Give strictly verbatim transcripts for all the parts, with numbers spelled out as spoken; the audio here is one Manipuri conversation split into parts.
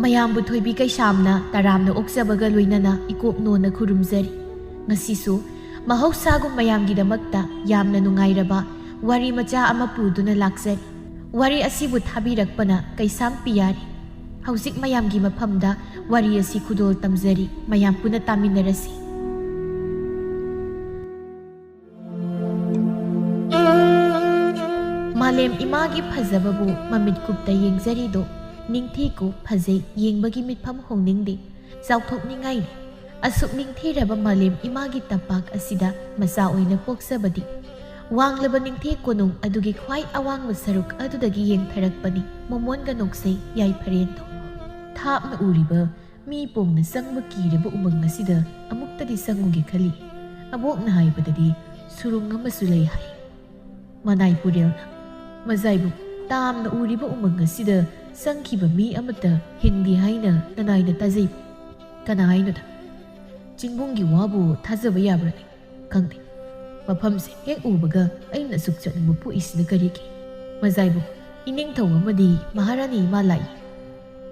ꯃꯌꯥꯝꯕꯨ ꯊꯣꯏꯕꯤ ꯀꯩꯁꯥꯝꯅ ꯇꯔꯥꯝꯅ ꯑꯣꯛꯆꯕꯒ ꯂꯣꯏꯅꯅ ꯏꯀꯣꯛ ꯅꯣꯟꯅ ꯈꯨꯔꯨꯝꯖꯔꯤ꯫ ꯉꯁꯤꯁꯨ ꯃꯍꯧꯁꯥꯒꯨꯝ ꯃꯌꯥꯝꯒꯤꯗꯃꯛꯇ ꯌꯥꯝꯅ ꯅꯨꯡꯉꯥꯏꯔꯕ ꯋꯥꯔꯤ ꯃꯆꯥ ꯑꯃ ꯄꯨꯗꯨꯅ ꯂꯥꯛꯆꯔꯤ꯫ ꯋꯥꯔꯤ ꯑꯁꯤꯕꯨ ꯊꯥꯕꯤꯔꯛꯄꯅ ꯀꯩꯁꯥꯝ ꯄꯤꯌꯥꯔꯤ꯫ ꯍꯧꯖꯤꯛ ꯃꯌꯥꯝꯒꯤ ꯃꯐꯝꯗ ꯋꯥꯔꯤ ꯑꯁꯤ ꯈꯨꯗꯣꯜ ꯇꯝꯖꯔꯤ, ꯃꯌꯥꯝ ꯄꯨꯟꯅ ꯇꯥꯃꯤꯟꯅꯔꯁꯤ꯫ ꯃꯥꯂꯦꯝ ꯏꯃꯥꯒꯤ ꯐꯖꯕꯕꯨ ꯃꯃꯤꯠ ꯀꯨꯞꯇ ꯌꯦꯡꯖꯔꯤꯗꯣ, ꯅꯤꯡꯊꯤꯀꯣ ꯐꯖꯩ, ꯌꯦꯡꯕꯒꯤ ꯃꯤꯠꯐꯝ ꯍꯣꯡꯅꯤꯡꯗꯦ, ꯆꯥꯎꯊꯣꯛꯅꯤꯡꯉꯥꯏꯅꯤ꯫ ꯑꯁꯨꯛ ꯅꯤꯡꯊꯤꯔꯕ ꯃꯥꯂꯦꯝ ꯏꯃꯥꯒꯤ ꯇꯝꯄꯥꯛ ꯑꯁꯤꯗ ꯃꯆꯥ ꯑꯣꯏꯅ ꯄꯣꯛꯆꯕꯗꯤ ꯋꯥꯡꯂꯕ ꯅꯤꯡꯊꯤ ꯀꯣꯅꯨꯡ ꯑꯗꯨꯒꯤ ꯈ꯭ꯋꯥꯏ ꯑꯋꯥꯡꯕ ꯁꯔꯨꯛ ꯑꯗꯨꯗꯒꯤ ꯌꯦꯡꯊꯔꯛꯄꯅꯤ ꯃꯣꯃꯣꯟꯒ ꯅꯣꯛꯆꯩ ꯌꯥꯏꯐꯔꯦꯟꯗꯣ꯫ ꯊꯥꯞꯅ ꯎꯔꯤꯕ ꯃꯤ ꯄꯣꯡꯅ ꯆꯪꯕ ꯀꯤꯔꯕ ꯎꯃꯪ ꯑꯁꯤꯗ ꯑꯃꯨꯛꯇꯗꯤ ꯆꯪꯉꯨꯒꯦ ꯈꯜꯂꯤ꯫ ꯑꯕꯣꯛꯅ ꯍꯥꯏꯕꯗꯗꯤ ꯁꯨꯔꯨꯡ ꯑꯃꯁꯨ ꯂꯩ ꯍꯥꯏ꯫ ꯃꯅꯥꯏ ꯄꯨꯔꯦꯜꯅ, ꯃꯖꯥꯏꯕꯨ, ꯇꯥꯝꯅ ꯎꯔꯤꯕ ꯎꯃꯪ ꯑꯁꯤꯗ ꯆꯪꯈꯤꯕ ꯃꯤ ꯑꯃꯠꯇ ꯍꯤꯡꯗꯦ ꯍꯥꯏꯅ ꯅꯅꯥꯏꯅ ꯇꯥꯖꯩ꯫ ꯀꯅꯥ ꯍꯥꯏꯅꯣꯗ? ꯆꯤꯡꯕꯨꯡꯒꯤ ꯋꯥꯕꯨ ꯊꯥꯖꯕ ꯌꯥꯕ꯭ꯔꯅꯦ? ꯈꯪꯗꯦ꯫ ꯃꯐꯝꯁꯦ ꯍꯦꯛ ꯎꯕꯒ ꯑꯩꯅ ꯑꯁꯨꯛ ꯆꯠꯅꯤꯡꯕ ꯄꯣꯛꯏꯁꯤꯅ ꯀꯔꯤꯒꯤ? ꯃꯖꯥꯏꯕꯨ, ꯏꯅꯤꯡꯊꯧ ꯑꯃꯗꯤ ꯃꯍꯥꯔꯥꯅꯤ ꯏꯃꯥ ꯂꯥꯛꯏ꯫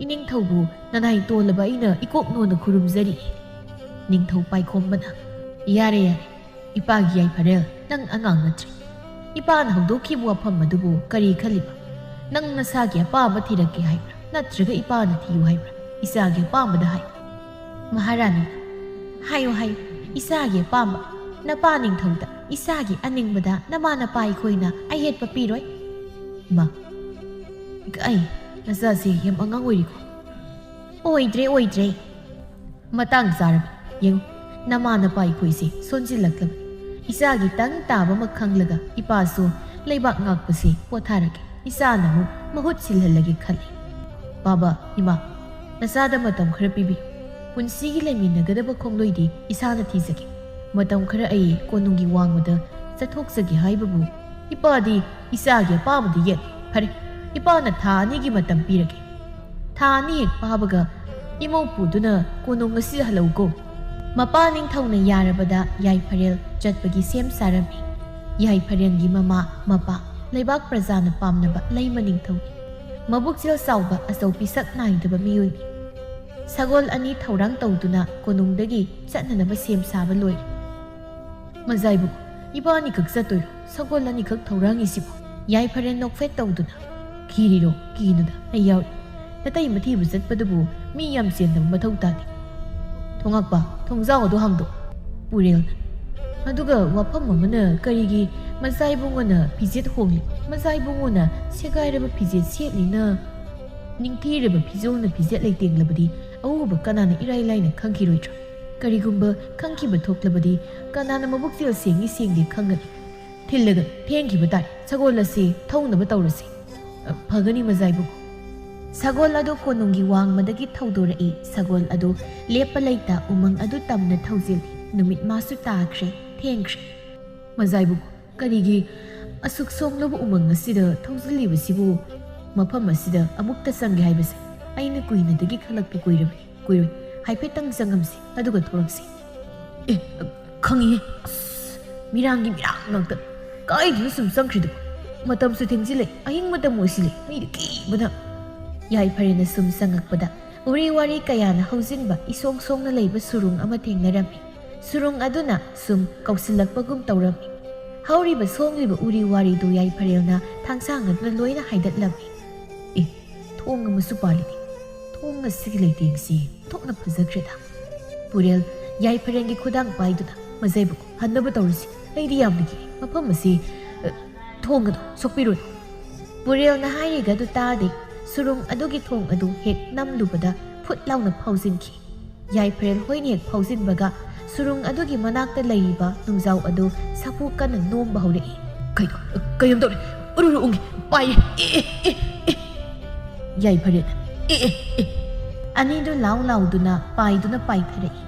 ꯏꯅꯤꯡꯊꯧꯕꯨ ꯅꯅꯥꯏ ꯇꯣꯜꯂꯕ ꯑꯩꯅ ꯏꯀꯣꯛ ꯅꯣꯟꯅ ꯈꯨꯔꯨꯝꯖꯔꯤ꯫ ꯅꯤꯡꯊꯧ ꯄꯥꯏꯈꯣꯝꯕꯅ, ꯌꯥꯔꯦ, ꯌꯥꯔꯦ, ꯏꯄꯥꯒꯤ ꯌꯥꯏꯐꯔꯦꯜ, ꯅꯪ ꯑꯉꯥꯡ ꯅꯠꯇ꯭ꯔꯦ꯫ ꯏꯄꯥꯅ ꯍꯧꯗꯣꯛꯈꯤꯕ ꯋꯥꯐꯝ ꯑꯗꯨꯕꯨ ꯀꯔꯤ ꯈꯜꯂꯤꯕ? ꯅꯪ ꯅꯁꯥꯒꯤ ꯑꯄꯥꯝꯕ ꯊꯤꯔꯛꯀꯦ ꯍꯥꯏꯕ꯭ꯔꯥ, ꯅꯠꯇ꯭ꯔꯒ ꯏꯄꯥꯅ ꯊꯤꯌꯨ ꯍꯥꯏꯕ꯭ꯔꯥ? ꯏꯆꯥꯒꯤ ꯑꯄꯥꯝꯕꯗ ꯍꯥꯏ꯫ ꯃꯍꯥꯔꯥꯅꯤ, ꯍꯥꯏꯌꯨ, ꯍꯥꯏꯌꯨ, ꯏꯆꯥꯒꯤ ꯑꯄꯥꯝꯕ꯫ ꯅꯄꯥ ꯅꯤꯡꯊꯧꯗ ꯏꯆꯥꯒꯤ ꯑꯅꯤꯡꯕꯗ ꯅꯃꯥ ꯅꯄꯥ ꯑꯩꯈꯣꯏꯅ ꯑꯌꯦꯠꯄ ꯄꯤꯔꯣꯏ꯫ ꯃꯥ, ꯑꯩ, ꯅꯆꯥꯁꯦ ꯌꯥꯝ ꯑꯉꯥꯡ ꯑꯣꯏꯔꯤꯀꯣ꯫ ꯑꯣꯏꯗ꯭ꯔꯦ, ꯑꯣꯏꯗ꯭ꯔꯦ꯫ ꯃꯇꯥꯡ ꯆꯥꯔꯕ ꯌꯦꯡꯉꯨ, ꯅꯃꯥ ꯅꯄꯥ ꯑꯩꯈꯣꯏꯁꯦ ꯁꯣꯟꯖꯤꯜꯂꯛꯂꯕꯅꯤ꯫ ꯏꯆꯥꯒꯤ ꯇꯪ ꯇꯥꯕ ꯑꯃ ꯈꯪꯂꯒ ꯏꯄꯥꯁꯨ ꯂꯩꯕꯥꯛ ꯉꯥꯛꯄꯁꯦ ꯄꯣꯊꯥꯔꯒꯦ, ꯏꯆꯥꯅ ꯑꯃꯨꯛ ꯃꯍꯨꯠ ꯁꯤꯜꯍꯜꯂꯒꯦ ꯈꯜꯂꯤ꯫ ꯕꯥꯕꯥ, ꯏꯃꯥ, ꯅꯆꯥꯗ ꯃꯇꯝ ꯈꯔ ꯄꯤꯕꯤꯌꯨ꯫ ꯄꯨꯟꯁꯤꯒꯤ ꯂꯩꯃꯤꯟꯅꯒꯗꯕ ꯈꯣꯡꯂꯣꯏꯗꯤ ꯏꯁꯥꯅ ꯊꯤꯖꯒꯦ꯫ ꯃꯇꯝ ꯈꯔ ꯑꯩ ꯀꯣꯅꯨꯡꯒꯤ ꯋꯥꯡꯃꯗ ꯆꯠꯊꯣꯛꯆꯒꯦ ꯍꯥꯏꯕꯕꯨ ꯏꯄꯥꯗꯤ ꯏꯆꯥꯒꯤ ꯑꯄꯥꯝꯕꯗ ꯌꯦꯠ꯫ ꯐꯔꯦ, ꯏꯄꯥꯅ ꯊꯥ ꯑꯅꯤꯒꯤ ꯃꯇꯝ ꯄꯤꯔꯒꯦ꯫ ꯊꯥ ꯑꯅꯤ ꯍꯦꯛ ꯐꯥꯕꯒ ꯏꯃꯧ ꯄꯨꯗꯨꯅ ꯀꯣꯅꯨꯡ ꯑꯁꯤꯗ ꯍꯜꯂꯛꯎꯀꯣ꯫ ꯃꯄꯥ ꯅꯤꯡꯊꯧꯅ ꯌꯥꯔꯕꯗ ꯌꯥꯏꯐꯔꯦꯜ ꯆꯠꯄꯒꯤ ꯁꯦꯝ ꯁꯥꯔꯝꯃꯤ꯫ ꯌꯥꯏꯐꯔꯦꯜꯒꯤ ꯃꯃꯥ ꯃꯄꯥ ꯂꯩꯕꯥꯛ ꯄ꯭ꯔꯖꯥꯅ ꯄꯥꯝꯅꯕ ꯂꯩꯃ ꯅꯤꯡꯊꯧ, ꯃꯕꯨꯛꯆꯦꯜ ꯆꯥꯎꯕ ꯑꯆꯧꯄꯤ ꯁꯛ ꯅꯥꯏꯗꯕ ꯃꯤꯑꯣꯏꯅꯤ꯫ ꯁꯒꯣꯜ ꯑꯅꯤ ꯊꯧꯔꯥꯡ ꯇꯧꯗꯨꯅ ꯀꯣꯅꯨꯡꯗꯒꯤ ꯆꯠꯅꯅꯕ ꯁꯦꯝ ꯁꯥꯕ ꯂꯣꯏꯔꯦ꯫ "ꯃꯖꯥꯏꯕꯨ, ꯏꯕꯥꯅꯤꯈꯛ ꯆꯠꯇꯣꯏꯔꯣ? ꯁꯒꯣꯜ ꯑꯅꯤꯈꯛ ꯊꯧꯔꯥꯡꯉꯤꯁꯤꯕꯨ?" ꯌꯥꯏꯐꯔꯦꯜ ꯅꯣꯛꯐꯦꯠ ꯇꯧꯗꯨꯅ, "ꯀꯤꯔꯤꯔꯣ? ꯀꯤꯅꯨꯗ, ꯑꯩ ꯌꯥꯎꯔꯤ꯫ ꯅꯇꯩ ꯃꯊꯤꯕ ꯆꯠꯄꯗꯨꯕꯨ ꯃꯤ ꯌꯥꯝ ꯆꯦꯟꯗꯕ ꯃꯊꯧ ꯇꯥꯗꯦ꯫ ꯊꯣꯉꯛꯄ, ꯊꯣꯡꯖꯥꯎ ꯑꯗꯨ ꯍꯥꯡꯗꯣꯛ꯫" ꯄꯨꯔꯦꯜꯅ, "ꯑꯗꯨꯒ ꯋꯥꯐꯝ ꯑꯃꯅ, ꯀꯔꯤꯒꯤ ꯃꯆꯥ ꯏꯕꯨꯡꯉꯣꯅ ꯐꯤꯖꯦꯠ ꯍꯣꯡꯂꯤ? ꯃꯆꯥ ꯏꯕꯨꯡꯉꯣꯅ ꯁꯦꯒꯥꯏꯔꯕ ꯐꯤꯖꯦꯠ ꯁꯦꯠꯂꯤꯅ, ꯅꯤꯡꯊꯤꯔꯕ ꯐꯤꯖꯣꯜꯅ ꯐꯤꯖꯦꯠ ꯂꯩꯇꯦꯡꯂꯕꯗꯤ ꯑꯎꯕ ꯀꯅꯥꯅ ꯏꯔꯥꯏ ꯂꯥꯏꯅ ꯈꯪꯈꯤꯔꯣꯏꯗ꯭ꯔꯥ? ꯀꯔꯤꯒꯨꯝꯕ ꯈꯪꯈꯤꯕ ꯊꯣꯛꯂꯕꯗꯤ ꯀꯅꯥꯅ ꯃꯕꯨꯛꯆꯦꯜ ꯁꯦꯡꯉꯤ ꯁꯦꯡꯗꯦ ꯈꯪꯒꯅꯤ? ꯊꯤꯜꯂꯒ ꯊꯦꯡꯈꯤꯕ ꯇꯥꯔꯦ꯫ ꯁꯒꯣꯜ ꯑꯁꯤ ꯊꯧꯅꯕ ꯇꯧꯔꯁꯤ꯫" "ꯑ, ꯐꯒꯅꯤ, ꯃꯖꯥꯏꯕꯨ꯫" ꯁꯒꯣꯜ ꯑꯗꯨ ꯀꯣꯅꯨꯡꯒꯤ ꯋꯥꯡꯃꯗꯒꯤ ꯊꯧꯗꯣꯔꯛꯏ꯫ ꯁꯒꯣꯜ ꯑꯗꯨ ꯂꯦꯞꯄ ꯂꯩꯇ ꯎꯃꯪ ꯑꯗꯨ ꯇꯝꯅ ꯊꯧꯖꯤꯜꯂꯤ꯫ ꯅꯨꯃꯤꯠ ꯃꯥꯁꯨ ꯇꯥꯈ꯭ꯔꯦ, ꯊꯦꯡꯈ꯭ꯔꯦ꯫ "ꯃꯖꯥꯏꯕꯨ, ꯀꯔꯤꯒꯤ ꯑꯁꯨꯛ ꯁꯣꯡꯂꯕ ꯎꯃꯪ ꯑꯁꯤꯗ ꯊꯧꯖꯤꯜꯂꯤꯕꯁꯤꯕꯨ? ꯃꯐꯝ ꯑꯁꯤꯗ ꯑꯃꯨꯛꯇ ꯆꯪꯒꯦ ꯍꯥꯏꯕꯁꯦ ꯑꯩꯅ ꯀꯨꯏꯅꯗꯒꯤ ꯈꯜꯂꯛꯄ ꯀꯨꯏꯔꯕꯅꯤ꯫ ꯀꯨꯏꯔꯣꯏ, ꯍꯥꯏꯐꯦꯠꯇꯪ ꯆꯪꯉꯝꯁꯤ, ꯑꯗꯨꯒ ꯊꯣꯔꯛꯁꯤ꯫" "ꯑꯦ, ꯈꯪꯉꯤꯍꯦ꯫ ꯑꯁ, ꯃꯤꯔꯥꯡꯒꯤ ꯃꯤꯔꯥꯡ ꯉꯥꯛꯇ꯫ ꯀꯥꯏꯗꯅꯣ ꯁꯨꯝ ꯆꯪꯈ꯭ꯔꯤꯗꯨꯕꯣ? ꯃꯇꯝꯁꯨ ꯊꯦꯡꯖꯤꯜꯂꯛꯑꯦ, ꯑꯍꯤꯡ ꯃꯇꯝ ꯑꯣꯏꯁꯤꯜꯂꯛꯑꯦ, ꯃꯤꯗꯤ ꯀꯤꯕꯅ꯫" ꯌꯥꯏꯐꯔꯦꯜꯅ ꯁꯨꯝ ꯆꯪꯉꯛꯄꯗ ꯎꯔꯤ ꯋꯥꯔꯤ ꯀꯌꯥꯅ ꯍꯧꯖꯤꯟꯕ ꯏꯁꯣꯡ ꯁꯣꯡꯅ ꯂꯩꯕ ꯁꯨꯔꯨꯡ ꯑꯃ ꯊꯦꯡꯅꯔꯝꯃꯤ꯫ ꯁꯨꯔꯨꯡ ꯑꯗꯨꯅ ꯁꯨꯝ ꯀꯧꯁꯤꯜꯂꯛꯄꯒꯨꯝ ꯇꯧꯔꯝꯃꯤ꯫ ꯍꯧꯔꯤꯕ ꯁꯣꯡꯂꯤꯕ ꯎꯔꯤ ꯋꯥꯔꯤꯗꯨ ꯌꯥꯏꯐꯔꯦꯜꯅ ꯊꯥꯡꯁꯥꯡ ꯑꯗꯨꯅ ꯂꯣꯏꯅ ꯍꯥꯏꯗꯠꯂꯝꯃꯤ꯫ "ꯑꯦ, ꯊꯣꯡ ꯑꯃꯁꯨ ꯄꯥꯜꯂꯤꯅꯦ꯫ ꯊꯣꯡ ꯑꯁꯤꯒꯤ ꯂꯩꯇꯦꯡꯁꯤ ꯊꯣꯛꯅ ꯐꯖꯈ꯭ꯔꯦꯗ꯫" ꯄꯨꯔꯦꯜ ꯌꯥꯏꯐꯔꯦꯜꯒꯤ ꯈꯨꯗꯥꯡ ꯄꯥꯏꯗꯨꯅ, "ꯃꯖꯩꯕꯨ, ꯍꯟꯅꯕ ꯇꯧꯔꯁꯤ꯫ ꯑꯩꯗꯤ ꯌꯥꯝꯅ ꯀꯤ꯫ ꯃꯐꯝ ꯑꯁꯤ, ꯑ, ꯊꯣꯡ ꯑꯗꯨ ꯁꯣꯛꯄꯤꯔꯨꯅꯨ꯫" ꯄꯨꯔꯦꯜꯅ ꯍꯥꯏꯔꯤꯒ ꯑꯗꯨ ꯇꯥꯗꯦ꯫ ꯁꯨꯔꯨꯡ ꯑꯗꯨꯒꯤ ꯊꯣꯡ ꯑꯗꯨ ꯍꯦꯛ ꯅꯝꯂꯨꯕꯗ ꯐꯨꯠ ꯂꯥꯎꯅ ꯐꯥꯎꯖꯤꯟꯈꯤ꯫ ꯌꯥꯏꯐꯔꯦꯜ ꯍꯣꯏꯅ ꯍꯦꯛ ꯐꯥꯎꯖꯤꯟꯕꯒ ꯁꯨꯔꯨꯡ ꯑꯗꯨꯒꯤ ꯃꯅꯥꯛꯇ ꯂꯩꯔꯤꯕ ꯅꯨꯡꯖꯥꯎ ꯑꯗꯨ ꯁꯥꯐꯨ ꯀꯟꯅ ꯅꯣꯝꯕ ꯍꯧꯔꯛꯏ꯫ "ꯀꯩꯅꯣ? ꯀꯩꯅꯣꯝ ꯇꯧꯔꯦ꯫ ꯎꯔꯨꯔꯨ ꯎꯪꯉꯤ꯫ ꯄꯥꯏꯔꯦ꯫ ꯑꯦ, ꯑꯦ, ꯑꯦ, ꯑꯦ!" ꯌꯥꯏꯐꯔꯦꯜ, "ꯑꯦ, ꯑꯦ, ꯑꯦ!" ꯑꯅꯤꯗꯨ ꯂꯥꯎ ꯂꯥꯎꯗꯨꯅ ꯄꯥꯏꯗꯨꯅ ꯄꯥꯏꯊꯔꯛꯏ꯫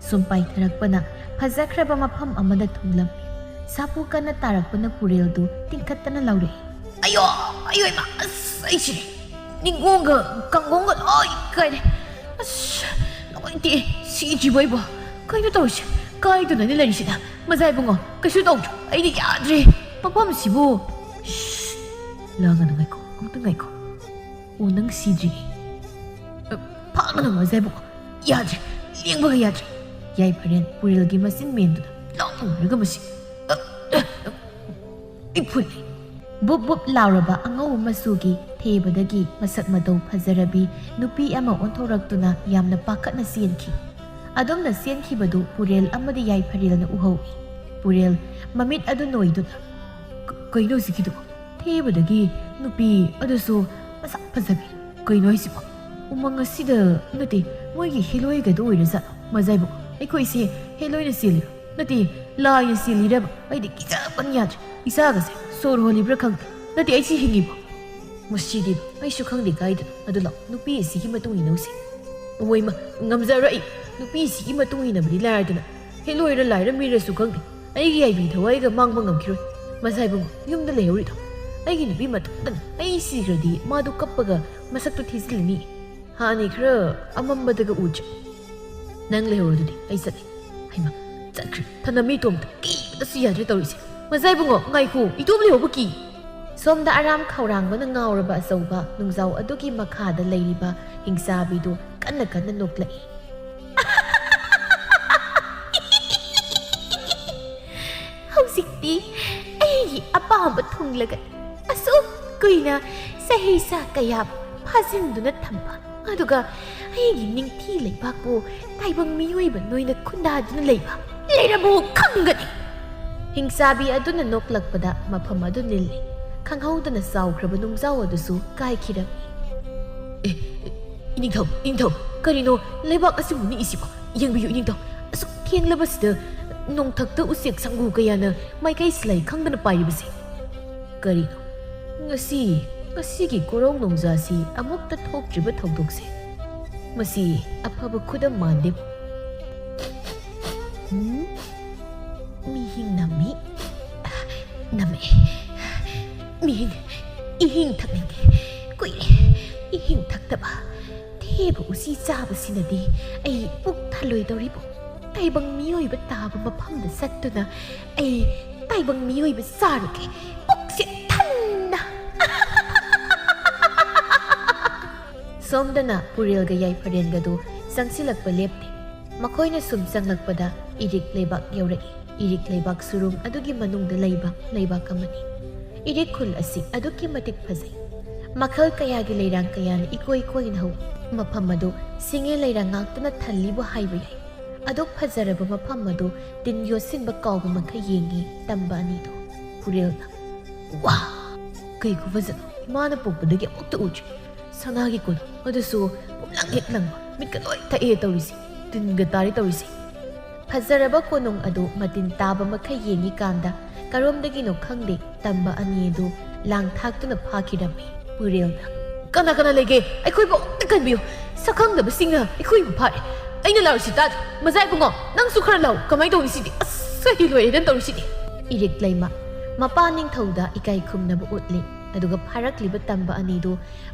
ꯁꯨꯝ ꯄꯥꯏꯊꯔꯛꯄꯅ ꯐꯖꯈ꯭ꯔꯕ ꯃꯐꯝ ꯑꯃꯗ ꯊꯨꯡꯂꯝꯃꯤ꯫ ꯁꯥꯐꯨ ꯀꯟꯅ ꯇꯥꯔꯛꯄꯅ ꯄꯨꯔꯦꯜꯗꯨ ꯇꯤꯡꯈꯠꯇꯅ ꯂꯥꯎꯔꯛꯏ꯫ "ꯑꯌꯣ! ꯑꯌꯣ ꯏꯃꯥ! ꯑꯁ, ꯑꯩ ꯁꯤꯔꯦ! ꯅꯤꯡꯒꯣꯡꯒ ꯀꯥꯡꯒꯣꯡꯒ ꯂꯣꯏ ꯀꯥꯏꯔꯦ! ꯑꯁ, ꯅꯨꯡꯉꯥꯏꯇꯦ ꯁꯤꯗ꯭ꯔꯤꯕꯣ ꯑꯩꯕꯣ!" ꯀꯩꯅꯣ ꯇꯧꯔꯤꯁꯦ? ꯀꯥꯏꯗꯅꯣꯅꯦ ꯂꯩꯔꯤꯁꯤꯅ? ꯃꯖꯥ ꯏꯕꯨꯡꯉꯣ, ꯀꯩꯁꯨ ꯇꯧꯗ꯭ꯔꯣ? ꯑꯩꯗꯤ ꯌꯥꯗ꯭ꯔꯦ꯫ ꯃꯐꯝꯁꯤꯕꯨ꯫ ꯁꯤꯁ! ꯂꯥꯡꯒꯅꯨ, ꯉꯥꯏꯈꯣ, ꯑꯝꯇ ꯉꯥꯏꯈꯣ꯫ ꯑꯣ, ꯅꯪ ꯁꯤꯗ꯭ꯔꯤ꯫ ꯑ, ꯐꯥꯒꯅꯨ, ꯃꯖꯥ ꯏꯕꯨꯡꯉꯣ꯫ ꯌꯥꯗ꯭ꯔꯦ, ꯂꯦꯡꯕꯒ ꯌꯥꯗ꯭ꯔꯦ꯫ ꯌꯥꯏꯐꯔꯦꯜ ꯄꯨꯔꯦꯜꯒꯤ ꯃꯆꯤꯟ ꯃꯦꯟꯗꯨꯅ ꯂꯥꯎꯅꯔꯒ ꯃꯁꯤ꯫ ꯑ, ꯑ, ꯑ, ꯑꯩ ꯐꯨꯜꯂꯦ꯫ ꯕꯨꯞ ꯕꯨꯞ ꯂꯥꯎꯔꯕ ꯑꯉꯧꯕ ꯃꯆꯨꯒꯤ ꯊꯦꯕꯗꯒꯤ ꯃꯁꯛ ꯃꯇꯧ ꯐꯖꯔꯕꯤ ꯅꯨꯄꯤ ꯑꯃ ꯑꯣꯟꯊꯣꯔꯛꯇꯨꯅ ꯌꯥꯝꯅ ꯄꯥꯈꯠꯅ ꯆꯦꯟꯈꯤ꯫ ꯑꯗꯨꯝꯅ ꯆꯦꯟꯈꯤꯕꯗꯨ ꯄꯨꯔꯦꯜ ꯑꯃꯗꯤ ꯌꯥꯏꯐꯔꯦꯜꯅ ꯎꯍꯧꯏ꯫ ꯄꯨꯔꯦꯜ ꯃꯃꯤꯠ ꯑꯗꯨ ꯅꯣꯏꯗꯨꯅ, "ꯀ-, ꯀꯩꯅꯣ ꯍꯧꯖꯤꯛꯀꯤꯗꯨꯕꯣ? ꯊꯦꯕꯗꯒꯤ ꯅꯨꯄꯤ ꯑꯗꯨꯁꯨ ꯃꯁꯛ ꯐꯖꯕꯤ꯫ ꯀꯩꯅꯣ ꯍꯥꯏꯁꯤꯕꯣ? ꯎꯃꯪ ꯑꯁꯤꯗ ꯅꯠꯇꯦ, ꯃꯣꯏꯒꯤ ꯍꯦꯂꯣꯏꯒꯗꯣ ꯑꯣꯏꯔꯖꯥꯠꯂꯣ? ꯃꯖꯥꯏꯕꯨ, ꯑꯩꯈꯣꯏꯁꯦ ꯍꯦꯂꯣꯏꯅ ꯆꯦꯜꯂꯤꯔꯣ? ꯅꯠꯇꯦ, ꯂꯥꯏꯅ ꯆꯦꯜꯂꯤꯔꯕ? ꯑꯩꯗꯤ ꯀꯤꯖꯕꯅ ꯌꯥꯗ꯭ꯔꯦ꯫ ꯏꯆꯥꯒꯁꯦ ꯁꯣꯔ ꯍꯣꯜꯂꯤꯕ꯭ꯔꯥ ꯈꯪꯗꯦ꯫ ꯅꯠꯇꯦ, ꯑꯩꯁꯤ ꯍꯤꯡꯉꯤꯕꯣ? ꯃꯁꯤꯗꯤ ꯑꯩꯁꯨ ꯈꯪꯗꯦ ꯀꯥꯏꯗꯅꯣ꯫ ꯑꯗꯨ ꯂꯥꯛ, ꯅꯨꯄꯤ ꯑꯁꯤꯒꯤ ꯃꯇꯨꯡ ꯏꯟꯅꯧꯁꯤ꯫ ꯑꯣꯏꯃ, ꯉꯝꯖꯔꯣꯏ ꯑꯩ꯫ ꯅꯨꯄꯤ ꯑꯁꯤꯒꯤ ꯃꯇꯨꯡ ꯏꯟꯅꯕꯗꯤ ꯂꯥꯏꯔꯗꯅ, ꯍꯦꯂꯣꯏꯔ ꯂꯥꯏꯔ ꯃꯤꯔꯁꯨ ꯈꯪꯗꯦ꯫ ꯑꯩꯒꯤ ꯌꯥꯏꯕꯤ ꯊꯋꯥꯏꯒ ꯃꯥꯡꯕ ꯉꯝꯈꯤꯔꯣꯏ꯫ ꯃꯁꯥꯏꯕꯨꯡ ꯌꯨꯝꯗ ꯂꯩꯍꯧꯔꯤꯗꯣ꯫ ꯑꯩꯒꯤ ꯅꯨꯄꯤ ꯃꯇꯨꯡꯗꯅ ꯑꯩ ꯁꯤꯈ꯭ꯔꯗꯤ ꯃꯥꯗꯣ ꯀꯞꯄꯒ ꯃꯁꯛꯇꯣ ꯊꯤꯖꯤꯜꯂꯅꯤ꯫ ꯍꯥꯟꯅꯩ ꯈꯔ ꯑꯃꯝꯕꯗꯒ ꯎꯗ꯭ꯔꯦ꯫ ꯅꯪ ꯂꯩꯍꯧꯔꯣ ꯑꯗꯨꯗꯤ, ꯑꯩ ꯆꯠꯂꯦ꯫ ꯍꯩꯃ, ꯆꯠꯈ꯭ꯔꯦ꯫ ꯐꯅ ꯃꯤ ꯇꯣꯝꯇ ꯀꯤꯕꯗꯁꯨ ꯌꯥꯗ꯭ꯔꯦ ꯇꯧꯔꯤꯁꯦ꯫ ꯃꯁꯥꯏꯕꯨꯡꯉꯣ, ꯉꯥꯏꯈꯣ, ꯏꯇꯣꯝ ꯂꯩꯍꯧꯕ ꯀꯤ꯫ ꯁꯣꯝꯗ ꯑꯔꯥꯝ ꯈꯧꯔꯥꯡꯕꯅ ꯉꯥꯎꯔꯕ ꯑꯆꯧꯕ ꯅꯨꯡꯖꯥꯎ ꯑꯗꯨꯒꯤ ꯃꯈꯥꯗ ꯂꯩꯔꯤꯕ ꯍꯤꯡꯆꯥꯕꯤꯗꯨ ꯀꯟꯅ ꯀꯟꯅ ꯅꯣꯛꯂꯛꯏ꯫ ꯍꯧꯖꯤꯛꯇꯤ ꯑꯩꯒꯤ ꯑꯄꯥꯝꯕ ꯊꯨꯡꯂꯒ ꯑꯁꯨꯛ ꯀꯨꯏꯅ ꯆꯍꯤ ꯆꯥ ꯀꯌꯥ ꯐꯥꯖꯤꯟꯗꯨꯅ ꯊꯝꯕ, ꯑꯗꯨꯒ ꯑꯩꯒꯤ ꯅꯤꯡꯊꯤ ꯂꯩꯕꯥꯛꯄꯨ ꯇꯥꯏꯕꯪ ꯃꯤꯑꯣꯏꯕ ꯅꯣꯏꯅ ꯈꯨꯟꯗꯥꯗꯨꯅ ꯂꯩꯕ ꯂꯩꯔꯕꯣ ꯈꯪꯒꯅꯤ꯫ ꯍꯤꯡꯆꯥꯕꯤ ꯑꯗꯨꯅ ꯅꯣꯛꯂꯛꯄꯗ ꯃꯐꯝ ꯑꯗꯨ ꯅꯤꯜꯂꯤ꯫ ꯈꯪꯍꯧꯗꯅ ꯆꯥꯎꯈ꯭ꯔꯕ ꯅꯨꯡꯖꯥꯎ ꯑꯗꯨꯁꯨ ꯀꯥꯏꯈꯤꯔꯝꯃꯤ꯫ ꯑꯦ, ꯑꯦ, ꯏꯅꯤꯡꯊꯧ, ꯏꯅꯤꯡꯊꯧ, ꯀꯔꯤꯅꯣ ꯂꯩꯕꯥꯛ ꯑꯁꯤꯕꯨ ꯅꯤꯛꯏꯁꯤꯕꯣ? ꯌꯦꯡꯕꯤꯌꯨ ꯏꯅꯤꯡꯊꯧ, ꯑꯁꯨꯛ ꯊꯦꯡꯂꯕꯁꯤꯗ ꯅꯣꯡꯊꯛꯇ ꯎꯆꯦꯛ ꯁꯪꯒꯨ ꯀꯌꯥꯅ ꯃꯥꯏꯀꯩ ꯁꯤꯂꯥꯏ ꯈꯪꯗꯅ ꯄꯥꯏꯔꯤꯕꯁꯤ꯫ ꯀꯔꯤꯅꯣ? ꯉꯁꯤ, ꯉꯁꯤꯒꯤ ꯀꯣꯔꯧ ꯅꯣꯡꯖꯥꯁꯤ ꯑꯃꯨꯛꯇ ꯊꯣꯛꯇ꯭ꯔꯤꯕ ꯊꯧꯗꯣꯛꯁꯦ꯫ ꯃꯁꯤ ꯑꯐꯕ ꯈꯨꯗꯝ ꯃꯥꯟꯗꯦ꯫ ꯎꯝ? ꯃꯤꯍꯤꯡ ꯅꯝꯃꯤ꯫ ꯅꯝꯃꯛꯑꯦ꯫ ꯃꯤꯍꯤꯡ, ꯏꯍꯤꯡ ꯊꯛꯅꯤꯡꯉꯦ꯫ ꯀꯨꯏꯔꯦ ꯏꯍꯤꯡ ꯊꯛꯇꯕ꯫ ꯊꯦꯕ ꯎꯆꯤ ꯆꯥꯕꯁꯤꯅꯗꯤ ꯑꯩ ꯄꯨꯛ ꯊꯜꯂꯣꯏꯗꯧꯔꯤꯕꯣ꯫ ꯇꯥꯏꯕꯪ ꯃꯤꯑꯣꯏꯕ ꯇꯥꯕ ꯃꯐꯝꯗ ꯆꯠꯇꯨꯅ ꯑꯩ ꯇꯥꯏꯕꯪ ꯃꯤꯑꯣꯏꯕ ꯆꯥꯔꯨꯒꯦ, ꯄꯨꯛꯁꯦ ꯊꯟꯅ꯫ ꯁꯣꯝꯗꯅ ꯄꯨꯔꯦꯜꯒ ꯌꯥꯏꯐꯔꯦꯜꯒꯗꯨ ꯆꯪꯁꯤꯜꯂꯛꯄ ꯂꯦꯞꯇꯦ꯫ ꯃꯈꯣꯏꯅ ꯁꯨꯝ ꯆꯪꯂꯛꯄꯗ ꯏꯔꯤꯛ ꯂꯩꯕꯥꯛ ꯌꯧꯔꯛꯏ꯫ ꯏꯔꯤꯛ ꯂꯩꯕꯥꯛ ꯁꯨꯔꯨꯡ ꯑꯗꯨꯒꯤ ꯃꯅꯨꯡꯗ ꯂꯩꯕ ꯂꯩꯕꯥꯛ ꯑꯃꯅꯤ꯫ ꯏꯔꯤꯛ ꯈꯨꯜ ꯑꯁꯤ ꯑꯗꯨꯛꯀꯤ ꯃꯇꯤꯛ ꯐꯖꯩ꯫ ꯃꯈꯜ ꯀꯌꯥꯒꯤ ꯂꯩꯔꯥꯡ ꯀꯌꯥꯅ ꯏꯀꯣꯏ ꯀꯣꯏꯅ ꯍꯧꯏ꯫ ꯃꯐꯝ ꯑꯗꯨ ꯁꯤꯡꯉꯦ ꯂꯩꯔꯥꯡ ꯉꯥꯛꯇꯅ ꯊꯜꯂꯤꯕꯨ ꯍꯥꯏꯕ ꯌꯥꯏ꯫ ꯑꯗꯨꯛ ꯐꯖꯔꯕ ꯃꯐꯝ ꯑꯗꯨ ꯇꯤꯟ ꯌꯣꯠꯁꯤꯟꯕ ꯀꯥꯎꯕ ꯃꯈꯩ ꯌꯦꯡꯉꯤ ꯇꯝꯕ ꯑꯅꯤꯗꯨ꯫ ꯄꯨꯔꯦꯜꯅ, "ꯋꯥ! ꯀꯩ ꯈꯨꯐꯖꯅꯣ! ꯏꯃꯥꯅ ꯄꯣꯛꯄꯗꯒꯤ ꯑꯃꯨꯛꯇ ꯎꯗ꯭ꯔꯤ꯫ ꯁꯅꯥꯒꯤ ꯀꯣꯅꯨꯡ ꯑꯗꯨꯁꯨ ꯄꯨꯝꯂꯪ ꯍꯦꯛ ꯂꯪꯕ, ꯃꯤꯠꯀ ꯂꯣꯏ ꯊꯛꯑꯦ ꯇꯧꯔꯤꯁꯦ, ꯇꯤꯟꯒ ꯇꯥꯔꯦ ꯇꯧꯔꯤꯁꯦ꯫" ꯐꯖꯔꯕ ꯀꯣꯅꯨꯡ ꯑꯗꯨ ꯃꯇꯤꯟ ꯇꯥꯕ ꯃꯈꯩ ꯌꯦꯡꯉꯤꯀꯥꯟꯗ ꯀꯔꯣꯝꯗꯒꯤꯅꯣ ꯈꯪꯗꯦ ꯇꯝꯕ ꯑꯅꯤ ꯑꯗꯨ ꯂꯥꯡ ꯊꯥꯛꯇꯨꯅ ꯐꯥꯈꯤꯔꯝꯃꯤ꯫ ꯄꯨꯔꯦꯜꯅ, "ꯀꯅꯥ ꯀꯅꯥ ꯂꯩꯒꯦ? ꯑꯩꯈꯣꯏꯕꯨ ꯑꯃꯨꯛꯇ ꯀꯟꯕꯤꯌꯨ꯫ ꯁꯛꯈꯪꯗꯕꯁꯤꯡꯅ ꯑꯩꯈꯣꯏꯕꯨ ꯐꯥꯔꯦ꯫ ꯑꯩꯅ ꯂꯥꯎꯔꯤꯁꯤ ꯇꯥꯗ꯭ꯔꯣ? ꯃꯖꯥ ꯏꯕꯨꯡꯉꯣ, ꯅꯪꯁꯨ ꯈꯔ ꯂꯥꯎ꯫ ꯀꯃꯥꯏꯅ ꯇꯧꯅꯤ ꯁꯤꯗꯤ? ꯑꯁ, ꯑꯩ ꯂꯣꯏꯔꯦꯗ ꯇꯧꯔꯤꯁꯤꯗꯤ꯫" ꯏꯔꯤꯛ ꯂꯩꯃ ꯃꯄꯥ ꯅꯤꯡꯊꯧꯗ ꯏꯀꯥꯏ ꯈꯨꯝꯅꯕ ꯎꯠꯂꯤ꯫ ꯑꯗꯨꯒ ꯐꯥꯔꯛꯂꯤꯕ ꯇꯝꯕ ꯑꯅꯤꯗꯨ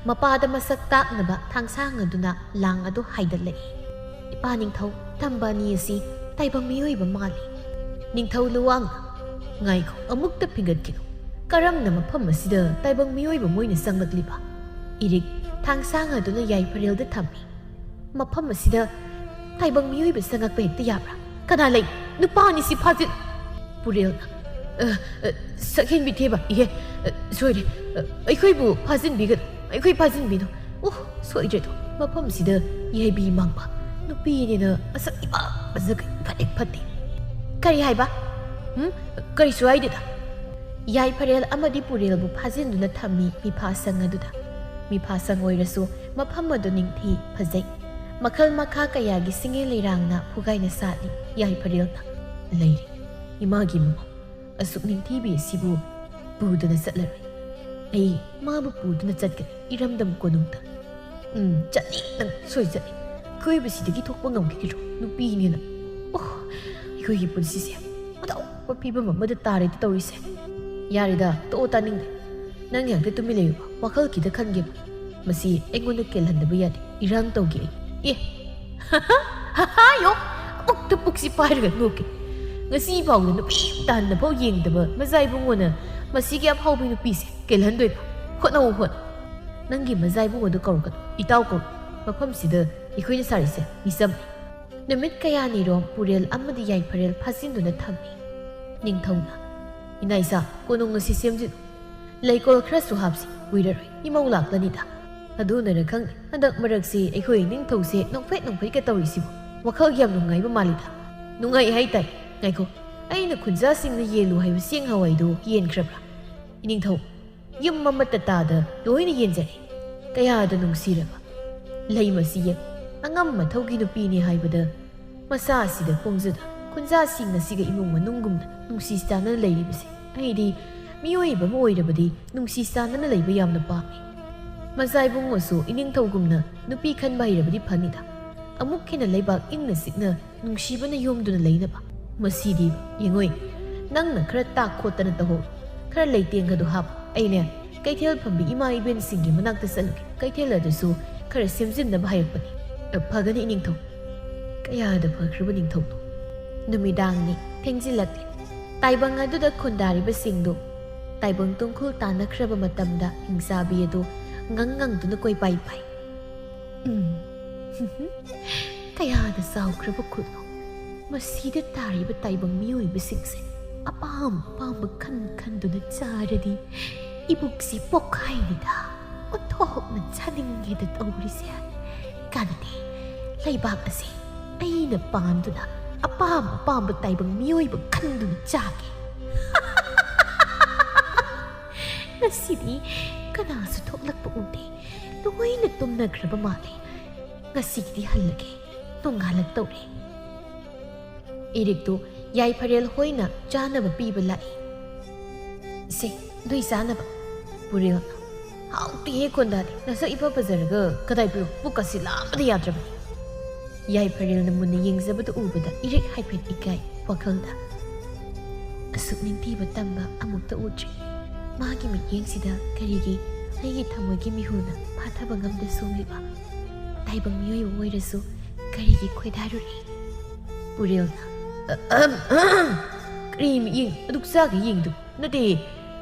ꯃꯄꯥꯗ ꯃꯁꯛ ꯇꯥꯛꯅꯕ ꯊꯥꯡꯁꯥꯡ ꯑꯗꯨꯅ ꯂꯥꯡ ꯑꯗꯨ ꯍꯥꯏꯗꯠꯂꯛꯏ꯫ "ꯏꯄꯥ ꯅꯤꯡꯊꯧ, ꯇꯝꯕ ꯑꯅꯤ ꯑꯁꯤ ꯇꯥꯏꯕꯪ ꯃꯤꯑꯣꯏꯕ ꯃꯥꯜꯂꯤ꯫" ꯅꯤꯡꯊꯧ ꯂꯨꯋꯥꯡꯅ, "ꯉꯥꯏꯈꯣ, ꯑꯃꯨꯛꯇ ꯐꯤꯡꯒꯠꯈꯤꯅꯨ꯫ ꯀꯔꯝꯅ ꯃꯐꯝ ꯑꯁꯤꯗ ꯇꯥꯏꯕꯪ ꯃꯤꯑꯣꯏꯕ ꯃꯣꯏꯅ ꯆꯪꯂꯛꯂꯤꯕ?" ꯏꯔꯤꯛ ꯊꯥꯡꯁꯥꯡ ꯑꯗꯨꯅ ꯌꯥꯏꯐꯔꯦꯜꯗ ꯊꯝꯃꯤ꯫ "ꯃꯐꯝ ꯑꯁꯤꯗ ꯇꯥꯏꯕꯪ ꯃꯤꯑꯣꯏꯕ ꯆꯪꯉꯛꯄ ꯍꯦꯛꯇ ꯌꯥꯕ꯭ꯔꯥ? ꯀꯅꯥ ꯂꯩ? ꯅꯨꯄꯥ ꯑꯅꯤꯁꯤ ꯐꯥꯖꯤꯜ-" ꯄꯨꯔꯦꯜꯅ, "ꯑ, ꯑ, ꯁꯛꯍꯦꯟꯕꯤ ꯊꯦꯕ, ꯏꯍꯦ, ꯑ, ꯁꯣꯏꯔꯦ꯫ ꯑ, ꯑꯩꯈꯣꯏꯕꯨ ꯐꯥꯖꯤꯟꯕꯤꯒꯅꯨ, ꯑꯩꯈꯣꯏ ꯐꯥꯖꯤꯟꯕꯤꯅꯨ꯫ ꯑꯣ, ꯁꯣꯏꯗ꯭ꯔꯦꯗꯣ, ꯃꯐꯝꯁꯤꯗ ꯌꯥꯏꯕꯤ ꯃꯥꯡꯕ ꯅꯨꯄꯤꯅꯦꯅ ꯃꯁꯛ ꯏꯃꯥ ꯃꯁꯛ ꯐꯠ ꯍꯦꯛ ꯐꯠꯇꯦ꯫" "ꯀꯔꯤ ꯍꯥꯏꯕ? ꯎꯝ, ꯀꯔꯤꯁꯨ ꯍꯥꯏꯗꯦꯗ꯫" ꯌꯥꯏꯐꯔꯦꯜ ꯑꯃꯗꯤ ꯄꯨꯔꯦꯜꯕꯨ ꯐꯥꯖꯤꯟꯗꯨꯅ ꯊꯝꯃꯤ ꯃꯤꯐꯥꯁꯪ ꯑꯗꯨꯗ꯫ ꯃꯤꯐꯥꯁꯪ ꯑꯣꯏꯔꯁꯨ ꯃꯐꯝ ꯑꯗꯨ ꯅꯤꯡꯊꯤ ꯐꯖꯩ꯫ ꯃꯈꯜ ꯃꯈꯥ ꯀꯌꯥꯒꯤ ꯁꯤꯡꯉꯦ ꯂꯩꯔꯥꯡꯅ ꯐꯨꯒꯥꯏꯅ ꯁꯥꯠꯂꯤ꯫ ꯌꯥꯏꯐꯔꯦꯜꯅ, "ꯂꯩꯔꯦ, ꯏꯃꯥꯒꯤ ꯃꯃꯧ ꯑꯁꯨꯛ ꯅꯤꯡꯊꯤꯕꯤ ꯑꯁꯤꯕꯨ ꯄꯨꯗꯨꯅ ꯆꯠꯂꯔꯣꯏ꯫ ꯑꯩ ꯃꯥꯕꯨ ꯄꯨꯗꯨꯅ ꯆꯠꯀꯅꯤ ꯏꯔꯝꯗꯝ ꯀꯣꯅꯨꯡꯗ꯫" "ꯎꯝ, ꯆꯠꯅꯤ, ꯅꯪ ꯁꯣꯏ ꯆꯠꯅꯤ꯫ ꯑꯩꯈꯣꯏꯕꯨ ꯁꯤꯗꯒꯤ ꯊꯣꯛꯄ ꯉꯝꯈꯤꯒꯗ꯭ꯔꯣ? ꯅꯨꯄꯤꯅꯦꯅ꯫ ꯑꯣ, ꯑꯩꯈꯣꯏꯒꯤ ꯄꯨꯟꯁꯤꯁꯦ ꯑꯇꯥꯎꯕ ꯐꯤꯕꯝ ꯑꯃꯗ ꯇꯥꯔꯦꯗ ꯇꯧꯔꯤꯁꯦ꯫" "ꯌꯥꯔꯦꯗ, ꯇꯣꯛꯑꯣ, ꯇꯥꯅꯤꯡꯗꯦ꯫ ꯅꯪ ꯍꯦꯛꯇ ꯇꯨꯃꯤꯟ ꯂꯩꯌꯨꯕ, ꯋꯥꯈꯜ ꯈꯤꯇ ꯈꯟꯒꯦꯕ꯫ ꯃꯁꯤ ꯑꯩꯉꯣꯟꯗ ꯀꯦꯜꯍꯟꯗꯕ ꯌꯥꯗꯦ, ꯏꯔꯥꯡ ꯇꯧꯒꯦ ꯑꯩ꯫" "ꯑꯦ, ꯍꯥ ꯍꯥ, ꯌꯣ, ꯑꯃꯨꯛꯇ ꯄꯨ-" ꯁꯤ ꯄꯥꯏꯔꯒ ꯅꯣꯛꯀꯦ꯫ ꯉꯁꯤ ꯐꯥꯎꯗ ꯅꯨꯄꯤ ꯑꯃꯇ ꯍꯟꯅꯐꯥꯎ ꯌꯦꯡꯗꯕ ꯃꯖꯥ ꯏꯕꯨꯡꯉꯣꯅ ꯃꯁꯤꯒꯤ ꯑꯐꯥꯎꯕꯤ ꯅꯨꯄꯤꯁꯦ ꯀꯦꯜꯍꯟꯗꯣꯏꯕ꯫ ꯍꯣꯠꯅꯧ, ꯍꯣꯠꯅꯧ꯫ ꯅꯪꯒꯤ ꯃꯖꯥ ꯏꯕꯨꯡꯉꯣꯗꯣ ꯀꯧꯔꯛꯀꯅꯨ, ꯏꯇꯥꯎ ꯀꯧ꯫ ꯃꯐꯝꯁꯤꯗ ꯑꯩꯈꯣꯏꯅ ꯁꯥꯔꯤꯁꯦ ꯃꯤꯆꯝ꯫ ꯅꯨꯃꯤꯠ ꯀꯌꯥꯅꯤꯔꯣꯝ ꯄꯨꯔꯦꯜ ꯑꯃꯗꯤ ꯌꯥꯏꯐꯔꯦꯜ ꯐꯥꯖꯤꯟꯗꯨꯅ ꯊꯝꯃꯤ꯫ ꯅꯤꯡꯊꯧꯅ, "ꯏꯅꯥ ꯏꯆꯥ, ꯀꯣꯅꯨꯡ ꯑꯁꯤ ꯁꯦꯝꯖꯤꯜꯂꯨ꯫ ꯂꯩꯀꯣꯜ ꯈꯔꯁꯨ ꯍꯥꯞꯁꯤ, ꯀꯨꯏꯔꯔꯣꯏ ꯏꯃꯧ ꯂꯥꯛꯂꯅꯤꯗ꯫ ꯑꯗꯨꯅꯔ ꯈꯪꯗꯦ, ꯍꯟꯗꯛ ꯃꯔꯛꯁꯤ ꯑꯩꯈꯣꯏ ꯅꯤꯡꯊꯧꯁꯦ ꯅꯣꯛꯐꯦꯠ ꯅꯣꯛꯐꯦꯠꯀ ꯇꯧꯔꯤꯁꯤꯕꯨ꯫ ꯋꯥꯈꯜ ꯌꯥꯝ ꯅꯨꯡꯉꯥꯏꯕ ꯃꯥꯜꯂꯤꯗ꯫" "ꯅꯨꯡꯉꯥꯏ ꯍꯥꯏꯇꯥꯏ꯫ ꯉꯥꯏꯈꯣ, ꯑꯩꯅ ꯈꯨꯟꯖꯥꯁꯤꯡꯅ ꯌꯦꯜꯂꯨ ꯍꯥꯏꯕ ꯆꯦꯡ ꯍꯋꯥꯏꯗꯨ ꯌꯦꯟꯈ꯭ꯔꯕ꯭ꯔꯥ?" "ꯏꯅꯤꯡꯊꯧ, ꯌꯨꯝ ꯑꯃꯠꯇ ꯇꯥꯗ ꯂꯣꯏꯅ ꯌꯦꯟꯖꯔꯦ꯫ ꯀꯌꯥꯗ ꯅꯨꯡꯁꯤꯔꯕ ꯂꯩ ꯃꯁꯤ ꯌꯦꯡ꯫ ꯑꯉꯝ ꯃꯊꯧꯒꯤ ꯅꯨꯄꯤꯅꯤ ꯍꯥꯏꯕꯗ ꯃꯁꯥ ꯑꯁꯤꯗ ꯄꯣꯡꯖꯗ ꯈꯨꯟꯖꯥꯁꯤꯡ ꯑꯁꯤꯒ ꯏꯃꯨꯡ ꯃꯅꯨꯡꯒꯨꯝꯅ ꯅꯨꯡꯁꯤ ꯆꯥꯟꯅꯅ ꯂꯩꯔꯤꯕꯁꯦ꯫ ꯑꯩꯗꯤ ꯃꯤꯑꯣꯏꯕ ꯑꯃ ꯑꯣꯏꯔꯕꯗꯤ ꯅꯨꯡꯁꯤ ꯆꯥꯟꯅꯅ ꯂꯩꯕ ꯌꯥꯝꯅ ꯄꯥꯝꯃꯤ꯫ ꯃꯆꯥ ꯏꯕꯨꯡꯉꯣꯁꯨ ꯏꯅꯤꯡꯊꯧꯒꯨꯝꯅ ꯅꯨꯄꯤ ꯈꯟꯕ ꯍꯩꯔꯕꯗꯤ ꯐꯅꯤꯗ꯫ ꯑꯃꯨꯛ ꯍꯦꯟꯅ ꯂꯩꯕꯥꯛ ꯏꯪꯅ ꯆꯤꯛꯅ ꯅꯨꯡꯁꯤꯕꯅ ꯌꯣꯝꯗꯨꯅ ꯂꯩꯅꯕ꯫ ꯃꯁꯤꯗꯤ ꯌꯦꯡꯉꯣꯏ, ꯅꯪꯅ ꯈꯔ ꯇꯥꯛ ꯈꯣꯠꯇꯅ ꯇꯧꯍꯧ꯫ ꯈꯔ ꯂꯩꯇꯦꯡꯒꯗꯨ ꯍꯥꯞꯄꯨ꯫ ꯑꯩꯅꯦ ꯀꯩꯊꯦꯜ ꯐꯝꯕꯤ ꯏꯃꯥ ꯏꯕꯦꯟꯁꯤꯡꯒꯤ ꯃꯅꯥꯛꯇ ꯆꯠꯂꯨꯒꯦ꯫ ꯀꯩꯊꯦꯜ ꯑꯗꯨꯁꯨ ꯈꯔ ꯁꯦꯝꯖꯤꯟꯅꯕ ꯍꯥꯏꯔꯛꯄꯅꯤ꯫" "ꯑ, ꯐꯒꯅꯤ ꯏꯅꯤꯡꯊꯧ꯫" ꯀꯌꯥꯗ ꯐꯈ꯭ꯔꯕ ꯅꯤꯡꯊꯧꯅꯣ! ꯅꯨꯃꯤꯗꯥꯡꯅꯤ, ꯊꯦꯡꯖꯤꯜꯂꯛꯂꯦ꯫ ꯇꯥꯏꯕꯪ ꯑꯗꯨꯗ ꯈꯨꯟꯗꯥꯔꯤꯕꯁꯤꯡꯗꯨ ꯇꯥꯏꯕꯪ ꯇꯨꯡꯈꯨꯜ ꯇꯥꯟꯅꯈ꯭ꯔꯕ ꯃꯇꯝꯗ ꯍꯤꯡꯆꯥꯕꯤ ꯑꯗꯨ ꯉꯪ ꯉꯪꯗꯨꯅ ꯀꯣꯏꯄꯥꯏ ꯄꯥꯏ꯫ ꯎꯝ꯫ ꯀꯌꯥꯗ ꯆꯥꯎꯈ꯭ꯔꯕ ꯈꯨꯠꯅꯣ! ꯃꯁꯤꯗ ꯇꯥꯔꯤꯕ ꯇꯥꯏꯕꯪ ꯃꯤꯑꯣꯏꯕꯁꯤꯡꯁꯦ ꯑꯄꯥꯝ ꯑꯄꯥꯝꯕ ꯈꯟ ꯈꯟꯗꯨꯅ ꯆꯥꯔꯗꯤ ꯏꯕꯨꯛꯁꯤ ꯄꯣꯛꯈꯥꯏꯅꯤꯗ꯫ ꯑꯣꯟꯊꯣꯛꯅ ꯆꯥꯅꯤꯡꯉꯦꯗ ꯇꯧꯔꯤꯁꯦ꯫ ꯀꯥꯟꯅꯗꯦ, ꯂꯩꯕꯥꯛ ꯑꯁꯦ ꯑꯩꯅ ꯄꯥꯟꯗꯨꯅ ꯑꯄꯥꯝ ꯑꯄꯥꯝꯕ ꯇꯥꯏꯕꯪ ꯃꯤꯑꯣꯏꯕ ꯈꯟꯗꯨꯅ ꯆꯥꯒꯦ꯫ ꯉꯁꯤꯗꯤ ꯀꯅꯥꯁꯨ ꯊꯣꯛꯂꯛꯄ ꯎꯗꯦ꯫ ꯂꯣꯏꯅ ꯇꯨꯝꯅꯈ꯭ꯔꯕ ꯃꯥꯜꯂꯦ꯫ ꯉꯁꯤꯒꯤꯗꯤ ꯍꯜꯂꯒꯦ꯫ ꯅꯣꯡꯉꯥꯜꯂꯛꯇꯧꯔꯦ꯫ ꯏꯔꯤꯛꯇꯨ ꯌꯥꯏꯐꯔꯦꯜ ꯍꯣꯏꯅ ꯆꯥꯅꯕ ꯄꯤꯕ ꯂꯥꯛꯏ꯫ "ꯁꯦ, ꯅꯣꯏ ꯆꯥꯅꯕ꯫" ꯄꯨꯔꯦꯜꯅ, "ꯍꯥꯎꯇꯦꯍꯦ ꯈꯣꯟꯗꯥꯗꯤ, ꯅꯁꯛ ꯏꯐ ꯐꯖꯔꯒ ꯀꯗꯥꯏ ꯄꯤꯔꯣ, ꯄꯨꯛꯀꯁꯤ ꯂꯥꯝꯕꯗ ꯌꯥꯗ꯭ꯔꯕꯅꯤ꯫" ꯌꯥꯏꯐꯔꯦꯜꯅ ꯃꯨꯟꯅ ꯌꯦꯡꯖꯕꯗꯨ ꯎꯕꯗ ꯏꯔꯤꯛ ꯍꯥꯏꯐꯦꯠ ꯏꯀꯥꯏ꯫ ꯋꯥꯈꯜꯗ, "ꯑꯁꯨꯛ ꯅꯤꯡꯊꯤꯕ ꯇꯝꯕ ꯑꯃꯨꯛꯇ ꯎꯗ꯭ꯔꯤ꯫ ꯃꯥꯒꯤ ꯃꯤꯠꯌꯦꯡꯁꯤꯗ ꯀꯔꯤꯒꯤ ꯑꯩꯒꯤ ꯊꯃꯣꯏꯒꯤ ꯃꯤꯍꯨꯜꯅ ꯐꯥꯊꯕ ꯉꯝꯗ ꯁꯣꯡꯂꯤꯕ? ꯇꯥꯏꯕꯪ ꯃꯤꯑꯣꯏꯕ ꯑꯣꯏꯔꯁꯨ ꯀꯔꯤꯒꯤ ꯈꯣꯏꯗꯥꯔꯨꯔꯤ?" ꯄꯨꯔꯦꯜꯅ꯫ "ꯑꯍꯝ, ꯑꯍꯝ꯫ ꯀꯔꯤ ꯃꯤꯠꯌꯦꯡ ꯑꯗꯨꯛ ꯆꯥꯒꯩ ꯌꯦꯡꯉꯤꯗꯨ? ꯅꯠꯇꯦ꯫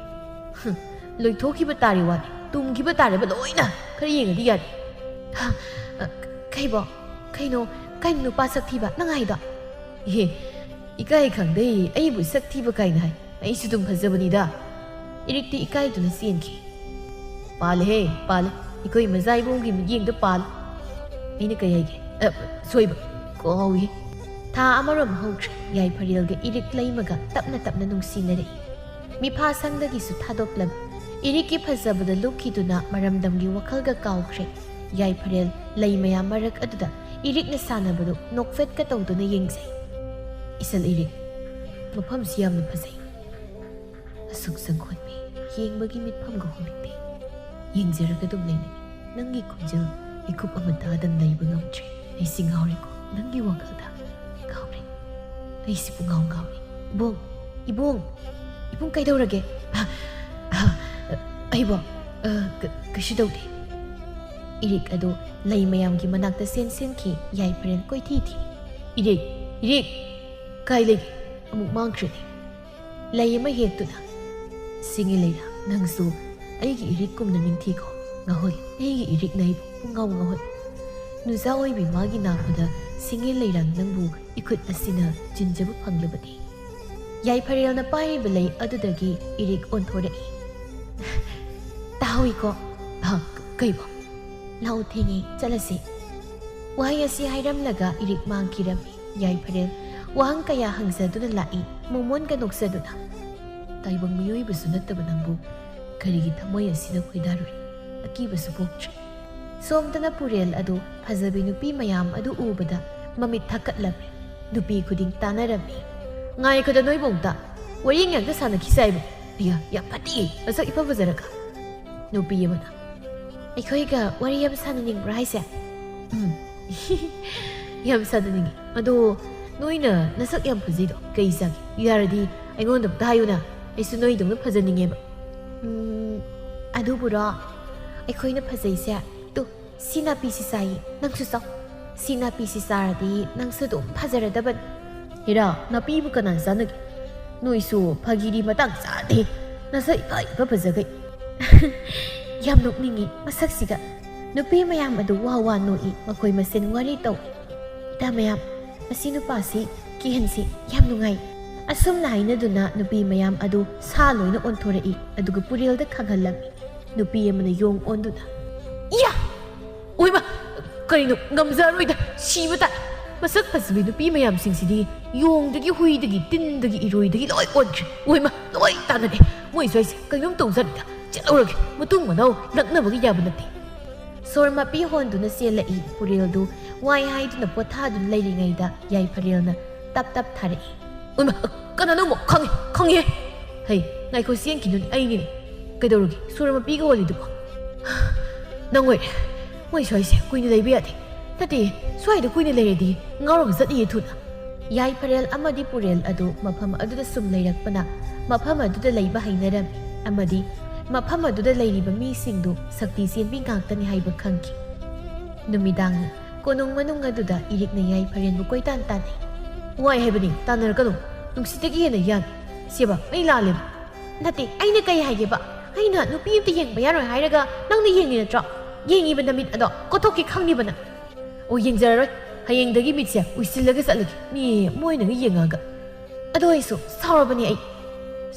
ꯍꯝ, ꯂꯣꯏꯊꯣꯛꯈꯤꯕ ꯇꯥꯔꯦ ꯋꯥꯅꯤ꯫ ꯇꯨꯝꯈꯤꯕ ꯇꯥꯔꯦꯕ ꯂꯣꯏꯅ꯫ ꯈꯔ ꯌꯦꯡꯉꯗꯤ ꯌꯥꯔꯦ꯫" "ꯍꯥ? ꯑ, ꯀꯩꯕꯣ? ꯀꯩꯅꯣ? ꯀꯩꯅꯣ ꯅꯨꯄꯥ ꯁꯛ ꯊꯤꯕ ꯅꯪ ꯍꯥꯏꯗꯣ?" "ꯏꯍꯦ, ꯏꯀꯥꯏ ꯈꯪꯗꯦ꯫ ꯑꯩꯕꯨ ꯁꯛ ꯊꯤꯕ ꯀꯥꯏꯅ ꯍꯥꯏ꯫ ꯑꯩꯁꯨ ꯑꯗꯨꯝ ꯐꯖꯕꯅꯤꯗ꯫" ꯏꯔꯤꯛꯇꯤ ꯏꯀꯥꯏꯗꯨꯅ ꯆꯦꯟꯈꯤ꯫ "ꯄꯥꯜꯂꯦꯍꯦ, ꯄꯥꯜꯂꯦ꯫ ꯑꯩꯈꯣꯏ ꯃꯖꯥ ꯏꯕꯨꯡꯒꯤ ꯃꯤꯠꯌꯦꯡꯗ ꯄꯥꯜꯂꯦ꯫" "ꯑꯩꯅ ꯀꯩ ꯍꯥꯏꯒꯦ? ꯑ, ꯁꯣꯏꯕ꯫ ꯀꯥꯎꯏ꯫" ꯊꯥ ꯑꯃꯔꯣꯝ ꯍꯧꯈ꯭ꯔꯦ꯫ ꯌꯥꯏꯐꯔꯦꯜꯒ ꯏꯔꯤꯛ ꯂꯩꯃꯒ ꯇꯞꯅ ꯇꯞꯅ ꯅꯨꯡꯁꯤꯅꯔꯛꯏ꯫ ꯃꯤꯐꯥ ꯁꯪꯗꯒꯤꯁꯨ ꯊꯥꯗꯣꯛꯂꯝꯃꯤ꯫ ꯏꯔꯤꯛꯀꯤ ꯐꯖꯕꯗ ꯂꯨꯞꯈꯤꯗꯨꯅ ꯃꯔꯝꯗꯝꯒꯤ ꯋꯥꯈꯜꯒ ꯀꯥꯎꯈ꯭ꯔꯦ꯫ ꯌꯥꯏꯐꯔꯦꯜ ꯂꯩ ꯃꯌꯥꯝ ꯃꯔꯛ ꯑꯗꯨꯗ ꯏꯔꯤꯛꯅ ꯁꯥꯟꯅꯕꯗꯨ ꯅꯣꯛꯐꯦꯠꯀ ꯇꯧꯗꯨꯅ ꯌꯦꯡꯖꯩ꯫ "ꯏꯁꯜ ꯏꯔꯤꯛ, ꯃꯐꯝꯁꯤ ꯌꯥꯝꯅ ꯐꯖꯩ꯫ ꯑꯁꯨꯛ ꯆꯪꯈꯣꯟꯕꯤ, ꯌꯦꯡꯕꯒꯤ ꯃꯤꯠꯐꯝꯒ ꯍꯣꯡꯂꯛꯇꯦ꯫ ꯌꯦꯡꯖꯔꯒ ꯑꯗꯨꯝ ꯂꯩꯅꯤꯡꯏ꯫ ꯅꯪꯒꯤ ꯈꯣꯟꯖꯦꯜ ꯏꯀꯨꯞ ꯑꯃ ꯇꯥꯗꯅ ꯂꯩꯕ ꯉꯝꯗ꯭ꯔꯦ꯫ ꯑꯩꯁꯤ ꯉꯥꯎꯔꯦꯀꯣ, ꯅꯪꯒꯤ ꯋꯥꯈꯜꯗ ꯉꯥꯎꯔꯦ꯫ ꯑꯩꯁꯤ ꯄꯨꯡꯉꯥꯎ ꯉꯥꯎꯔꯦ꯫ ꯏꯕꯨꯡ, ꯏꯕꯨꯡ, ꯏꯕꯨꯡ ꯀꯩꯗꯧꯔꯒꯦ?" "ꯑ, ꯑ, ꯑꯩꯕꯣ, ꯑ, ꯀ-, ꯀꯩꯁꯨ ꯇꯧꯗꯦ꯫" ꯏꯔꯤꯛ ꯑꯗꯨ ꯂꯩ ꯃꯌꯥꯝꯒꯤ ꯃꯅꯥꯛꯇ ꯆꯦꯟꯁꯤꯟꯈꯤ꯫ ꯌꯥꯏꯐꯔꯦꯜ ꯀꯣꯏꯊꯤ ꯊꯤ꯫ "ꯏꯔꯤꯛ, ꯏꯔꯤꯛ, ꯀꯥꯏ ꯂꯩꯒꯦ? ꯑꯃꯨꯛ ꯃꯥꯡꯈ꯭ꯔꯦꯅꯦ꯫" ꯂꯩ ꯑꯃ ꯍꯦꯛꯇꯨꯅ, "ꯁꯤꯡꯉꯤ ꯂꯩꯔꯥ, ꯅꯪꯁꯨ ꯑꯩꯒꯤ ꯏꯔꯤꯛꯀꯨꯝꯅ ꯅꯤꯡꯊꯤꯀꯣ꯫ ꯉꯥꯎꯍꯜꯂꯤ, ꯑꯩꯒꯤ ꯏꯔꯤꯛꯅ ꯑꯩꯕꯨ ꯄꯨꯡꯉꯥꯎ ꯉꯥꯎꯍꯜꯂꯤ꯫ ꯅꯨꯖꯥ ꯑꯣꯏꯕꯤ ꯃꯥꯒꯤ ꯅꯥꯛꯄꯗ ꯁꯤꯡꯉꯤ ꯂꯩꯔꯥ ꯅꯪꯕꯨ ꯏꯈꯨꯠ ꯑꯁꯤꯅ ꯆꯤꯟꯖꯕ ꯐꯪꯂꯕꯗꯤ꯫" ꯌꯥꯏꯐꯔꯦꯜꯅ ꯄꯥꯏꯔꯤꯕ ꯂꯩ ꯑꯗꯨꯗꯒꯤ ꯏꯔꯤꯛ ꯑꯣꯟꯊꯣꯔꯛꯏ꯫ "ꯇꯥꯍꯧꯏꯀꯣ?" "ꯍ, ꯀꯩꯕꯣ?" "ꯂꯥꯛꯑꯣ, ꯊꯦꯡꯉꯦ, ꯆꯠꯂꯁꯤ꯫" ꯋꯥꯍꯩ ꯑꯁꯤ ꯍꯥꯏꯔꯝꯂꯒ ꯏꯔꯤꯛ ꯃꯥꯡꯈꯤꯔꯝꯃꯤ꯫ ꯌꯥꯏꯐꯔꯦꯜ ꯋꯥꯍꯪ ꯀꯌꯥ ꯍꯪꯖꯗꯨꯅ ꯂꯥꯛꯏ, ꯃꯣꯃꯣꯟꯒ ꯅꯣꯛꯆꯗꯨꯅ꯫ ꯇꯥꯏꯕꯪ ꯃꯤꯑꯣꯏꯕꯁꯨ ꯅꯠꯇꯕ ꯅꯪꯕꯨ ꯀꯔꯤꯒꯤ ꯊꯃꯣꯏ ꯑꯁꯤꯅ ꯈꯣꯏꯗꯥꯔꯨꯔꯤ? ꯑꯀꯤꯕꯁꯨ ꯄꯣꯛꯇ꯭ꯔꯤ꯫ ꯁꯣꯝꯗꯅ ꯄꯨꯔꯦꯜ ꯑꯗꯨ ꯐꯖꯕꯤ ꯅꯨꯄꯤ ꯃꯌꯥꯝ ꯑꯗꯨ ꯎꯕꯗ ꯃꯃꯤꯠ ꯊꯛꯀꯠꯂꯝꯃꯤ꯫ ꯅꯨꯄꯤ ꯈꯨꯗꯤꯡ ꯇꯥꯟꯅꯔꯝꯃꯤ꯫ "ꯉꯥꯏꯈꯣꯗ ꯅꯣꯏꯕꯣ ꯑꯝꯇ꯫ ꯋꯥꯔꯤ ꯉꯥꯛꯇ ꯁꯥꯟꯅꯈꯤꯁꯦ ꯍꯥꯏꯕ? ꯑꯌꯥ, ꯌꯥꯝ ꯐꯠꯇꯦ, ꯃꯁꯛ ꯏꯐ ꯐꯖꯔꯒ꯫" ꯅꯨꯄꯤ ꯑꯃꯅ, "ꯑꯩꯈꯣꯏꯒ ꯋꯥꯔꯤ ꯑꯃ ꯁꯥꯟꯅꯅꯤꯡꯕ꯭ꯔꯥ ꯍꯥꯏꯁꯦ?" "ꯎꯝ꯫ ꯌꯥꯝ ꯁꯥꯟꯅꯅꯤꯡꯉꯤ꯫ ꯑꯗꯣ ꯅꯣꯏꯅ ꯅꯁꯛ ꯌꯥꯝ ꯐꯖꯩꯗꯣ ꯀꯩ ꯆꯥꯒꯦ? ꯌꯥꯔꯗꯤ ꯑꯩꯉꯣꯟꯗ ꯑꯝꯇ ꯍꯥꯏꯌꯨꯅ꯫ ꯑꯩꯁꯨ ꯅꯣꯏꯗꯧꯅ ꯐꯖꯅꯤꯡꯉꯦꯕ꯫" "ꯎꯝ, ꯑꯗꯨꯕꯨꯔꯣ? ꯑꯩꯈꯣꯏꯅ ꯐꯖꯩꯁꯦ, ꯇꯨ, ꯁꯤ ꯅꯥꯄꯤꯁꯤ ꯆꯥꯏꯌꯦ꯫ ꯅꯪꯁꯨ ꯆꯥꯎ꯫ "ꯁꯤ ꯅꯥꯄꯤꯁꯤ ꯆꯥꯔꯗꯤ ꯅꯪꯁꯨ ꯑꯗꯨꯝ ꯐꯖꯔꯗꯕꯅꯤ"꯫ "ꯍꯦꯔꯥ, ꯅꯥꯄꯤꯕꯨ ꯀꯅꯥ ꯆꯥꯅꯒꯦ? ꯅꯣꯏꯁꯨ ꯐꯥꯒꯤꯗꯤ ꯃꯇꯥꯡ ꯆꯥꯗꯦ꯫ ꯅꯁꯛ ꯏꯐ ꯏꯐ ꯐꯖꯈꯩ"꯫ ꯌꯥꯝ ꯅꯣꯛꯅꯤꯡꯉꯤ ꯃꯁꯛꯁꯤꯒ꯫ ꯅꯨꯄꯤ ꯃꯌꯥꯝ ꯑꯗꯨ ꯋꯥ ꯋꯥ ꯅꯣꯛꯏ, ꯃꯈꯣꯏ ꯃꯁꯦꯟ ꯋꯥꯔꯤ ꯇꯧ꯫ "ꯏꯇꯥ ꯃꯌꯥꯝ, ꯃꯁꯤ ꯅꯨꯄꯥꯁꯤ ꯀꯤꯍꯟꯁꯤ, ꯌꯥꯝ ꯅꯨꯡꯉꯥꯏ"꯫ ꯑꯁꯨꯝꯅ ꯍꯥꯏꯅꯗꯨꯅ ꯅꯨꯄꯤ ꯃꯌꯥꯝ ꯑꯗꯨ ꯁꯥ ꯂꯣꯏꯅ ꯑꯣꯟꯊꯣꯔꯛꯏ, ꯑꯗꯨꯒ ꯄꯨꯔꯦꯜꯗ ꯈꯪꯍꯜꯂꯝꯃꯤ꯫ ꯅꯨꯄꯤ ꯑꯃꯅ ꯌꯣꯡ ꯑꯣꯟꯗꯨꯅ, "ꯏꯌꯥ! ꯑꯣꯏꯃ! ꯀꯔꯤꯅꯣ, ꯉꯝꯖꯔꯣꯏꯗ, ꯁꯤꯕ ꯇꯥꯏ꯫ ꯃꯁꯛ ꯐꯖꯕꯤ ꯅꯨꯄꯤ ꯃꯌꯥꯝꯁꯤꯡꯁꯤꯗꯤ ꯌꯣꯡꯗꯒꯤ, ꯍꯨꯏꯗꯒꯤ, ꯇꯤꯟꯗꯒꯤ, ꯏꯔꯣꯏꯗꯒꯤ ꯂꯣꯏ ꯑꯣꯟꯈ꯭ꯔꯦ꯫ ꯑꯣꯏꯃ, ꯂꯣꯏ ꯇꯥꯟꯅꯔꯦ꯫ ꯃꯣꯏ ꯁ꯭ꯋꯥꯏꯁꯦ ꯀꯩꯅꯣꯝ ꯇꯧꯖꯥꯠꯅꯤꯗ꯫ ꯆꯠꯍꯧꯔꯒꯦ, ꯃꯇꯨꯡ ꯃꯅꯥꯎ ꯂꯛꯅꯕꯒ ꯌꯥꯕ ꯅꯠꯇꯦ"꯫ ꯁꯣꯔ ꯃꯄꯤ ꯍꯣꯟꯗꯨꯅ ꯆꯦꯜꯂꯛꯏ꯫ ꯄꯨꯔꯦꯜꯗꯨ ꯋꯥꯏ ꯍꯥꯏꯗꯨꯅ ꯄꯣꯊꯥꯗꯨꯅ ꯂꯩꯔꯤꯉꯩꯗ ꯌꯥꯏꯐꯔꯦꯜꯅ ꯇꯞ ꯇꯞ ꯊꯥꯔꯛꯏ꯫ "ꯑꯣꯏꯃ, ꯀꯅꯥꯅꯣ ꯑꯃꯨꯛ? ꯈꯪꯉꯦ, ꯈꯪꯉꯦ"꯫ "ꯍꯩ, ꯉꯥꯏꯈꯣ, ꯆꯦꯟꯈꯤꯅꯨꯅꯦ, ꯑꯩꯅꯤꯅꯦ"꯫ "ꯀꯩꯗꯧꯔꯒꯦ? ꯁꯣꯔ ꯃꯄꯤꯒ ꯍꯣꯜꯂꯤꯗꯨꯕꯣ?" "ꯅꯪ ꯑꯣꯏꯔꯦ꯫ ꯃꯣꯏ ꯁ꯭ꯋꯥꯏꯁꯦ ꯀꯨꯏꯅ ꯂꯩꯕ ꯌꯥꯗꯦ꯫ ꯅꯠꯇꯦ, ꯁ꯭ꯋꯥꯏꯗ ꯀꯨꯏꯅ ꯂꯩꯔꯗꯤ ꯉꯥꯎꯔꯒ ꯆꯠꯅꯤꯌꯦ ꯊꯨꯅ"꯫ ꯌꯥꯏꯐꯔꯦꯜ ꯑꯃꯗꯤ ꯄꯨꯔꯦꯜ ꯑꯗꯨ ꯃꯐꯝ ꯑꯗꯨꯗ ꯁꯨꯝ ꯂꯩꯔꯛꯄꯅ ꯃꯐꯝ ꯑꯗꯨꯗ ꯂꯩꯕ ꯍꯩꯅꯔꯝꯃꯤ ꯑꯃꯗꯤ ꯃꯐꯝ ꯑꯗꯨꯗ ꯂꯩꯔꯤꯕ ꯃꯤꯁꯤꯡꯗꯨ ꯁꯛꯇꯤ ꯆꯦꯟꯕꯤ ꯉꯥꯛꯇꯅꯤ ꯍꯥꯏꯕ ꯈꯪꯈꯤ꯫ ꯅꯨꯃꯤꯗꯥꯡꯅꯤ꯫ ꯀꯣꯅꯨꯡ ꯃꯅꯨꯡ ꯑꯗꯨꯗ ꯏꯔꯤꯛꯅ ꯌꯥꯏꯐꯔꯦꯜꯕꯨ ꯀꯣꯏꯇꯥꯟ ꯇꯥꯟꯅꯩ꯫ "ꯋꯥꯏ ꯍꯥꯏꯕꯅꯤ, ꯇꯥꯟꯅꯔꯛꯀꯅꯨ꯫ ꯅꯨꯡꯁꯤꯠꯇꯒꯤ ꯍꯦꯟꯅ ꯌꯥꯡꯉꯤ꯫ ꯁꯦꯕ, ꯑꯩ ꯂꯥꯜꯂꯦꯕ"꯫ "ꯅꯠꯇꯦ, ꯑꯩꯅ ꯀꯩ ꯍꯥꯏꯒꯦꯕ? ꯑꯩꯅ ꯅꯨꯄꯤ ꯑꯝꯇ ꯌꯦꯡꯕ ꯌꯥꯔꯣꯏ ꯍꯥꯏꯔꯒ ꯅꯪꯅ ꯌꯦꯡꯉꯤ ꯅꯠꯇ꯭ꯔꯣ? ꯌꯦꯡꯉꯤꯕ ꯅꯃꯤꯠ ꯑꯗꯣ ꯀꯣꯠꯊꯣꯛꯀꯦ ꯈꯪꯅꯤꯕ ꯅꯪ"꯫ "ꯑꯣ, ꯌꯦꯡꯖꯔꯔꯣꯏ꯫ ꯍꯌꯦꯡꯗꯒꯤ ꯃꯤꯠꯁꯦ ꯎꯏꯁꯤꯜꯂꯒ ꯆꯠꯂꯒꯦ, ꯃꯤ ꯃꯣꯏꯅꯒ ꯌꯦꯡꯉꯛꯑꯒ"꯫ "ꯑꯗꯣ ꯑꯩꯁꯨ ꯁꯥꯎꯔꯕꯅꯦ ꯑꯩ"꯫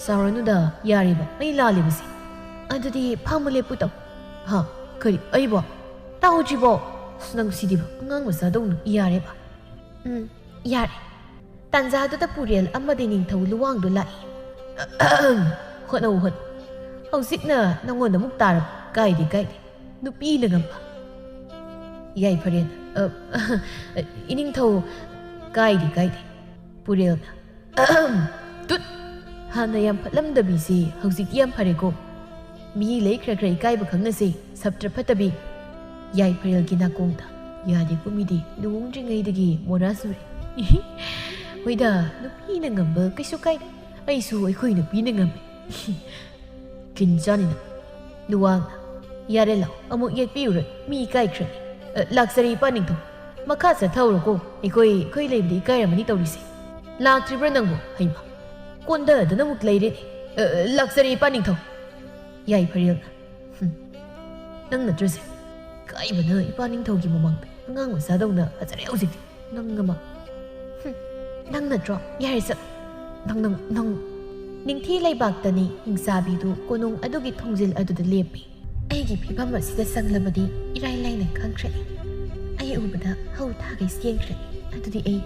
"ꯁꯥꯎꯔꯅꯨꯗ, ꯌꯥꯔꯦꯕ, ꯑꯩ ꯂꯥꯜꯂꯦꯕꯁꯦ"꯫ "ꯑꯗꯨꯗꯤ ꯐꯝꯃꯨ ꯂꯦꯞꯄꯨ ꯇꯧ"꯫ "ꯍꯥ? ꯀꯔꯤ, ꯑꯩꯕꯣ? ꯇꯥꯍꯧꯗ꯭ꯔꯤꯕꯣ? ꯑꯁ, ꯅꯪ ꯁꯤꯗꯤꯕ, ꯑꯉꯥꯡ ꯃꯆꯥꯗꯧꯅ꯫ ꯌꯥꯔꯦꯕ"꯫ "ꯎꯝ, ꯌꯥꯔꯦ"꯫ ꯇꯥꯟꯖꯥꯗꯨꯗ ꯄꯨꯔꯦꯜ ꯑꯃꯗꯤ ꯅꯤꯡꯊꯧ ꯂꯨꯋꯥꯡꯗꯨ ꯂꯥꯛꯏ꯫ "ꯍꯣꯠꯅꯧ, ꯍꯣꯠꯅꯧ꯫ ꯍꯧꯖꯤꯛꯅ ꯅꯉꯣꯟꯗ ꯑꯃꯨꯛ ꯇꯥꯔꯕ꯫ ꯀꯥꯏꯗꯦ, ꯀꯥꯏꯗꯦ꯫ ꯅꯨꯄꯤꯅ ꯉꯝꯕ"꯫ ꯌꯥꯏꯐꯔꯦꯜ, "ꯑ, ꯏꯅꯤꯡꯊꯧ"꯫ "ꯀꯥꯏꯗꯦ, ꯀꯥꯏꯗꯦ"꯫ ꯄꯨꯔꯦꯜꯅ, "ꯇꯨꯠ! ꯍꯥꯟꯅ ꯌꯥꯝ ꯐꯠꯂꯝꯗꯕꯤꯁꯦ ꯍꯧꯖꯤꯛꯇꯤ ꯌꯥꯝ ꯐꯔꯦꯀꯣ꯫ ꯃꯤ ꯂꯩ ꯈꯔ ꯈꯔ ꯏꯀꯥꯏꯕ ꯈꯪꯅꯁꯦ, ꯁꯞꯇ꯭ꯔ ꯐꯠꯇꯕꯤ"꯫ ꯌꯥꯏꯐꯔꯦꯜꯒꯤ ꯅꯥꯀꯣꯡꯗ, "ꯌꯥꯗꯦꯀꯣ ꯃꯤꯗꯤ, ꯂꯨꯍꯣꯡꯗ꯭ꯔꯤꯉꯩꯗꯒꯤ ꯃꯣꯔꯥ ꯆꯨꯔꯦ"꯫ "ꯍꯣꯏꯗ, ꯅꯨꯄꯤꯅ ꯉꯝꯕ ꯀꯩꯁꯨ ꯀꯥꯏꯗꯦ꯫ ꯑꯩꯁꯨ ꯑꯩꯈꯣꯏ ꯅꯨꯄꯤꯅ ꯉꯝꯃꯦ"꯫ ꯀꯤꯟ ꯆꯥꯅꯤꯅ꯫ ꯂꯨꯋꯥꯡꯅ, "ꯌꯥꯔꯦ, ꯂꯥꯛꯑꯣ, ꯑꯃꯨꯛ ꯌꯦꯠꯄꯤꯔꯨꯔꯦ, ꯃꯤ ꯏꯀꯥꯏꯈ꯭ꯔꯅꯤ꯫ ꯑ, ꯂꯥꯛꯆꯔꯦ, ꯏꯄꯥ ꯅꯤꯡꯊꯧ"꯫ ꯃꯈꯥ ꯆꯠꯊꯍꯧꯔꯣꯀꯣ꯫ ꯑꯩꯈꯣꯏ ꯑꯩꯈꯣꯏ ꯂꯩꯕꯗꯤ ꯏꯀꯥꯏꯔꯝꯃꯅꯤ ꯇꯧꯔꯤꯁꯦ꯫ ꯂꯥꯛꯇ꯭ꯔꯤꯕ꯭ꯔꯥ ꯅꯪꯕꯨ? ꯍꯩꯃ, ꯀꯣꯟꯗꯗꯅ ꯑꯃꯨꯛ ꯂꯩꯔꯦꯅꯦ꯫ ꯑ, ꯂꯥꯛꯆꯔꯦ ꯏꯄꯥ ꯅꯤꯡꯊꯧ꯫ ꯌꯥꯏ ꯐꯔꯦꯜꯅ꯫ ꯍꯨꯝ꯫ ꯅꯪ ꯅꯠꯇ꯭ꯔꯁꯦ? ꯏꯀꯥꯏꯕꯅ ꯏꯄꯥ ꯅꯤꯡꯊꯧꯒꯤ ꯃꯃꯥꯡꯗ ꯑꯉꯥꯡ ꯃꯆꯥꯗꯧꯅ ꯐꯖꯔꯦ ꯍꯧꯖꯤꯛꯇꯤ꯫ ꯅꯪ ꯑꯃ꯫ ꯍꯨꯝ꯫ ꯅꯪ ꯅꯠꯇ꯭ꯔꯣ? ꯌꯥꯔꯦ ꯆꯠ꯫ ꯅꯪ, ꯅꯪ, ꯅꯪ꯫ ꯅꯤꯡꯊꯤ ꯂꯩꯕꯥꯛꯇꯅꯤ ꯍꯤꯡꯆꯥꯕꯤꯗꯨ ꯀꯣꯅꯨꯡ ꯑꯗꯨꯒꯤ ꯊꯣꯡꯖꯤꯜ ꯑꯗꯨꯗ ꯂꯦꯞꯄꯤ꯫ ꯑꯩꯒꯤ ꯐꯤꯕꯝ ꯑꯁꯤꯗ ꯆꯪꯂꯕꯗꯤ ꯏꯔꯥꯏ ꯂꯥꯏꯅ ꯈꯪꯈ꯭ꯔꯅꯤ꯫ ꯑꯩ ꯎꯕꯗ ꯍꯧ ꯊꯥꯒꯩ ꯆꯦꯟꯈ꯭ꯔꯅꯤ꯫ ꯑꯗꯨꯗꯤ ꯑꯩ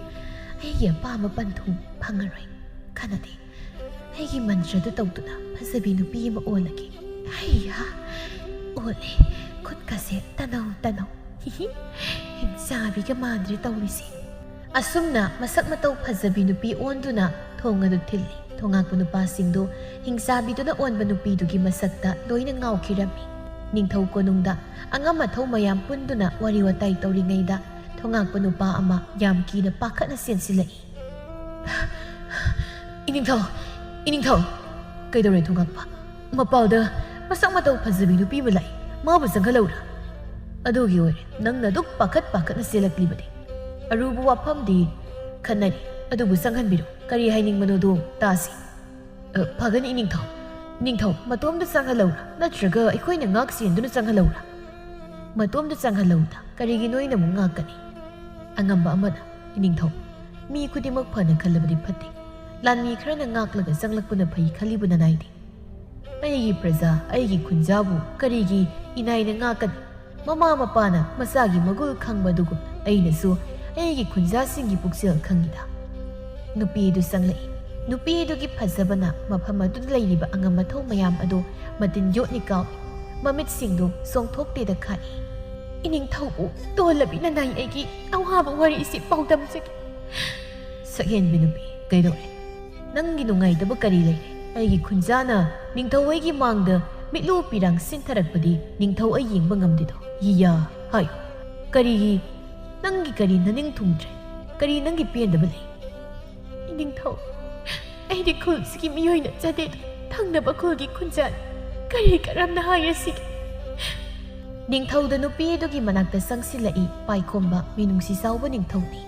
ꯑꯩꯒꯤ ꯑꯄꯥꯝꯕ ꯄꯟꯊꯨꯡ ꯐꯪꯉꯔꯣꯏ꯫ ꯀꯥꯟꯅꯗꯦ꯫ ꯑꯩꯒꯤ ꯃꯟꯇ꯭ꯔꯗꯨ ꯇꯧꯗꯨꯅ ꯐꯖꯕꯤ ꯅꯨꯄꯤ ꯑꯃ ꯑꯣꯜꯂꯒꯦ꯫ ꯍꯩꯌꯥ! ꯑꯣꯜꯂꯦ꯫ ꯈꯨꯠꯀꯁꯦ ꯇꯅꯧ ꯇꯅꯧ꯫ ꯍꯤꯍꯤ꯫ ꯍꯤꯡꯆꯥꯕꯤꯒ ꯃꯥꯟꯗ꯭ꯔꯦ ꯇꯧꯔꯤꯁꯦ꯫ ꯑꯁꯨꯝꯅ ꯃꯁꯛ ꯃꯇꯧ ꯐꯖꯕꯤ ꯅꯨꯄꯤ ꯑꯣꯟꯗꯨꯅ ꯊꯣꯡ ꯑꯗꯨ ꯊꯤꯜꯂꯤ꯫ ꯊꯣꯉꯥꯛꯄ ꯅꯨꯄꯥꯁꯤꯡꯗꯨ ꯍꯤꯡꯆꯥꯕꯤꯗꯨꯅ ꯑꯣꯟꯕ ꯅꯨꯄꯤꯗꯨꯒꯤ ꯃꯁꯛꯇ ꯂꯣꯏꯅ ꯉꯥꯎꯈꯤꯔꯝꯃꯤ꯫ ꯅꯤꯡꯊꯧ ꯀꯣꯅꯨꯡꯗ ꯑꯉꯝ ꯑꯊꯧ ꯃꯌꯥꯝ ꯄꯨꯟꯗꯨꯅ ꯋꯥꯔꯤ ꯋꯥꯇꯥꯏ ꯇꯧꯔꯤꯉꯩꯗ ꯊꯣꯉꯥꯛꯄ ꯅꯨꯄꯥ ꯑꯃ ꯌꯥꯝ ꯀꯤꯅ ꯄꯥꯈꯠꯅ ꯆꯦꯟꯁꯤꯜꯂꯛꯏ꯫ "ꯏꯅꯤꯡꯊꯧ, ꯏꯅꯤꯡꯊꯧ!" "ꯀꯩꯗꯧꯔꯦ ꯊꯣꯉꯥꯛꯄ?" "ꯃꯄꯥꯜꯗ ꯃꯁꯛ ꯃꯇꯧ ꯐꯖꯕꯤ ꯅꯨꯄꯤ ꯑꯃ ꯂꯥꯛꯏ꯫ ꯃꯥꯕꯨ ꯆꯪꯍꯜꯂꯧꯔꯥ?" "ꯑꯗꯨꯒꯤ ꯑꯣꯏꯔꯦ ꯅꯪꯅ ꯑꯗꯨꯛ ꯄꯥꯈꯠ ꯄꯥꯈꯠꯅ ꯆꯦꯜꯂꯛꯂꯤꯕꯗꯤ꯫ ꯑꯔꯨꯕ ꯋꯥꯐꯝꯗꯤ ꯈꯟꯅꯔꯤ, ꯑꯗꯨꯕꯨ ꯆꯪꯍꯟꯕꯤꯔꯣ꯫ ꯀꯔꯤ ꯍꯥꯏꯅꯤꯡꯕꯅꯣꯗꯣ ꯇꯥꯁꯤ꯫" "ꯑ, ꯐꯒꯅꯤ ꯏꯅꯤꯡꯊꯧ꯫ ꯏꯅꯤꯡꯊꯧ, ꯃꯇꯣꯝꯗ ꯆꯪꯍꯜꯂꯧꯔꯥ? ꯅꯠꯇ꯭ꯔꯒ ꯑꯩꯈꯣꯏꯅ ꯉꯥꯛ ꯁꯦꯟꯗꯨꯅ ꯆꯪꯍꯜꯂꯧꯔꯥ?" "ꯃꯇꯣꯝꯗ ꯆꯪꯍꯜꯂꯧꯗ꯫ ꯀꯔꯤꯒꯤꯅꯣ ꯑꯩꯅ ꯑꯃꯨꯛ ꯉꯥꯛꯀꯅꯤ?" ꯑꯉꯝꯕ ꯑꯃꯅ, "ꯏꯅꯤꯡꯊꯧ, ꯃꯤ ꯈꯨꯗꯤꯡꯃꯛ ꯐꯅ ꯈꯜꯂꯕꯗꯤ ꯐꯠꯇꯦ꯫ ꯂꯥꯟꯃꯤ ꯈꯔꯅ ꯉꯥꯛꯂꯒ ꯆꯪꯂꯛꯄꯅ ꯐꯩ ꯈꯜꯂꯤꯕ ꯅꯅꯥꯏꯗꯤ꯫ ꯑꯩꯒꯤ ꯄ꯭ꯔꯖꯥ, ꯑꯩꯒꯤ ꯈꯨꯟꯖꯥꯕꯨ ꯀꯔꯤꯒꯤ ꯏꯅꯥꯏꯅ ꯉꯥꯛꯀꯅꯤ? ꯃꯃꯥ ꯃꯄꯥꯅ ꯃꯆꯥꯒꯤ ꯃꯒꯨꯜ ꯈꯪꯕ ꯑꯗꯨꯒꯨꯝꯅ ꯑꯩꯅꯁꯨ ꯑꯩꯒꯤ ꯈꯨꯟꯖꯥꯁꯤꯡꯒꯤ ꯄꯨꯛꯆꯦꯜ ꯈꯪꯉꯤꯗ꯫" ꯅꯨꯄꯤ ꯑꯗꯨ ꯆꯪꯂꯛꯏ꯫ ꯅꯨꯄꯤ ꯑꯗꯨꯒꯤ ꯐꯖꯕꯅ ꯃꯐꯝ ꯑꯗꯨꯗ ꯂꯩꯔꯤꯕ ꯑꯉꯝ ꯑꯊꯧ ꯃꯌꯥꯝ ꯑꯗꯨ ꯃꯇꯤꯟ ꯌꯣꯠꯅꯤ ꯀꯥꯎꯏ꯫ ꯃꯃꯤꯠꯁꯤꯡꯗꯨ ꯆꯣꯡꯊꯣꯛꯇꯦꯗ ꯈꯥꯛꯏ꯫ "ꯏꯅꯤꯡꯊꯧꯕꯨ ꯇꯣꯜꯂꯕꯤ ꯅꯅꯥꯏ ꯑꯩꯒꯤ ꯑꯋꯥꯕ ꯋꯥꯔꯤꯁꯤ ꯄꯥꯎꯗꯝꯖꯒꯦ꯫" "ꯁꯛꯍꯦꯟꯕꯤ ꯅꯨꯄꯤ, ꯀꯩꯗꯧꯔꯦ? ꯅꯪꯒꯤ ꯅꯨꯡꯉꯥꯏꯇꯕ ꯀꯔꯤ ꯂꯩꯔꯦ? ꯑꯩꯒꯤ ꯈꯨꯟꯖꯥꯅ ꯅꯤꯡꯊꯧ ꯑꯩꯒꯤ ꯃꯥꯡꯗ ꯃꯤꯠꯂꯨ ꯄꯤꯔꯥꯡ ꯁꯤꯟꯊꯔꯛꯄꯗꯤ ꯅꯤꯡꯊꯧ ꯑꯩ ꯌꯦꯡꯕ ꯉꯝꯗꯦꯗꯣ꯫ ꯌꯤꯌꯥ, ꯍꯥꯏꯌꯨ꯫ ꯀꯔꯤꯒꯤ? ꯅꯪꯒꯤ ꯀꯔꯤ ꯅꯅꯤꯡ ꯊꯨꯡꯗ꯭ꯔꯦ? ꯀꯔꯤ ꯅꯪꯒꯤ ꯄꯦꯟꯗꯕ ꯂꯩ?" "ꯏꯅꯤꯡꯊꯧ, ꯑꯩꯗꯤ ꯈꯨꯜꯁꯤꯒꯤ ꯃꯤꯑꯣꯏ ꯅꯠꯆꯗꯦꯗꯣ, ꯊꯪꯅꯕ ꯈꯨꯜꯒꯤ ꯈꯨꯟꯖꯥꯅꯤ꯫ ꯀꯔꯤ ꯀꯔꯝꯅ ꯍꯥꯏꯔꯁꯤꯒꯦ?" ꯅꯤꯡꯊꯧꯗ ꯅꯨꯄꯤ ꯑꯗꯨꯒꯤ ꯃꯅꯥꯛꯇ ꯆꯪꯁꯤꯜꯂꯛꯏ ꯄꯥꯏꯈꯣꯝꯕ ꯃꯤꯅꯨꯡꯁꯤ ꯆꯥꯎꯕ ꯅꯤꯡꯊꯧꯅꯤ꯫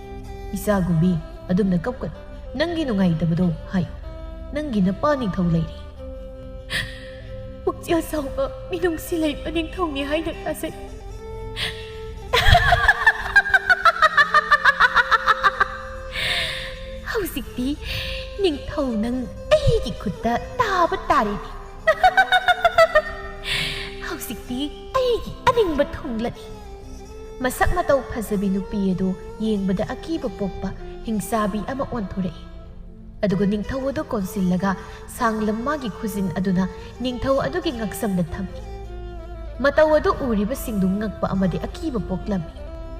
"ꯏꯆꯥꯒꯨꯝꯕꯤ, ꯑꯗꯨꯝꯅ ꯀꯞꯀꯅꯨ꯫ ꯅꯪꯒꯤ ꯅꯨꯡꯉꯥꯏꯇꯕꯗꯣ ꯍꯥꯏꯌꯨ꯫ ꯅꯪꯒꯤ ꯅꯄꯥ ꯅꯤꯡꯊꯧ ꯂꯩꯔꯤ꯫" "ꯄꯨꯛꯆꯦꯜ ꯆꯥꯎꯕ ꯃꯤꯅꯨꯡꯁꯤ ꯂꯩꯕ ꯅꯤꯡꯊꯧꯅꯤ ꯍꯥꯏꯅ ꯇꯥꯖꯩ꯫ ꯍꯧꯖꯤꯛꯇꯤ ꯅꯤꯡꯊꯧ ꯅꯪ ꯑꯩꯒꯤ ꯈꯨꯠꯇ ꯇꯥꯕ ꯇꯥꯔꯦꯅꯦ꯫ ꯍꯧꯖꯤꯛꯇꯤ ꯑꯩꯒꯤ ꯑꯅꯤꯡꯕ ꯊꯨꯡꯂꯅꯤ꯫" ꯃꯁꯛ ꯃꯇꯧ ꯐꯖꯕꯤ ꯅꯨꯄꯤ ꯑꯗꯨ ꯌꯦꯡꯕꯗ ꯑꯀꯤꯕ ꯄꯣꯛꯄ ꯍꯤꯡꯆꯥꯕꯤ ꯑꯃ ꯑꯣꯟꯊꯣꯔꯛꯏ꯫ ꯑꯗꯨꯒ ꯅꯤꯡꯊꯧ ꯑꯗꯨ ꯀꯣꯟꯁꯤꯜꯂꯒ ꯁꯥꯡꯂꯝ ꯃꯥꯒꯤ ꯈꯨꯖꯤꯟ ꯑꯗꯨꯅ ꯅꯤꯡꯊꯧ ꯑꯗꯨꯒꯤ ꯉꯛꯁꯝꯗ ꯊꯝꯃꯤ꯫ ꯃꯇꯧ ꯑꯗꯨ ꯎꯔꯤꯕꯁꯤꯡꯗꯨ ꯉꯛꯄ ꯑꯃꯗꯤ ꯑꯀꯤꯕ ꯄꯣꯛꯂꯝꯃꯤ꯫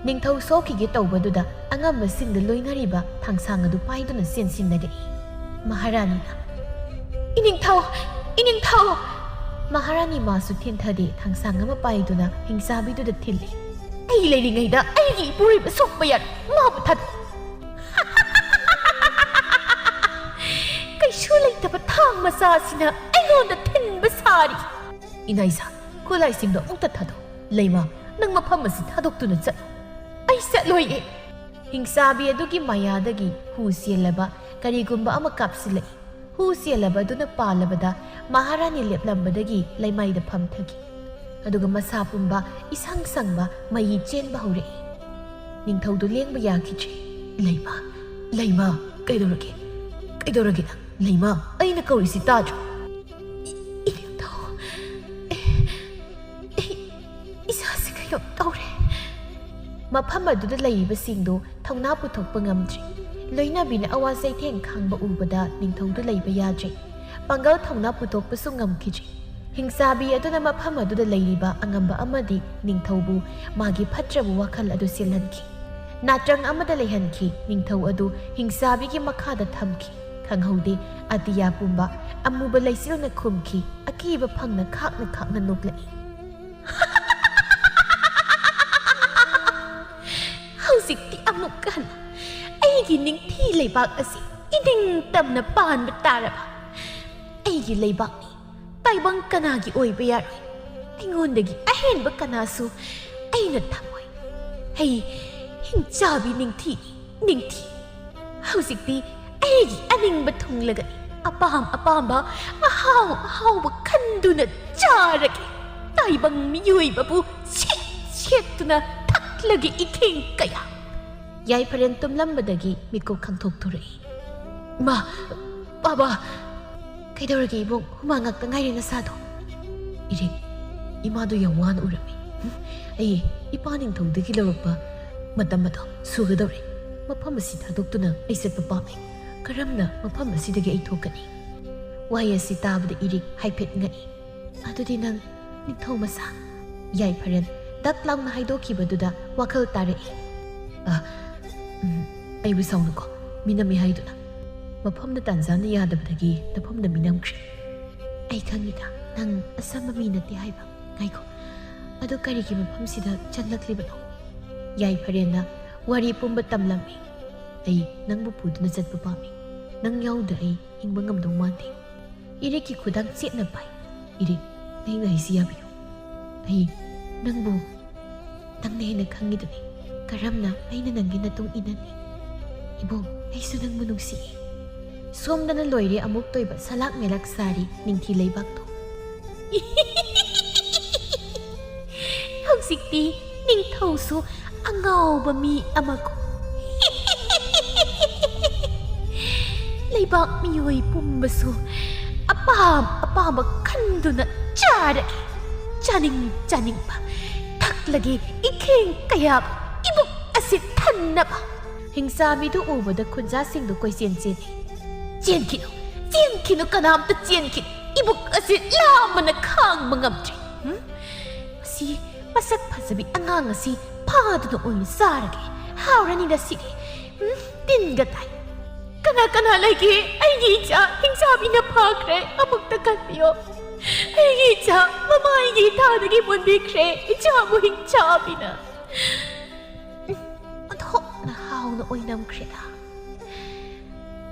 ꯅꯤꯡꯊꯧ ꯁꯣꯛꯈꯤꯒꯦ ꯇꯧꯕꯗꯨꯗ ꯑꯉꯝꯕꯁꯤꯡꯗ ꯂꯣꯏꯅꯔꯤꯕ ꯊꯥꯡꯁꯥꯡ ꯑꯗꯨ ꯄꯥꯏꯗꯨꯅ ꯆꯦꯟꯁꯤꯟꯅꯔꯛꯏ꯫ ꯃꯍꯥꯔꯥꯅꯤꯅ, "ꯏꯅꯤꯡꯊꯧ! ꯏꯅꯤꯡꯊꯧ!" ꯃꯍꯥꯔꯥꯅꯤ ꯃꯥꯁꯨ ꯊꯤꯟꯊꯗꯦ, ꯊꯥꯡꯁꯥꯡ ꯑꯃ ꯄꯥꯏꯗꯨꯅ ꯍꯤꯡꯆꯥꯕꯤꯗꯨꯗ ꯊꯤꯜꯂꯤ꯫ "ꯑꯩ ꯂꯩꯔꯤꯉꯩꯗ ꯑꯩꯒꯤ ꯏꯄꯨꯔꯣꯏꯕ ꯁꯣꯛꯄ ꯌꯥꯔꯣꯏ꯫ ꯃꯥꯕꯨ ꯊꯥꯗꯣꯛ꯫ ꯀꯩꯁꯨ ꯂꯩꯇꯕ ꯊꯥꯡ ꯃꯆꯥꯁꯤꯅ ꯑꯩꯉꯣꯟꯗ ꯊꯤꯟꯕ ꯁꯥꯔꯤ꯫" "ꯏꯅꯥꯏꯁꯥ, ꯈꯨꯠꯂꯥꯏꯁꯤꯡꯗꯣ ꯑꯃꯨꯛꯇ ꯊꯥꯗꯣꯛ꯫ ꯂꯩꯃ, ꯅꯪ ꯃꯐꯝ ꯑꯁꯤ ꯊꯥꯗꯣꯛꯇꯨꯅ ꯆꯠꯂꯨ꯫" "ꯑꯩ ꯆꯠꯂꯣꯏꯌꯦ꯫" ꯍꯤꯡꯆꯥꯕꯤ ꯑꯗꯨꯒꯤ ꯃꯌꯥꯗꯒꯤ ꯍꯨ ꯆꯦꯜꯂꯕ ꯀꯔꯤꯒꯨꯝꯕ ꯑꯃ ꯀꯥꯞꯁꯤꯜꯂꯛꯏ꯫ ꯍꯨ ꯆꯦꯜꯂꯕ ꯑꯗꯨꯅ ꯄꯥꯜꯂꯕꯗ ꯃꯍꯥꯔꯥꯅꯤ ꯂꯦꯞꯂꯝꯕꯗꯒꯤ ꯂꯩꯃꯥꯏꯗ ꯐꯝꯊꯈꯤ꯫ ꯑꯗꯨꯒ ꯃꯁꯥ ꯄꯨꯝꯕ ꯏꯁꯪ ꯁꯪꯕ ꯃꯌꯤ ꯆꯦꯟꯕ ꯍꯧꯔꯛꯏ꯫ ꯅꯤꯡꯊꯧꯗꯨ ꯂꯦꯡꯕ ꯌꯥꯈꯤꯗ꯭ꯔꯦ꯫ "ꯂꯩꯃ, ꯂꯩꯃ, ꯀꯩꯗꯧꯔꯒꯦ? ꯀꯩꯗꯧꯔꯒꯦ ꯅꯪ? ꯂꯩꯃ, ꯑꯩꯅ ꯀꯧꯔꯤꯁꯤ ꯇꯥꯗ꯭ꯔꯣ?" "ꯏ-, ꯏꯅꯤꯡꯊꯧ, ꯑꯦ, ꯑꯩ ꯏꯁꯥꯁꯦ ꯀꯩꯅꯣꯝ ꯇꯧꯔꯦ꯫" ꯃꯐꯝ ꯑꯗꯨꯗ ꯂꯩꯔꯤꯕꯁꯤꯡꯗꯨ ꯊꯧꯅꯥ ꯄꯨꯊꯣꯛꯄ ꯉꯝꯗ꯭ꯔꯤ꯫ ꯂꯣꯏꯅꯕꯤꯅ ꯑꯋꯥ ꯆꯩꯊꯦꯡ ꯈꯥꯡꯕ ꯎꯕꯗ ꯅꯤꯡꯊꯧꯗꯨ ꯂꯩꯕ ꯌꯥꯗ꯭ꯔꯦ꯫ ꯄꯥꯡꯒꯜ ꯊꯧꯅꯥ ꯄꯨꯊꯣꯛꯄꯁꯨ ꯉꯝꯈꯤꯗ꯭ꯔꯦ꯫ ꯍꯤꯡꯆꯥꯕꯤ ꯑꯗꯨꯅ ꯃꯐꯝ ꯑꯗꯨꯗ ꯂꯩꯔꯤꯕ ꯑꯉꯝꯕ ꯑꯃꯗꯤ ꯅꯤꯡꯊꯧꯕꯨ ꯃꯥꯒꯤ ꯐꯠꯇ꯭ꯔꯕ ꯋꯥꯈꯜ ꯑꯗꯨ ꯁꯤꯜꯍꯟꯈꯤ꯫ ꯅꯥꯇ꯭ꯔꯪ ꯑꯃꯗ ꯂꯩꯍꯟꯈꯤ꯫ ꯅꯤꯡꯊꯧ ꯑꯗꯨ ꯍꯤꯡꯆꯥꯕꯤꯒꯤ ꯃꯈꯥꯗ ꯊꯝꯈꯤ꯫ ꯈꯪꯍꯧꯗꯦ, ꯑꯇꯤꯌꯥ ꯄꯨꯝꯕ ꯑꯃꯨꯕ ꯂꯩꯆꯤꯜꯅ ꯈꯨꯝꯈꯤ꯫ ꯑꯀꯤꯕ ꯐꯪꯅ ꯈꯥꯛꯅ ꯈꯥꯛꯅ ꯅꯣꯛꯂꯛꯏ꯫ "ꯍꯧꯖꯤꯛꯇꯤ ꯑꯃꯨꯛ ꯍꯟꯅ ꯑꯩꯒꯤ ꯅꯤꯡꯊꯤ ꯂꯩꯕꯥꯛ ꯑꯁꯤ ꯏꯅꯤꯡ ꯇꯝꯅ ꯄꯥꯟꯕ ꯇꯥꯔꯕ? ꯑꯩꯒꯤ ꯂꯩꯕꯥꯛꯅꯤ, ꯇꯥꯏꯕꯪ ꯀꯅꯥꯒꯤ ꯑꯣꯏꯕ ꯌꯥꯔꯣꯏ?" ꯑꯩꯉꯣꯟꯗꯒꯤ ꯑꯍꯦꯟꯕ ꯀꯅꯥꯁꯨ ꯑꯩꯅ ꯊꯝꯃꯣꯏ꯫ ꯑꯩ ꯍꯤꯡꯆꯥꯕꯤ ꯅꯤꯡꯊꯤꯅꯤ, ꯅꯤꯡꯊꯤ꯫ ꯍꯧꯖꯤꯛꯇꯤ ꯑꯩꯒꯤ ꯑꯅꯤꯡꯕ ꯊꯨꯡꯂꯒꯅꯤ꯫ ꯑꯄꯥꯝ ꯑꯄꯥꯝꯕ, ꯑꯍꯥꯎ ꯑꯍꯥꯎꯕ ꯈꯟꯗꯨꯅ ꯆꯥꯔꯒꯦ꯫ ꯇꯥꯏꯕꯪ ꯃꯤꯑꯣꯏꯕꯕꯨ ꯁꯦꯠ ꯁꯦꯠꯇꯨꯅ ꯊꯛꯂꯒꯦ ꯏꯊꯦꯡ ꯀꯌꯥ꯫ ꯌꯥꯏꯐꯔꯦꯟ ꯇꯨꯝꯂꯝꯕꯗꯒꯤ ꯃꯤꯀꯨꯞ ꯈꯪꯊꯣꯛꯊꯣꯔꯛꯏ꯫ ꯃꯥ, ꯕꯥꯕꯥ! ꯀꯩꯗꯧꯔꯒꯦ ꯏꯕꯨꯡ? ꯍꯨꯃꯥꯡ ꯉꯥꯛꯇ ꯉꯥꯏꯔꯦ ꯅꯁꯥꯗꯣ꯫ ꯏꯔꯤꯛ, ꯏꯃꯥꯗꯣ ꯌꯥꯝ ꯋꯥꯅ ꯎꯔꯝꯃꯤ꯫ ꯍꯨꯝ, ꯑꯩ ꯏꯄꯥ ꯅꯤꯡꯊꯧꯗꯒꯤ ꯂꯧꯔꯛꯄ ꯃꯇꯝ ꯑꯗꯣ ꯁꯨꯒꯗꯧꯔꯦ꯫ ꯃꯐꯝ ꯑꯁꯤ ꯊꯥꯗꯣꯛꯇꯨꯅ ꯑꯩ ꯆꯠꯄ ꯄꯥꯝꯃꯤ꯫ ꯀꯔꯝꯅ ꯃꯐꯝ ꯑꯁꯤꯗꯒꯤ ꯑꯩ ꯊꯣꯛꯀꯅꯤ? ꯋꯥꯍꯩ ꯑꯁꯤ ꯇꯥꯕꯗ ꯏꯔꯤꯛ ꯍꯥꯏꯐꯦꯠ ꯉꯛꯏ꯫ ꯑꯗꯨꯗꯤ ꯅꯪ ꯅꯤꯡꯊꯧ ꯃꯆꯥ? ꯌꯥꯏꯐꯔꯦꯟ ꯗꯛ ꯂꯥꯎꯅ ꯍꯥꯏꯗꯣꯛꯈꯤꯕꯗꯨꯗ ꯋꯥꯈꯜ ꯇꯥꯔꯛꯏ꯫ ꯑ, ꯎꯝ, ꯑꯩꯕꯨ ꯁꯥꯎꯅꯨꯀꯣ, ꯃꯤꯅꯝꯃꯤ ꯍꯥꯏꯗꯨꯅ꯫ ꯃꯐꯝꯅ ꯇꯥꯟꯖꯥꯅ ꯌꯥꯗꯕꯗꯒꯤ ꯅꯐꯝꯗ ꯃꯤꯅꯝꯈ꯭ꯔꯦ꯫ ꯑꯩ ꯈꯪꯉꯤꯗ, ꯅꯪ ꯑꯁꯝꯕ ꯃꯤ ꯅꯠꯇꯦ ꯍꯥꯏꯕ꯫ ꯉꯥꯏꯈꯣ, ꯑꯗꯨ ꯀꯔꯤꯒꯤ ꯃꯐꯝꯁꯤꯗ ꯆꯪꯂꯛꯂꯤꯕꯅꯣ? ꯌꯥꯏꯐꯔꯦꯟꯅ ꯋꯥꯔꯤ ꯄꯨꯝꯕ ꯇꯝꯂꯝꯃꯤ꯫ ꯑꯩ ꯅꯪꯕꯨ ꯄꯨꯗꯨꯅ ꯆꯠꯄ ꯄꯥꯝꯃꯤ꯫ ꯅꯪ ꯌꯥꯎꯗ ꯑꯩ ꯍꯤꯡꯕ ꯉꯝꯗꯧ ꯃꯥꯟꯗꯦ꯫ ꯏꯔꯤꯛꯀꯤ ꯈꯨꯗꯥꯡ ꯆꯦꯠꯅ ꯄꯥꯏ꯫ ꯏꯔꯤꯛ, ꯑꯩ ꯉꯥꯏꯁꯤ ꯌꯥꯕꯤꯌꯨ꯫ ꯑꯩ ꯅꯪꯕꯨ ꯅꯪꯅ ꯍꯦꯟꯅ ꯈꯪꯉꯤꯗꯨꯅꯤ꯫ ꯀꯔꯝꯅ ꯑꯩꯅ ꯅꯪꯒꯤ ꯅꯇꯨꯡ ꯏꯟꯅꯅꯤ? ꯏꯕꯨꯡ, ꯑꯩꯁꯨ ꯅꯪꯕꯨ ꯅꯨꯡꯁꯤꯌꯦ꯫ ꯁꯣꯝꯗꯅ ꯂꯣꯏꯔꯦ ꯑꯃꯨꯛ ꯇꯣꯏꯕ ꯁꯂꯥꯛ ꯃꯦꯂꯥꯛ ꯁꯥꯔꯤ ꯅꯤꯡꯊꯤ ꯂꯩꯕꯥꯛꯇꯣ꯫ ꯍꯧꯖꯤꯛꯇꯤ ꯅꯤꯡꯊꯧꯁꯨ ꯑꯉꯥꯎꯕ ꯃꯤ ꯑꯃꯒꯨꯝ꯫ ꯂꯩꯕꯥꯛ ꯃꯤꯑꯣꯏ ꯄꯨꯝꯕꯁꯨ ꯑꯄꯥꯝ ꯑꯄꯥꯝꯕ ꯈꯟꯗꯨꯅ ꯆꯥꯔꯒꯦ꯫ ꯆꯥꯅꯤꯡ ꯆꯥꯅꯤꯡꯕ ꯊꯛꯂꯒꯦ ꯏꯈꯦꯡ ꯀꯌꯥ ꯏꯕꯨꯛ ꯑꯁꯤ ꯊꯟꯅꯕ꯫ ꯍꯤꯡꯆꯥꯕꯤꯗꯨ ꯎꯕꯗ ꯈꯨꯟꯖꯥꯁꯤꯡꯗꯨ ꯀꯣꯏꯆꯦꯟ ꯆꯦꯜꯂꯤ꯫ ꯆꯦꯟꯈꯤꯅꯨ, ꯆꯦꯟꯈꯤꯅꯨ, ꯀꯅꯥꯝꯇ ꯆꯦꯟꯈꯤꯅꯨ꯫ ꯏꯕꯨꯛ ꯑꯁꯤ ꯂꯥꯝꯕꯅ ꯈꯥꯡꯕ ꯉꯝꯗ꯭ꯔꯦ꯫ ꯍꯨꯝ? ꯃꯁꯤ ꯃꯁꯛ ꯐꯖꯕꯤ ꯑꯉꯥꯡ ꯑꯁꯤ ꯐꯥꯗꯨꯅ ꯑꯣꯏꯅ ꯆꯥꯔꯒꯦ꯫ ꯍꯥꯎꯔꯅꯤꯗ ꯁꯤꯗꯤ꯫ ꯎꯝ, ꯇꯤꯟꯒ ꯇꯥꯏ꯫ ꯀꯅꯥ ꯀꯅꯥ ꯂꯩꯒꯦ? ꯑꯩꯒꯤ ꯏꯆꯥ ꯍꯤꯡꯆꯥꯕꯤꯅ ꯐꯥꯈ꯭ꯔꯦ꯫ ꯑꯃꯨꯛꯇ ꯀꯟꯕꯤꯌꯣ꯫ ꯑꯩꯒꯤ ꯏꯆꯥ ꯃꯃꯥꯏꯒꯤ ꯊꯥꯗꯒꯤ ꯃꯨꯟꯕꯤꯈ꯭ꯔꯦ꯫ ꯏꯆꯥꯕꯨ ꯍꯤꯡꯆꯥꯕꯤꯅ꯫ ꯎꯝ, ꯑꯣꯟꯊꯣꯛꯅ ꯍꯥꯎꯅ ꯑꯣꯏꯅꯝꯈ꯭ꯔꯦꯗ꯫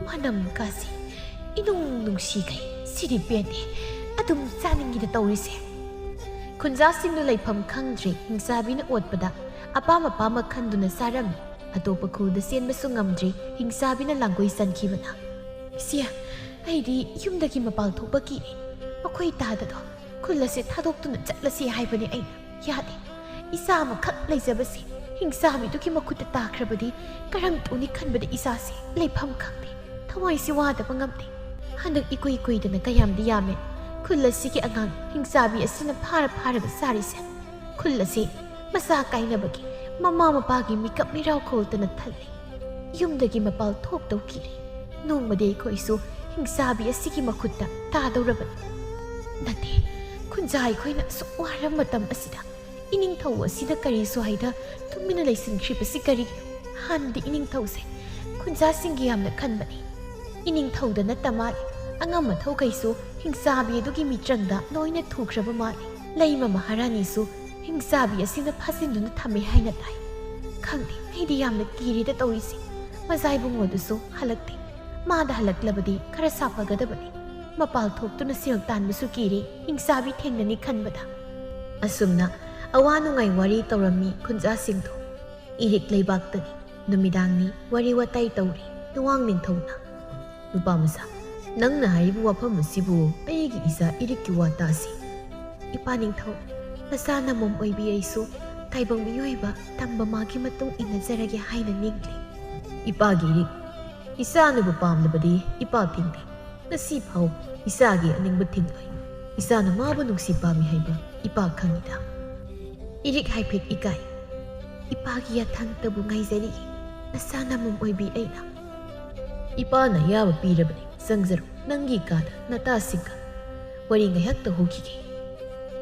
ꯃꯅꯝ ꯀꯥꯁꯤ ꯏꯅꯨꯡ ꯅꯨꯡꯁꯤꯈꯩ꯫ ꯁꯤꯗꯤ ꯄꯦꯟꯗꯦ꯫ ꯑꯗꯨꯝ ꯆꯥꯅꯤꯡꯉꯤꯗ ꯇꯧꯔꯤꯁꯦ꯫ ꯈꯨꯟꯖꯥꯁꯤꯡꯗꯨ ꯂꯩꯐꯝ ꯈꯪꯗ꯭ꯔꯦ꯫ ꯍꯤꯡꯆꯥꯕꯤꯅ ꯑꯣꯠꯄꯗ ꯑꯄꯥꯝ ꯑꯄꯥꯝꯕ ꯈꯟꯗꯨꯅ ꯆꯥꯔꯝꯃꯤ꯫ ꯑꯇꯣꯞꯄ ꯈꯨꯜꯗ ꯆꯦꯟꯕꯁꯨ ꯉꯝꯗ꯭ꯔꯦ꯫ ꯍꯤꯡꯆꯥꯕꯤꯅ ꯂꯥꯡꯒꯣꯏ ꯆꯟꯈꯤꯕꯅ, "ꯏꯆꯦ, ꯑꯩꯗꯤ ꯌꯨꯝꯗꯒꯤ ꯃꯄꯥꯜ ꯊꯣꯛꯄ ꯀꯤꯔꯦ꯫ ꯃꯈꯣꯏ ꯇꯥꯗꯗꯣ ꯈꯨꯜ ꯑꯁꯤ ꯊꯥꯗꯣꯛꯇꯨꯅ ꯆꯠꯂꯁꯤ ꯍꯥꯏꯕꯅꯤ ꯑꯩꯅ꯫ ꯌꯥꯗꯦ꯫ ꯏꯆꯥ ꯑꯃꯈꯛ ꯂꯩꯖꯕꯁꯤ ꯍꯤꯡꯆꯥꯕꯤꯗꯨꯒꯤ ꯃꯈꯨꯠꯇ ꯇꯥꯈ꯭ꯔꯕꯗꯤ ꯀꯔꯝ ꯇꯧꯅꯤ ꯈꯟꯕꯗ ꯏꯆꯥꯁꯤ ꯂꯩꯐꯝ ꯈꯪꯗꯦ꯫ ꯊꯋꯥꯏꯁꯤ ꯋꯥꯗꯕ ꯉꯝꯗꯦ꯫ ꯍꯟꯗꯛ ꯏꯀꯨꯏ ꯀꯨꯏꯗꯅ ꯀꯌꯥꯝꯗꯤ ꯌꯥꯝꯃꯦ ꯈꯨꯜ ꯑꯁꯤꯒꯤ ꯑꯉꯥꯡ ꯍꯤꯡꯆꯥꯕꯤ ꯑꯁꯤꯅ ꯐꯥꯔ ꯐꯥꯔꯒ ꯆꯥꯔꯤꯁꯦ꯫ ꯈꯨꯜ ꯑꯁꯤ ꯃꯆꯥ ꯀꯥꯏꯅꯕꯒꯤ ꯃꯃꯥ ꯃꯄꯥꯒꯤ ꯃꯤꯀꯞ ꯃꯤꯔꯥꯎ ꯈꯣꯜꯇꯅ ꯊꯜꯂꯤ꯫ ꯌꯨꯝꯗꯒꯤ ꯃꯄꯥꯜ ꯊꯣꯛꯇꯧ ꯀꯤꯔꯦ꯫ ꯅꯣꯡꯃꯗꯤ ꯑꯩꯈꯣꯏꯁꯨ ꯍꯤꯡꯆꯥꯕꯤ ꯑꯁꯤꯒꯤ ꯃꯈꯨꯠꯇ ꯇꯥꯗꯧꯔꯕꯅꯤ꯫ ꯅꯠꯇꯦ, ꯈꯨꯟꯖꯥ ꯑꯩꯈꯣꯏꯅ ꯑꯁꯨꯛ ꯋꯥꯔꯕ ꯃꯇꯝ ꯑꯁꯤꯗ ꯏꯅꯤꯡꯊꯧ ꯑꯁꯤꯅ ꯀꯔꯤ ꯁ꯭ꯋꯥꯏꯗ ꯇꯨꯃꯤꯟꯅ ꯂꯩꯁꯤꯟꯈ꯭ꯔꯤꯕꯁꯤ ꯀꯔꯤꯒꯤꯅꯣ? ꯍꯥꯟꯅꯗꯤ ꯏꯅꯤꯡꯊꯧꯁꯦ ꯈꯨꯟꯖꯥꯁꯤꯡꯒꯤ ꯌꯥꯝꯅ ꯈꯟꯕꯅꯤ꯫ ꯏꯅꯤꯡꯊꯧꯗ ꯅꯠꯇ ꯃꯥꯜꯂꯦ, ꯑꯉꯝ ꯑꯊꯧꯈꯩꯁꯨ ꯍꯤꯡꯆꯥꯕꯤ ꯑꯗꯨꯒꯤ ꯃꯤꯇ꯭ꯔꯪꯗ ꯂꯣꯏꯅ ꯊꯨꯈ꯭ꯔꯕ ꯃꯥꯜꯂꯦ꯫ ꯂꯩꯃ ꯃꯍꯥꯔꯥꯅꯤꯁꯨ ꯍꯤꯡꯆꯥꯕꯤ ꯑꯁꯤꯅ ꯐꯥꯖꯤꯟꯗꯨꯅ ꯊꯝꯃꯦ ꯍꯥꯏꯅ ꯇꯥꯏ꯫ ꯈꯪꯗꯦ, ꯑꯩꯗꯤ ꯌꯥꯝꯅ ꯀꯤꯔꯦꯗ ꯇꯧꯔꯤꯁꯦ꯫ ꯃꯖꯥ ꯏꯕꯨꯡꯉꯣꯗꯨꯁꯨ ꯍꯜꯂꯛꯇꯦ꯫ ꯃꯥꯗ ꯍꯜꯂꯛꯂꯕꯗꯤ ꯈꯔ ꯁꯥꯐꯒꯗꯕꯅꯤ꯫ ꯃꯄꯥꯜ ꯊꯣꯛꯇꯨꯅ ꯁꯦꯜ ꯇꯥꯟꯕꯁꯨ ꯀꯤꯔꯦ, ꯍꯤꯡꯆꯥꯕꯤ ꯊꯦꯡꯅꯅꯤ ꯈꯟꯕꯗ꯫ ꯑꯁꯨꯝꯅ ꯑꯋꯥ ꯅꯨꯡꯉꯥꯏ ꯋꯥꯔꯤ ꯇꯧꯔꯝꯃꯤ ꯈꯨꯟꯖꯥꯁꯤꯡꯗꯣ꯫ ꯏꯔꯤꯛ ꯂꯩꯕꯥꯛꯇꯅꯤ꯫ ꯅꯨꯃꯤꯗꯥꯡꯅꯤ, ꯋꯥꯔꯤ ꯋꯥꯇꯥꯏ ꯇꯧꯔꯤ ꯂꯨꯋꯥꯡ ꯅꯤꯡꯊꯧꯅ꯫ "ꯅꯨꯄꯥ ꯃꯆꯥ, ꯅꯪꯅ ꯍꯥꯏꯔꯤꯕ ꯋꯥꯐꯝ ꯑꯁꯤꯕꯨ ꯑꯩꯒꯤ ꯏꯆꯥ ꯏꯔꯤꯛꯀꯤ ꯋꯥ ꯇꯥꯁꯤ꯫" "ꯏꯄꯥ ꯅꯤꯡꯊꯧ, ꯅꯆꯥ ꯅꯃꯣꯝ ꯑꯣꯏꯕꯤ ꯑꯩꯁꯨ ꯇꯥꯏꯕꯪ ꯃꯤꯑꯣꯏꯕ ꯇꯝꯕ ꯃꯥꯒꯤ ꯃꯇꯨꯡ ꯏꯟꯅꯖꯔꯒꯦ ꯍꯥꯏꯅ ꯅꯤꯡꯂꯤ꯫" "ꯏꯄꯥꯒꯤ ꯏꯔꯤꯛ, ꯏꯆꯥꯅꯕꯨ ꯄꯥꯝꯂꯕꯗꯤ ꯏꯄꯥ ꯊꯤꯡꯗꯦ꯫ ꯉꯁꯤ ꯐꯥꯎ ꯏꯆꯥꯒꯤ ꯑꯅꯤꯡꯕ ꯊꯤꯡꯂꯣꯏ꯫ ꯏꯆꯥꯅ ꯃꯥꯕꯨ ꯅꯨꯡꯁꯤ ꯄꯥꯝꯃꯤ ꯍꯥꯏꯕ ꯏꯄꯥ ꯈꯪꯏꯗ꯫" "ꯏꯔꯤꯛ ꯍꯥꯏꯐꯦꯠ ꯏꯀꯥꯏ꯫ ꯏꯄꯥꯒꯤ ꯌꯥꯊꯪꯇꯕꯨ ꯉꯥꯏꯖꯔꯤ, ꯅꯆꯥ ꯅꯃꯣꯝ ꯑꯣꯏꯕꯤ ꯑꯩꯅ꯫" "ꯏꯄꯥꯅ ꯑꯌꯥꯕ ꯄꯤꯔꯕꯅꯤ, ꯆꯪꯖꯔꯣ ꯅꯪꯒꯤ ꯀꯥꯗ ꯅꯇꯥꯁꯤꯡꯒ꯫ ꯋꯥꯔꯤ ꯉꯥꯏꯍꯥꯛ ꯇꯧꯍꯧꯈꯤꯒꯦ꯫"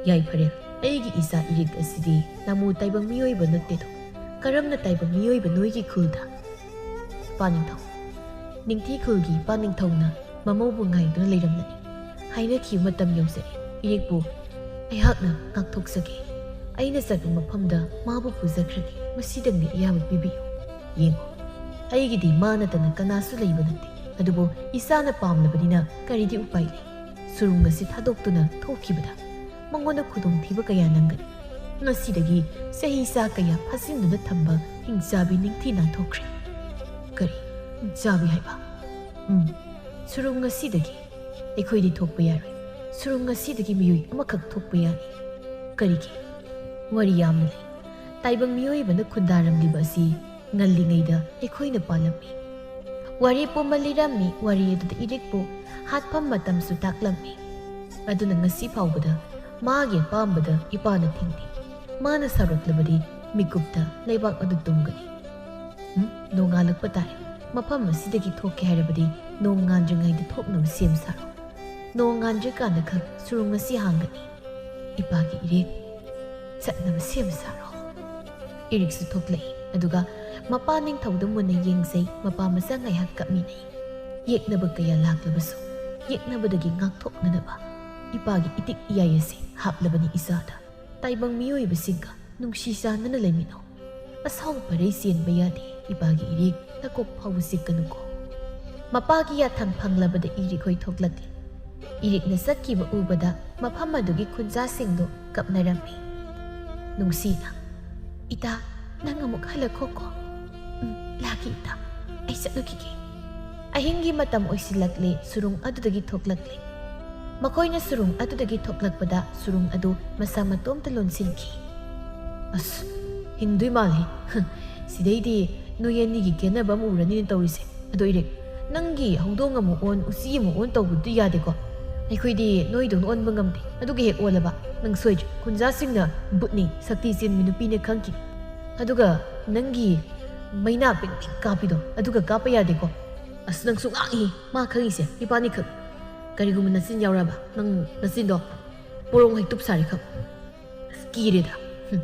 "ꯌꯥꯏꯐꯔꯦꯜ, ꯑꯩꯒꯤ ꯏꯆꯥ ꯏꯔꯤꯛ ꯑꯁꯤꯗꯤ ꯅꯃꯨ ꯇꯥꯏꯕꯪ ꯃꯤꯑꯣꯏꯕ ꯅꯠꯇꯦꯗꯣ꯫ ꯀꯔꯝꯅ ꯇꯥꯏꯕꯪ ꯃꯤꯑꯣꯏꯕ ꯅꯣꯏꯒꯤ ꯈꯨꯜꯗ?" "ꯏꯄꯥ ꯅꯤꯡꯊꯧ, ꯅꯤꯡꯊꯤ ꯈꯨꯜꯒꯤ ꯏꯄꯥ ꯅꯤꯡꯊꯧꯅ ꯃꯃꯧꯕꯨ ꯉꯥꯏꯗꯨꯅ ꯂꯩꯔꯝꯂꯅꯤ꯫ ꯍꯥꯏꯅꯈꯤꯕ ꯃꯇꯝ ꯌꯧꯖꯔꯦ꯫ ꯏꯔꯤꯛꯄꯨ ꯑꯩꯍꯥꯛꯅ ꯉꯥꯛꯊꯣꯛꯆꯒꯦ꯫ ꯑꯩꯅ ꯆꯠꯄ ꯃꯐꯝꯗ ꯃꯥꯕꯨ ꯄꯨꯖꯈ꯭ꯔꯒꯦ꯫ ꯃꯁꯤꯗꯪꯗꯤ ꯑꯌꯥꯕ ꯄꯤꯕꯤꯌꯨ꯫ ꯌꯦꯡꯉꯨ, ꯑꯩꯒꯤꯗꯤ ꯃꯥ ꯅꯠꯇꯅ ꯀꯅꯥꯁꯨ ꯂꯩꯕ ꯅꯠꯇꯦ꯫ ꯑꯗꯨꯕꯨ ꯏꯆꯥꯅ ꯄꯥꯝꯂꯕꯅꯤꯅ ꯀꯔꯤꯗꯤ ꯎꯄꯥꯏ ꯂꯩ?" ꯁꯨꯔꯨꯡ ꯑꯁꯤ ꯊꯥꯗꯣꯛꯇꯨꯅ ꯊꯣꯛꯈꯤꯕꯗ ꯃꯉꯣꯟꯗ ꯈꯨꯗꯣꯡꯊꯤꯕ ꯀꯌꯥ ꯅꯪꯒꯅꯤ꯫ ꯉꯁꯤꯗꯒꯤ ꯆꯍꯤ ꯆꯥ ꯀꯌꯥ ꯐꯥꯖꯤꯟꯗꯨꯅ ꯊꯝꯕ ꯍꯤꯡꯆꯥꯕꯤ ꯅꯤꯡꯊꯤ ꯅꯥꯟꯊꯣꯛꯈ꯭ꯔꯦ꯫ ꯀꯔꯤ? ꯍꯤꯡꯆꯥꯕꯤ ꯍꯥꯏꯕ? ꯎꯝ, ꯁꯨꯔꯨꯡ ꯑꯁꯤꯗꯒꯤ ꯑꯩꯈꯣꯏꯗꯤ ꯊꯣꯛꯄ ꯌꯥꯔꯣꯏ꯫ ꯁꯨꯔꯨꯡ ꯑꯁꯤꯗꯒꯤ ꯃꯤꯑꯣꯏ ꯑꯃꯈꯛ ꯊꯣꯛꯄ ꯌꯥꯅꯤ꯫ ꯀꯔꯤꯒꯤ? ꯋꯥꯔꯤ ꯌꯥꯝꯅ ꯂꯩ꯫ ꯇꯥꯏꯕꯪ ꯃꯤꯑꯣꯏꯕꯅ ꯈꯨꯟꯗꯥꯔꯝꯂꯤꯕ ꯑꯁꯤ ꯉꯜꯂꯤꯉꯩꯗ ꯑꯩꯈꯣꯏꯅ ꯄꯥꯜꯂꯝꯃꯤ꯫ ꯋꯥꯔꯤ ꯄꯨꯝꯕ ꯂꯤꯔꯝꯃꯤ, ꯋꯥꯔꯤ ꯑꯗꯨꯗ ꯏꯔꯤꯛꯄꯨ ꯍꯥꯠꯐꯝ ꯃꯇꯝꯁꯨ ꯇꯥꯛꯂꯝꯃꯤ꯫ ꯑꯗꯨꯅ ꯉꯁꯤ ꯐꯥꯎꯕꯗ ꯃꯥꯒꯤ ꯑꯄꯥꯝꯕꯗ ꯏꯄꯥꯅ ꯊꯤꯡꯂꯤ꯫ ꯃꯥꯅ ꯁꯥꯎꯔꯛꯂꯕꯗꯤ ꯃꯤꯀꯨꯞꯇ ꯂꯩꯕꯥꯛ ꯑꯗꯨ ꯇꯨꯝꯒꯅꯤ꯫ ꯎꯝ, ꯅꯣꯡꯉꯥꯜꯂꯛꯄ ꯇꯥꯔꯦ꯫ ꯃꯐꯝ ꯑꯁꯤꯗꯒꯤ ꯊꯣꯛꯀꯦ ꯍꯥꯏꯔꯕꯗꯤ ꯅꯣꯡ ꯉꯥꯟꯗ꯭ꯔꯤꯉꯩꯗ ꯊꯣꯛꯅꯕ ꯁꯦꯝ ꯁꯥꯔꯣ꯫ ꯅꯣꯡ ꯉꯥꯟꯗ꯭ꯔꯤꯀꯥꯟꯗ ꯈꯛ ꯁꯨꯔꯨꯡ ꯑꯁꯤ ꯍꯥꯡꯒꯅꯤ꯫ ꯏꯄꯥꯒꯤ ꯏꯔꯤꯛ, ꯆꯠꯅꯕ ꯁꯦꯝ ꯁꯥꯔꯣ꯫ ꯏꯔꯤꯛꯁꯨ ꯊꯣꯛꯂꯛꯏ, ꯑꯗꯨꯒ ꯃꯄꯥ ꯅꯤꯡꯊꯧꯗ ꯃꯨꯟꯅ ꯌꯦꯡꯖꯩ꯫ ꯃꯄꯥ ꯃꯆꯥ ꯉꯥꯏꯍꯥꯛ ꯀꯞꯃꯤꯟꯅꯩ꯫ ꯌꯦꯛꯅꯕ ꯀꯌꯥ ꯂꯥꯛꯂꯕꯁꯨ ꯌꯦꯛꯅꯕꯗꯒꯤ ꯉꯥꯛꯊꯣꯛꯅꯅꯕ ꯏꯄꯥꯒꯤ ꯏꯇꯤꯛ ꯏꯌꯥꯏ ꯑꯁꯤ ꯍꯥꯞꯂꯕꯅꯤ ꯏꯆꯥꯗ꯫ ꯇꯥꯏꯕꯪ ꯃꯤꯑꯣꯏꯕꯁꯤꯡꯒ ꯅꯨꯡꯁꯤ ꯆꯥꯟꯅꯅ ꯂꯩꯃꯤꯟꯅꯧ꯫ ꯑꯁꯥꯎ ꯄꯔꯩ ꯆꯦꯟꯕ ꯌꯥꯗꯦ꯫ ꯏꯄꯥꯒꯤ ꯏꯔꯤꯛ ꯅꯀꯣꯛ ꯐꯥꯎꯕ ꯆꯤꯛꯀꯅꯨꯀꯣ꯫ ꯃꯄꯥꯒꯤ ꯌꯥꯊꯪ ꯐꯪꯂꯕꯗ ꯏꯔꯤꯛ ꯍꯣꯏ ꯊꯣꯛꯂꯛꯂꯤ꯫ ꯏꯔꯤꯛꯅ ꯆꯠꯈꯤꯕ ꯎꯕꯗ ꯃꯐꯝ ꯑꯗꯨꯒꯤ ꯈꯨꯟꯖꯥꯁꯤꯡꯗꯣ ꯀꯞꯅꯔꯝꯃꯤ꯫ ꯅꯨꯡꯁꯤꯅ, "ꯏꯇꯥ, ꯅꯪ ꯑꯃꯨꯛ ꯍꯜꯂꯛꯈꯣꯀꯣ꯫" "ꯎꯝ, ꯂꯥꯛꯀꯦ ꯏꯇꯥ, ꯑꯩ ꯆꯠꯂꯨꯈꯤꯒꯦ꯫" ꯑꯍꯤꯡꯒꯤ ꯃꯇꯝ ꯑꯣꯏꯁꯤꯜꯂꯛꯂꯦ꯫ ꯁꯨꯔꯨꯡ ꯑꯗꯨꯗꯒꯤ ꯊꯣꯛꯂꯛꯂꯦ꯫ ꯃꯈꯣꯏꯅ ꯁꯨꯔꯨꯡ ꯑꯗꯨꯗꯒꯤ ꯊꯣꯛꯂꯛꯄꯗ ꯁꯨꯔꯨꯡ ꯑꯗꯨ ꯃꯁꯥ ꯃꯇꯣꯝꯇ ꯂꯣꯟꯁꯤꯟꯈꯤ꯫ "ꯑꯁ, ꯍꯤꯡꯗꯣꯏ ꯃꯥꯜꯂꯤ꯫ ꯁꯤꯗꯩꯗꯤ ꯅꯣꯏ ꯑꯅꯤꯒꯤ ꯈꯦꯠꯅꯕ ꯑꯃ ꯎꯔꯅꯤꯅꯦ ꯇꯧꯔꯤꯁꯦ꯫ ꯑꯗꯣ ꯏꯔꯤꯛ, ꯅꯪꯒꯤ ꯍꯧꯗꯣꯡ ꯑꯃꯨꯛ ꯑꯣꯟ, ꯎꯆꯤ ꯑꯃꯨꯛ ꯑꯣꯟ ꯇꯧꯕꯗꯨ ꯌꯥꯗꯦꯀꯣ꯫ ꯑꯩꯈꯣꯏꯗꯤ ꯅꯣꯏꯗꯧꯅ ꯑꯣꯟꯕ ꯉꯝꯗꯦ꯫ ꯑꯗꯨꯒ ꯍꯦꯛ ꯑꯣꯜꯂꯕ, ꯅꯪ ꯁꯣꯏꯗ꯭ꯔꯦ꯫ ꯈꯨꯟꯖꯥꯁꯤꯡꯅ ꯕꯨꯠꯅꯤ, ꯁꯛꯇꯤ ꯆꯦꯟꯕꯤ ꯅꯨꯄꯤꯅꯦ ꯈꯪꯈꯤꯅꯤ꯫ ꯑꯗꯨꯒ ꯅꯪꯒꯤ ꯃꯩꯅꯥ ꯄꯤꯡ ꯄꯤꯡ ꯀꯥꯞꯄꯤꯗꯣ, ꯑꯗꯨꯒ ꯀꯥꯞꯄ ꯌꯥꯗꯦꯀꯣ꯫" "ꯑꯁ, ꯅꯪꯁꯨ ꯉꯥꯡꯉꯤꯍꯦ꯫ ꯃꯥ ꯈꯪꯉꯤꯁꯦ ꯏꯕꯥꯅꯤꯈꯛ꯫ ꯀꯔꯤꯒꯨꯝꯕ ꯅꯆꯤꯟ ꯌꯥꯎꯔꯕ, ꯅꯪ ꯅꯆꯤꯟꯗꯣ ꯄꯣꯔꯣꯡ ꯍꯩꯇꯨꯞ ꯁꯥꯔꯦ ꯈꯪꯉꯨ꯫" "ꯑꯁ, ꯀꯤꯔꯦꯗ꯫ ꯍꯨꯝ,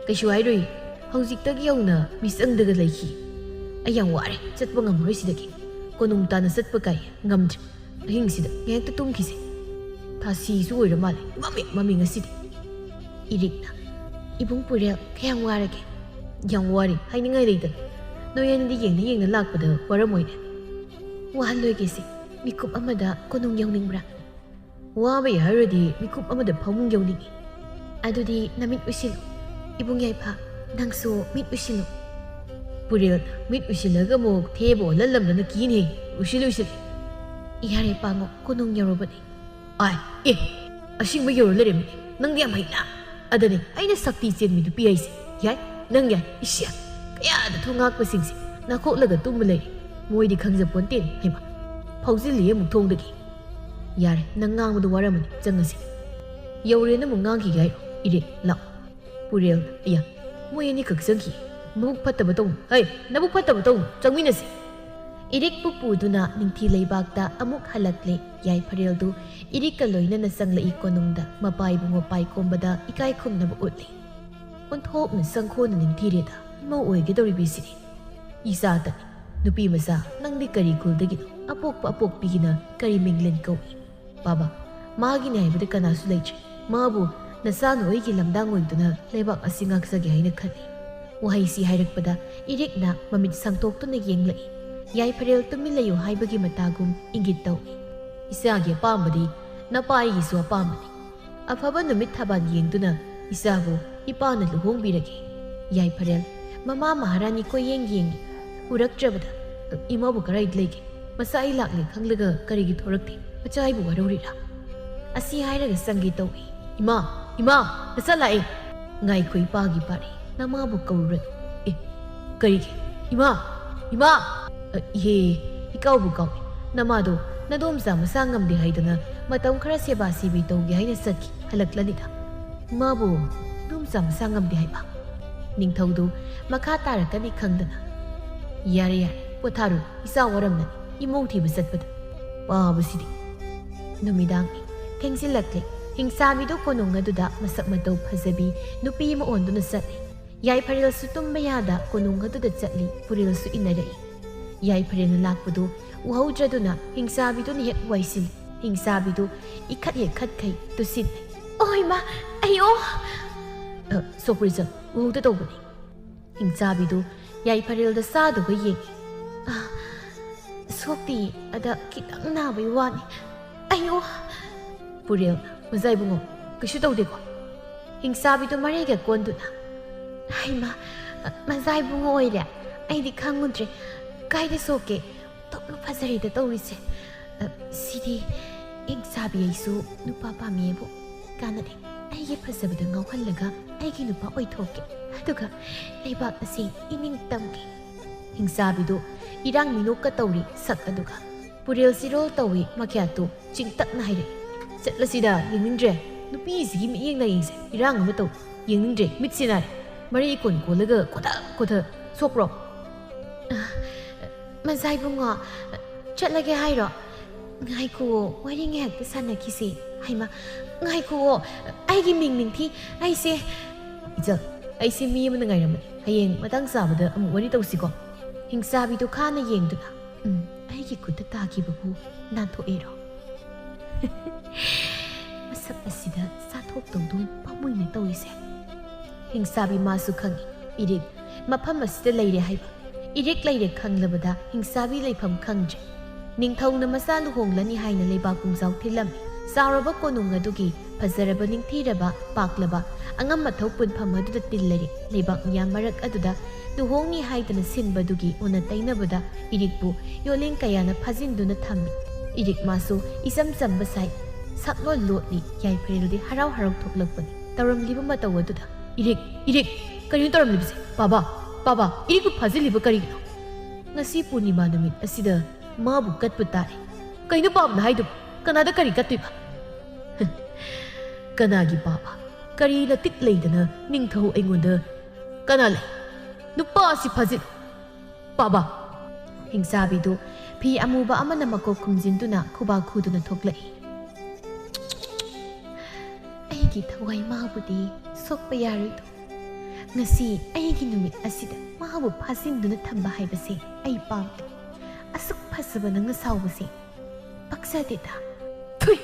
ꯀꯩꯁꯨ ꯍꯥꯏꯔꯣꯏ꯫ ꯍꯧꯖꯤꯛꯇꯒꯤ ꯍꯧꯅ ꯃꯤꯆꯪꯗꯒ ꯂꯩꯈꯤ꯫ ꯑꯩ ꯌꯥꯝ ꯋꯥꯔꯦ, ꯆꯠꯄ ꯉꯝꯃꯔꯣꯏ ꯁꯤꯗꯒꯤ꯫ ꯀꯣꯅꯨꯡ ꯇꯥꯟꯅ ꯆꯠꯄ ꯀꯥꯏ ꯉꯝꯗ꯭ꯔꯦ꯫ ꯑꯍꯤꯡꯁꯤꯗ ꯉꯥꯏꯍꯥꯛꯇ ꯇꯨꯝꯈꯤꯁꯦ꯫ ꯊꯥꯁꯤꯁꯨ ꯑꯣꯏꯔ ꯃꯥꯜꯂꯦ꯫ ꯃꯝꯃꯦ, ꯃꯝꯃꯦ ꯉꯁꯤꯗꯤ꯫" ꯏꯔꯤꯛꯅ, "ꯏꯕꯨꯡ ꯄꯨꯔꯦꯜ, ꯀꯌꯥꯝ ꯋꯥꯔꯒꯦ?" "ꯌꯥꯝ ꯋꯥꯔꯦ, ꯍꯥꯏꯅꯤꯡꯉꯥꯏ ꯂꯩꯇꯅ꯫ ꯅꯣꯏ ꯑꯅꯤꯗꯤ ꯌꯦꯡꯅ ꯌꯦꯡꯅ ꯂꯥꯛꯄꯗ ꯋꯥꯔꯝꯃꯣꯏꯅꯦ꯫" "ꯋꯥꯍꯜꯂꯣꯏꯒꯦꯁꯦ꯫ ꯃꯤꯀꯨꯞ ꯑꯃꯗ ꯀꯣꯅꯨꯡ ꯌꯧꯅꯤꯡꯕ꯭ꯔꯥ?" ꯋꯥꯕꯩ ꯍꯥꯏꯔꯨꯔꯗꯤ ꯃꯤꯀꯨꯞ ꯑꯃꯗ ꯐꯃꯨꯡ ꯌꯧꯅꯤꯡꯉꯤ꯫ ꯑꯗꯨꯗꯤ ꯅꯃꯤꯠ ꯎꯏꯁꯤꯜꯂꯨ꯫ ꯏꯕꯨꯡ ꯌꯥꯏꯐ, ꯅꯪꯁꯨ ꯃꯤꯠ ꯎꯏꯁꯤꯜꯂꯨ꯫ ꯄꯨꯔꯦꯜ, ꯃꯤꯠ ꯎꯏꯁꯤꯜꯂꯒ ꯑꯃꯨꯛ ꯊꯦꯕ ꯑꯣꯜꯍꯜꯂꯝꯗꯅ ꯀꯤꯅꯦ꯫ ꯎꯏꯁꯤꯜꯂꯨ, ꯎꯏꯁꯤꯜꯂꯨ꯫ ꯌꯥꯔꯦ ꯄꯥꯉꯣ, ꯀꯣꯅꯨꯡ ꯌꯧꯔꯕꯅꯦ꯫ ꯑꯥꯏ, ꯑꯦ, ꯑꯁꯤꯡꯕ ꯌꯧꯔ ꯂꯩꯔꯝꯃꯤ꯫ ꯅꯪꯗꯤ ꯌꯥꯝ ꯍꯩꯅ꯫ ꯑꯗꯅꯦ ꯑꯩꯅ ꯁꯛꯇꯤ ꯆꯦꯟꯕꯤ ꯅꯨꯄꯤ ꯍꯥꯏꯁꯦ꯫ ꯌꯥꯏ, ꯅꯪ ꯌꯥꯏ꯫ ꯏꯁꯤꯌꯥ, ꯀꯌꯥꯗ ꯊꯣꯡ ꯉꯥꯛꯄꯁꯤꯡꯁꯦ ꯅꯥꯈꯣꯛꯂꯒ ꯇꯨꯝꯃ ꯂꯩꯔꯦ꯫ ꯃꯣꯏꯗꯤ ꯈꯪꯖꯄꯣꯟꯇꯦ꯫ ꯍꯩꯃ, ꯐꯥꯎꯖꯤꯜꯂꯤꯌꯦ ꯑꯃꯨꯛ ꯊꯣꯡꯗꯒꯤ꯫ ꯌꯥꯔꯦ, ꯅꯪ ꯉꯥꯡꯕꯗꯣ ꯋꯥꯔꯝꯃꯅꯤ, ꯆꯪꯉꯁꯤ꯫ ꯌꯧꯔꯦꯅ ꯑꯃꯨꯛ ꯉꯥꯡꯈꯤꯒꯦ ꯍꯥꯏꯔꯣ? ꯏꯔꯦ, ꯂꯥꯛꯑꯣ꯫ ꯄꯨꯔꯦꯜ, ꯑꯌꯥ, ꯃꯣꯏ ꯑꯅꯤꯈꯛ ꯆꯪꯈꯤ꯫ ꯃꯕꯨꯛ ꯐꯠꯇꯕ ꯇꯧꯅꯨ꯫ ꯍꯩ, ꯅꯕꯨꯛ ꯐꯠꯇꯕ ꯇꯧꯅꯨ, ꯆꯪꯃꯤꯟꯅꯁꯤ꯫ ꯏꯔꯤꯛꯄꯨ ꯄꯨꯗꯨꯅ ꯅꯤꯡꯊꯤ ꯂꯩꯕꯥꯛꯇ ꯑꯃꯨꯛ ꯍꯜꯂꯛꯂꯦ꯫ ꯌꯥꯏꯐꯔꯦꯜꯗꯨ ꯏꯔꯤꯛꯀ ꯂꯣꯏꯅꯅ ꯆꯪꯂꯛꯏ ꯀꯣꯅꯨꯡꯗ꯫ ꯃꯄꯥꯏꯕꯨ ꯃꯄꯥꯏ ꯀꯣꯝꯕꯗ ꯏꯀꯥꯏ ꯈꯨꯝꯅꯕ ꯎꯠꯂꯤ꯫ ꯑꯣꯟꯊꯣꯛꯅ ꯆꯪꯈꯣꯟꯅ ꯅꯤꯡꯊꯤꯔꯦꯗ, ꯏꯃꯧ ꯑꯣꯏꯒꯗꯧꯔꯤꯕꯤꯁꯤꯗꯤ꯫ ꯏꯆꯥꯇꯅꯤ, ꯅꯨꯄꯤ ꯃꯆꯥ, ꯅꯪꯗꯤ ꯀꯔꯤ ꯈꯨꯜꯗꯒꯤꯅꯣ? ꯑꯄꯣꯛꯄ ꯑꯄꯣꯛꯄꯤꯒꯤꯅ ꯀꯔꯤ ꯃꯤꯡꯂꯦꯟ ꯀꯧꯏ? ꯕꯥꯕꯥ, ꯃꯥꯒꯤꯅꯦ ꯍꯥꯏꯕꯗ ꯀꯅꯥꯁꯨ ꯂꯩꯇ꯭ꯔꯦ꯫ ꯃꯥꯕꯨ ꯅꯆꯥꯅ ꯑꯩꯒꯤ ꯂꯝꯗꯥꯡ ꯑꯣꯏꯗꯨꯅ ꯂꯩꯕꯥꯛ ꯑꯁꯤ ꯉꯥꯛꯆꯒꯦ ꯍꯥꯏꯅ ꯈꯜꯂꯤ꯫ ꯋꯥꯍꯩꯁꯤ ꯍꯥꯏꯔꯛꯄꯗ ꯏꯔꯤꯛꯅ ꯃꯃꯤꯠ ꯁꯥꯡꯇꯣꯛꯇꯨꯅ ꯌꯦꯡꯂꯛꯏ꯫ ꯌꯥꯏꯐꯔꯦꯜ ꯇꯨꯃꯤꯟ ꯂꯩꯌꯨ ꯍꯥꯏꯕꯒꯤ ꯃꯇꯥꯒꯨꯝ ꯏꯪꯒꯤꯠ ꯇꯧꯏ꯫ ꯏꯆꯥꯒꯤ ꯑꯄꯥꯝꯕꯗꯤ ꯅꯄꯥ ꯑꯩꯒꯤꯁꯨ ꯑꯄꯥꯝꯕꯅꯤ꯫ ꯑꯐꯕ ꯅꯨꯃꯤꯠ ꯊꯕꯥꯟ ꯌꯦꯡꯗꯨꯅ ꯏꯆꯥꯕꯨ ꯏꯄꯥꯅ ꯂꯨꯍꯣꯡꯕꯤꯔꯒꯦ꯫ ꯌꯥꯏꯐꯔꯦꯜ ꯃꯃꯥ ꯃꯍꯥꯔꯥꯅꯤ ꯀꯣꯏꯌꯦꯡ ꯌꯦꯡꯉꯤ꯫ ꯎꯔꯛꯇ꯭ꯔꯕꯗ, ꯏꯃꯥꯕꯨ ꯀꯔꯥꯏꯗ ꯂꯩꯒꯦ? ꯃꯆꯥ ꯑꯩ ꯂꯥꯛꯂꯦ ꯈꯪꯂꯒ ꯀꯔꯤꯒꯤ ꯊꯣꯔꯛꯇꯦ? ꯃꯆꯥ ꯑꯩꯕꯨ ꯋꯥꯔꯧꯔꯤꯔꯥ? ꯑꯁꯤ ꯍꯥꯏꯔꯒ ꯆꯪꯒꯦ ꯇꯧꯏ꯫ ꯏꯃꯥ! ꯏꯃꯥ! ꯅꯆꯥ ꯂꯥꯛꯑꯦ! ꯉꯥꯏꯈꯣ, ꯏꯄꯥꯒꯤ ꯄꯥꯔꯤ, ꯅꯃꯥꯕꯨ ꯀꯧꯔꯨꯔꯅꯨ꯫ ꯑꯦ, ꯀꯔꯤꯒꯤ? ꯏꯃꯥ! ꯏꯃꯥ! ꯑ, ꯏꯍꯦ, ꯏꯀꯥꯎꯕꯨ ꯀꯥꯎꯏ꯫ ꯅꯃꯥꯗꯣ ꯅꯗꯣꯝꯆꯥ ꯃꯁꯥ ꯉꯝꯗꯦ ꯍꯥꯏꯗꯅ ꯃꯇꯝ ꯈꯔ ꯁꯦꯕꯥ ꯁꯦꯕꯤ ꯇꯧꯒꯦ ꯍꯥꯏꯅ ꯆꯠꯈꯤ, ꯍꯜꯂꯛꯂꯅꯤꯗ꯫ ꯏꯃꯥꯕꯨ ꯅꯗꯣꯝꯆꯥ ꯃꯁꯥ ꯉꯝꯗꯦ ꯍꯥꯏꯕ? ꯅꯤꯡꯊꯧꯗꯨ ꯃꯈꯥ ꯇꯥꯔꯛꯀꯅꯤ ꯈꯪꯗꯅ꯫ ꯌꯥꯔꯦ, ꯌꯥꯔꯦ, ꯄꯣꯊꯥꯔꯨ, ꯏꯆꯥ ꯋꯥꯔꯝꯂꯅꯤ, ꯏꯃꯧ ꯊꯤꯕ ꯆꯠꯄꯗ꯫ ꯄꯥꯕꯁꯤꯗꯤ꯫ ꯅꯨꯃꯤꯗꯥꯡ ꯊꯦꯡꯖꯤꯜꯂꯛꯂꯦ꯫ ꯍꯤꯡꯆꯥꯕꯤꯗꯨ ꯀꯣꯅꯨꯡ ꯑꯗꯨꯗ ꯃꯁꯛ ꯃꯇꯧ ꯐꯖꯕꯤ ꯅꯨꯄꯤ ꯑꯃ ꯑꯣꯟꯗꯨꯅ ꯆꯠꯂꯤ꯫ ꯌꯥꯏꯐꯔꯦꯜꯁꯨ ꯇꯨꯝꯕ ꯌꯥꯗ ꯀꯣꯅꯨꯡ ꯑꯗꯨꯗ ꯆꯠꯂꯤ꯫ ꯄꯨꯔꯦꯜꯁꯨ ꯏꯟꯅꯔꯛꯏ꯫ ꯌꯥꯏꯐꯔꯦꯜꯅ ꯂꯥꯛꯄꯗꯨ ꯎꯍꯧꯗ꯭ꯔꯗꯨꯅ ꯍꯤꯡꯆꯥꯕꯤꯗꯨꯅ ꯍꯦꯛ ꯋꯥꯏꯁꯤꯜꯂꯤ꯫ ꯍꯤꯡꯆꯥꯕꯤꯗꯨ ꯏꯈꯠ ꯍꯦꯛ ꯈꯠꯈꯩ ꯇꯨꯁꯤꯟꯅꯩ꯫ ꯑꯣ ꯏꯃꯥ! ꯑꯩ ꯑꯣ! ꯑ, ꯁꯣꯛꯄ꯭ꯔꯤꯖꯝ, ꯎꯍꯧꯗ ꯇꯧꯕꯅꯤ꯫ ꯍꯤꯡꯆꯥꯕꯤꯗꯨ ꯌꯥꯏꯐꯔꯦꯜꯗ ꯆꯥꯗꯨꯒ ꯌꯦꯡꯉꯤ꯫ ꯑ, ꯁꯣꯛꯇꯤ ꯑꯗ ꯈꯤꯇꯪ ꯅꯥꯕꯩ ꯋꯥꯅꯤ꯫ ꯑꯩ ꯑꯣ! ꯄꯨꯔꯦꯜ, ꯃꯖꯥ ꯏꯕꯨꯡꯉꯣ, ꯀꯩꯁꯨ ꯇꯧꯗꯦꯀꯣ? ꯍꯤꯡꯆꯥꯕꯤꯗꯨ ꯃꯔꯩꯒ ꯀꯣꯟꯗꯨꯅ, "ꯍꯩꯃꯥ, ꯃꯖꯥ ꯏꯕꯨꯡꯉꯣ ꯑꯣꯏꯔꯦ? ꯑꯩꯗꯤ ꯈꯪꯉꯨꯗ꯭ꯔꯦ꯫ ꯀꯥꯏꯗ ꯁꯣꯛꯀꯦ? ꯑꯣꯟꯊꯣꯛꯅ ꯐꯖꯔꯦꯗ ꯇꯧꯔꯤꯁꯦ꯫ ꯑ, ꯁꯤꯗꯤ ꯍꯤꯡꯆꯥꯕꯤ ꯑꯩꯁꯨ ꯅꯨꯄꯥ ꯄꯥꯝꯃꯤꯕꯨ ꯀꯥꯟꯅꯗꯦ꯫ ꯑꯩꯒꯤ ꯐꯖꯕꯗ ꯉꯥꯎꯍꯜꯂꯒ ꯑꯩꯒꯤ ꯅꯨꯄꯥ ꯑꯣꯏꯊꯣꯛꯀꯦ꯫ ꯑꯗꯨꯒ ꯂꯩꯕꯥꯛ ꯑꯁꯤ ꯏꯅꯤꯡ ꯇꯝꯒꯦ꯫" ꯍꯤꯡꯆꯥꯕꯤꯗꯨ ꯏꯔꯥꯡ ꯃꯤꯅꯣꯛꯀ ꯇꯧꯔꯤ ꯁꯛ ꯑꯗꯨꯒ꯫ ꯄꯨꯔꯦꯜ ꯆꯤꯔꯣꯜ ꯇꯧꯏ ꯃꯈ꯭ꯌꯥꯠꯇꯨ ꯆꯤꯡꯇꯛꯅ ꯍꯥꯏꯔꯛꯏ꯫ "ꯆꯠꯂꯁꯤꯗ, ꯌꯦꯡꯅꯤꯡꯗ꯭ꯔꯦ꯫ ꯅꯨꯄꯤꯁꯤꯒꯤ ꯃꯤꯠꯌꯦꯡ ꯅꯥꯌꯦꯡꯁꯦ ꯏꯔꯥꯡ ꯑꯃ ꯇꯧ꯫ ꯌꯦꯡꯅꯤꯡꯗ꯭ꯔꯦ, ꯃꯤꯠꯁꯤ ꯅꯥꯔꯦ꯫ ꯃꯔꯩ ꯏꯀꯣꯟ ꯀꯣꯜꯂꯒ ꯀꯣꯊ ꯀꯣꯊ ꯁꯣꯛꯄ꯭ꯔꯣ?" "ꯑ, ꯃꯖꯥ ꯏꯕꯨꯡꯉꯣ, ꯆꯠꯂꯒꯦ ꯍꯥꯏꯔꯣ? ꯉꯥꯏꯈꯨꯑꯣ, ꯋꯥꯔꯤ ꯉꯥꯏꯍꯥꯛꯇ ꯁꯥꯟꯅꯈꯤꯁꯦ꯫" "ꯍꯩꯃꯥ, ꯉꯥꯏꯈꯨꯑꯣ, ꯑꯩꯒꯤ ꯃꯤꯡ ꯅꯤꯡꯊꯤ, ꯑꯩꯁꯦ꯫" "ꯏꯆꯜ, ꯑꯩꯁꯦ ꯃꯤ ꯑꯃꯅ ꯉꯥꯏꯔꯝꯕꯅꯤ꯫ ꯍꯌꯦꯡ ꯃꯇꯥꯡ ꯆꯥꯕꯗ ꯑꯃꯨꯛ ꯋꯥꯔꯤ ꯇꯧꯁꯤꯀꯣ꯫" ꯍꯤꯡꯆꯥꯕꯤꯗꯨ ꯈꯥꯅ ꯌꯦꯡꯗꯨꯅ, "ꯎꯝ, ꯑꯩꯒꯤ ꯈꯨꯠꯇ ꯇꯥꯈꯤꯕꯕꯨ ꯅꯥꯟꯊꯣꯛꯑꯦꯔꯣ?" "ꯃꯁꯛ ꯑꯁꯤꯗ ꯆꯥꯊꯣꯛꯇꯧꯗꯨꯝ ꯄꯥꯝꯃꯨꯏꯅ ꯇꯧꯔꯤꯁꯦ꯫" ꯍꯤꯡꯆꯥꯕꯤ ꯃꯥꯁꯨ ꯈꯪꯏ, ꯏꯔꯤꯛ ꯃꯐꯝ ꯑꯁꯤꯗ ꯂꯩꯔꯦ ꯍꯥꯏꯕ꯫ ꯏꯔꯤꯛ ꯂꯩꯔꯦ ꯈꯪꯂꯕꯗ ꯍꯤꯡꯆꯥꯕꯤ ꯂꯩꯐꯝ ꯈꯪꯗ꯭ꯔꯦ꯫ ꯅꯤꯡꯊꯧꯅ ꯃꯆꯥ ꯂꯨꯍꯣꯡꯂꯅꯤ ꯍꯥꯏꯅ ꯂꯩꯕꯥꯛ ꯄꯨꯡꯖꯥꯎ ꯊꯤꯜꯂꯝꯃꯤ꯫ ꯆꯥꯎꯔꯕ ꯀꯣꯅꯨꯡ ꯑꯗꯨꯒꯤ ꯐꯖꯔꯕ, ꯅꯤꯡꯊꯤꯔꯕ, ꯄꯥꯛꯂꯕ, ꯑꯉꯝ ꯑꯊꯧ ꯄꯨꯟꯐꯝ ꯑꯗꯨꯗ ꯇꯤꯜꯂꯔꯤ꯫ ꯂꯩꯕꯥꯛ ꯃꯤꯌꯥꯝ ꯃꯔꯛ ꯑꯗꯨꯗ ꯂꯨꯍꯣꯡꯅꯤ ꯍꯥꯏꯗꯅ ꯁꯤꯟꯕꯗꯨꯒꯤ ꯑꯣꯟꯅ ꯇꯩꯅꯕꯗ ꯏꯔꯤꯛꯄꯨ ꯌꯣꯂꯦꯡ ꯀꯌꯥꯅ ꯐꯥꯖꯤꯟꯗꯨꯅ ꯊꯝꯃꯤ꯫ ꯏꯔꯤꯛ ꯃꯥꯁꯨ ꯏꯆꯝ ꯆꯝꯕ ꯁꯥꯏ, ꯁꯛꯂꯣꯟ ꯂꯣꯠꯂꯤ꯫ ꯌꯥꯏꯐꯔꯦꯜꯗꯤ ꯍꯔꯥꯎ ꯍꯔꯥꯎ ꯊꯣꯛꯂꯛꯄꯅꯤ꯫ ꯇꯧꯔꯝꯂꯤꯕ ꯃꯇꯧ ꯑꯗꯨꯗ, "ꯏꯔꯤꯛ, ꯏꯔꯤꯛ, ꯀꯔꯤꯅꯣ ꯇꯧꯔꯝꯂꯤꯕꯁꯦ? ꯄꯥꯕꯥ, ꯄꯥꯕꯥ, ꯏꯔꯤꯛꯄꯨ ꯐꯥꯖꯤꯜꯂꯤꯕ ꯀꯔꯤꯒꯤꯅꯣ? ꯉꯁꯤ ꯄꯨꯔꯅꯤꯃꯥ ꯅꯨꯃꯤꯠ ꯑꯁꯤꯗ ꯃꯥꯕꯨ ꯀꯠꯄ ꯇꯥꯔꯦ꯫ ꯀꯩꯅꯣ ꯄꯥꯕꯅ ꯍꯥꯏꯗꯨꯕꯨ? ꯀꯅꯥꯗ ꯀꯔꯤ ꯀꯠꯇꯣꯏꯕ?" "ꯀꯅꯥꯒꯤ ꯄꯥꯕ? ꯀꯔꯤ ꯂꯇꯤꯛ ꯂꯩꯗꯅ ꯅꯤꯡꯊꯧ ꯑꯩꯉꯣꯟꯗ ꯀꯅꯥ ꯂꯩ? ꯅꯨꯄꯥ ꯑꯁꯤ ꯐꯥꯖꯤꯜꯂꯨ꯫ ꯄꯥꯕ!" ꯍꯤꯡꯆꯥꯕꯤꯗꯨ ꯐꯤ ꯑꯃꯨꯕ ꯑꯃꯅ ꯃꯀꯣꯛ ꯈꯨꯝꯖꯤꯟꯗꯨꯅ ꯈꯨꯕꯥꯛ ꯈꯨꯗꯨꯅ ꯊꯣꯛꯂꯛꯏ꯫ "ꯑꯩꯒꯤ ꯊꯋꯥꯏ ꯃꯥꯕꯨꯗꯤ ꯁꯣꯛꯄ ꯌꯥꯔꯣꯏꯗꯣ꯫ ꯉꯁꯤ ꯑꯩꯒꯤ ꯅꯨꯃꯤꯠ ꯑꯁꯤꯗ ꯃꯥꯕꯨ ꯐꯥꯖꯤꯟꯗꯨꯅ ꯊꯝꯕ ꯍꯥꯏꯕꯁꯦ ꯑꯩ ꯄꯥꯝꯗꯦ꯫ ꯑꯁꯨꯛ ꯐꯖꯕ ꯅꯪꯅ ꯁꯥꯎꯕꯁꯦ ꯄꯛꯆꯗꯦꯗ꯫" "ꯊꯨꯏ!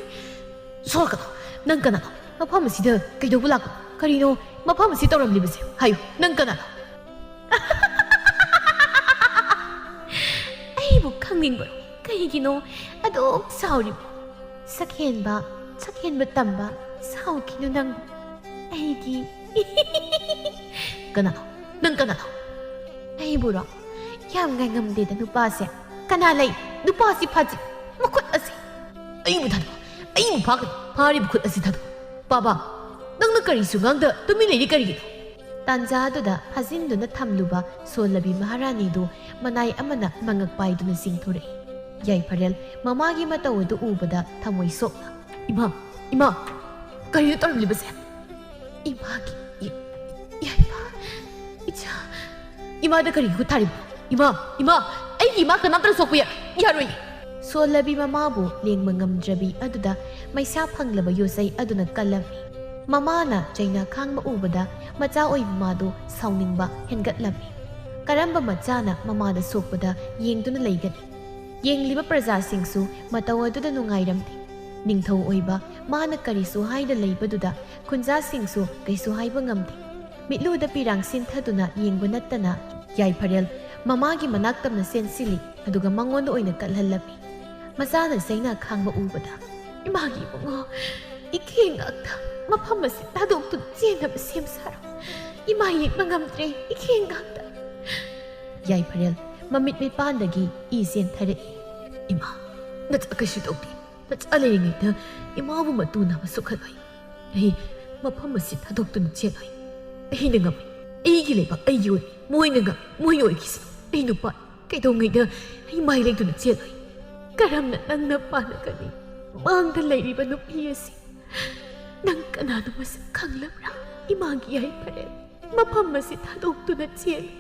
ꯁꯣꯔꯛꯀꯅꯣ! ꯅꯪ ꯀꯅꯥꯅꯣ? ꯃꯐꯝ ꯑꯁꯤꯗ ꯀꯩꯗꯧꯕ ꯂꯥꯛꯄꯅꯣ? ꯀꯔꯤꯅꯣ ꯃꯐꯝ ꯑꯁꯤ ꯇꯧꯔꯝꯂꯤꯕꯁꯦ? ꯍꯥꯏꯌꯨ, ꯅꯪ ꯀꯅꯥꯅꯣ?" "ꯑꯩꯕꯨ ꯈꯪꯅꯤꯡꯕ꯭ꯔꯣ? ꯀꯩꯒꯤꯅꯣ ꯑꯗꯨꯛ ꯁꯥꯎꯔꯤꯕꯣ?" ꯁꯛꯍꯦꯟꯕ ꯁꯛꯍꯦꯟꯕ ꯇꯝꯕ, ꯁꯥꯎꯈꯤꯅꯨ ꯅꯪ꯫ ꯑꯩꯒꯤ ꯀꯅꯥꯅꯣ? ꯅꯪ ꯀꯅꯥꯅꯣ? ꯑꯩꯕꯨꯔꯣ? ꯌꯥꯝ ꯉꯥꯏꯉꯝꯗꯦꯗ ꯅꯨꯄꯥꯁꯦ꯫ ꯀꯅꯥ ꯂꯩ? ꯅꯨꯄꯥꯁꯤ ꯐꯥꯖꯤ꯫ ꯃꯈꯨꯠ ꯑꯁꯤ꯫ ꯑꯩꯕꯨ ꯊꯥꯗꯣꯛ꯫ ꯑꯩꯕꯨ ꯐꯥꯒꯅꯨ꯫ ꯐꯥꯔꯤꯕ ꯈꯨꯠ ꯑꯁꯤ ꯊꯥꯗꯣꯛ꯫ ꯄꯥꯕ, ꯅꯪꯅ ꯀꯔꯤꯁꯨ ꯉꯥꯡꯗ ꯇꯨꯃꯤꯟ ꯂꯩꯔꯤ ꯀꯔꯤꯒꯤꯅꯣ? ꯇꯥꯟꯖꯥ ꯑꯗꯨꯗ ꯐꯥꯖꯤꯟꯗꯨꯅ ꯊꯝꯂꯨꯕ ꯁꯣꯜꯂꯕꯤ ꯃꯍꯥꯔꯥꯅꯤꯗꯨ ꯃꯅꯥꯏ ꯑꯃꯅ ꯃꯉꯛ ꯄꯥꯏꯗꯨꯅ ꯆꯤꯡꯊꯣꯔꯛꯏ꯫ ꯌꯥꯏꯐꯔꯦꯜ ꯃꯃꯥꯒꯤ ꯃꯇꯧ ꯑꯗꯨ ꯎꯕꯗ ꯊꯃꯣꯏ ꯁꯣꯛꯅ, "ꯏꯃꯥ, ꯏꯃꯥ, ꯀꯔꯤꯅꯣ ꯇꯧꯔꯝꯂꯤꯕꯁꯦ?" "ꯏꯃꯥꯒꯤ ꯏ-, ꯌꯥꯏꯐ, ꯏꯆꯥ, ꯏꯃꯥꯗ ꯀꯔꯤꯒꯤ ꯈꯨꯠ ꯊꯥꯔꯤꯕꯅꯣ? ꯏꯃꯥ, ꯏꯃꯥ, ꯑꯩꯒꯤ ꯏꯃꯥ ꯀꯅꯥꯝꯇꯅ ꯁꯣꯛꯄ ꯌꯥ-, ꯌꯥꯔꯣꯏ!" ꯁꯣꯜꯂꯕꯤ ꯃꯃꯥꯕꯨ ꯂꯦꯡꯕ ꯉꯝꯗ꯭ꯔꯕꯤ ꯑꯗꯨꯗ ꯃꯩꯁꯥ ꯐꯪꯂꯕ ꯌꯣꯠꯆꯩ ꯑꯗꯨꯅ ꯀꯜꯂꯝꯃꯤ꯫ ꯃꯃꯥꯅ ꯆꯩꯅꯥ ꯈꯥꯡꯕ ꯎꯕꯗ ꯃꯆꯥ ꯑꯣꯏꯕ ꯃꯥꯗꯨ ꯁꯥꯎꯅꯤꯡꯕ ꯍꯦꯟꯒꯠꯂꯝꯃꯤ꯫ ꯀꯔꯝꯕ ꯃꯆꯥꯅ ꯃꯃꯥꯗ ꯁꯣꯛꯄꯗ ꯌꯦꯡꯗꯨꯅ ꯂꯩꯒꯅꯤ? ꯌꯦꯡꯂꯤꯕ ꯄ꯭ꯔꯖꯥꯁꯤꯡꯁꯨ ꯃꯇꯧ ꯑꯗꯨꯗ ꯅꯨꯡꯉꯥꯏꯔꯝꯗꯦ꯫ ꯅꯤꯡꯊꯧ ꯑꯣꯏꯕ ꯃꯥꯅ ꯀꯔꯤꯁꯨ ꯍꯥꯏꯗ ꯂꯩꯕꯗꯨꯗ ꯈꯨꯟꯖꯥꯁꯤꯡꯁꯨ ꯀꯩꯁꯨ ꯍꯥꯏꯕ ꯉꯝꯗꯦ꯫ ꯃꯤꯠꯂꯨꯗ ꯄꯤꯔꯥꯡ ꯁꯤꯟꯊꯗꯨꯅ ꯌꯦꯡꯕ ꯅꯠꯇꯅ ꯌꯥꯏꯐꯔꯦꯜ ꯃꯃꯥꯒꯤ ꯃꯅꯥꯛ ꯇꯝꯅ ꯆꯦꯟꯁꯤꯜꯂꯤ, ꯑꯗꯨꯒ ꯃꯉꯣꯟꯗ ꯑꯣꯏꯅ ꯀꯜꯍꯜꯂꯝꯃꯤ꯫ ꯃꯆꯥꯅ ꯆꯩꯅꯥ ꯈꯥꯡꯕ ꯎꯕꯗ, "ꯏꯃꯥꯒꯤ ꯏꯕꯨꯡꯉꯣ, ꯏꯈꯦꯡ ꯉꯥꯛꯇ ꯃꯐꯝ ꯑꯁꯤ ꯊꯥꯗꯣꯛꯇꯨꯅ ꯆꯦꯟꯅꯕ ꯁꯦꯝ ꯁꯥꯔꯣ꯫ ꯏꯃꯥ ꯌꯦꯡꯕ ꯉꯝꯗ꯭ꯔꯦ, ꯏꯈꯦꯡ ꯉꯥꯛꯇ!" ꯌꯥꯏꯐꯔꯦꯜ ꯃꯃꯤꯠ ꯃꯤꯄꯥꯟꯗꯒꯤ ꯏ ꯆꯦꯟꯊꯔꯛꯏ꯫ "ꯏꯃꯥ, ꯅꯆꯥ ꯀꯩꯁꯨ ꯇꯧꯗꯦ꯫ ꯅꯆꯥ ꯂꯩꯔꯤꯉꯩꯗ ꯏꯃꯥꯕꯨ ꯃꯇꯨ ꯅꯥꯕ ꯁꯣꯛꯍꯜꯂꯣꯏ꯫ ꯑꯩ ꯃꯐꯝ ꯑꯁꯤ ꯊꯥꯗꯣꯛꯇꯨꯅ ꯆꯦꯜꯂꯣꯏ꯫ ꯑꯩꯅ ꯉꯝꯃꯤ꯫ ꯑꯩꯒꯤ ꯂꯩꯕꯥꯛ ꯑꯩꯒꯤ ꯑꯣꯏ꯫ ꯃꯣꯏꯅ ꯉꯝꯃꯤ꯫ ꯃꯣꯏ ꯑꯣꯏꯈꯤꯁꯅꯨ꯫ ꯑꯩ ꯅꯨꯄꯥ ꯀꯩꯗꯧꯉꯩꯗ ꯑꯩ ꯃꯥꯏ ꯂꯩꯗꯨꯅ ꯆꯦꯜꯂꯣꯏ꯫" "ꯀꯔꯝꯅ ꯅꯪꯅ ꯄꯥꯟꯅꯒꯅꯤ? ꯃꯥꯡꯗ ꯂꯩꯔꯤꯕ ꯅꯨꯄꯤ ꯑꯁꯤ ꯅꯪ ꯀꯅꯥꯅꯣ ꯃꯁꯛ ꯈꯪꯂꯕ꯭ꯔꯥ? ꯏꯃꯥꯒꯤ ꯌꯥꯏꯐꯔꯦꯜ, ꯃꯐꯝ ꯑꯁꯤ ꯊꯥꯗꯣꯛꯇꯨꯅ ꯆꯦꯜꯂꯨ꯫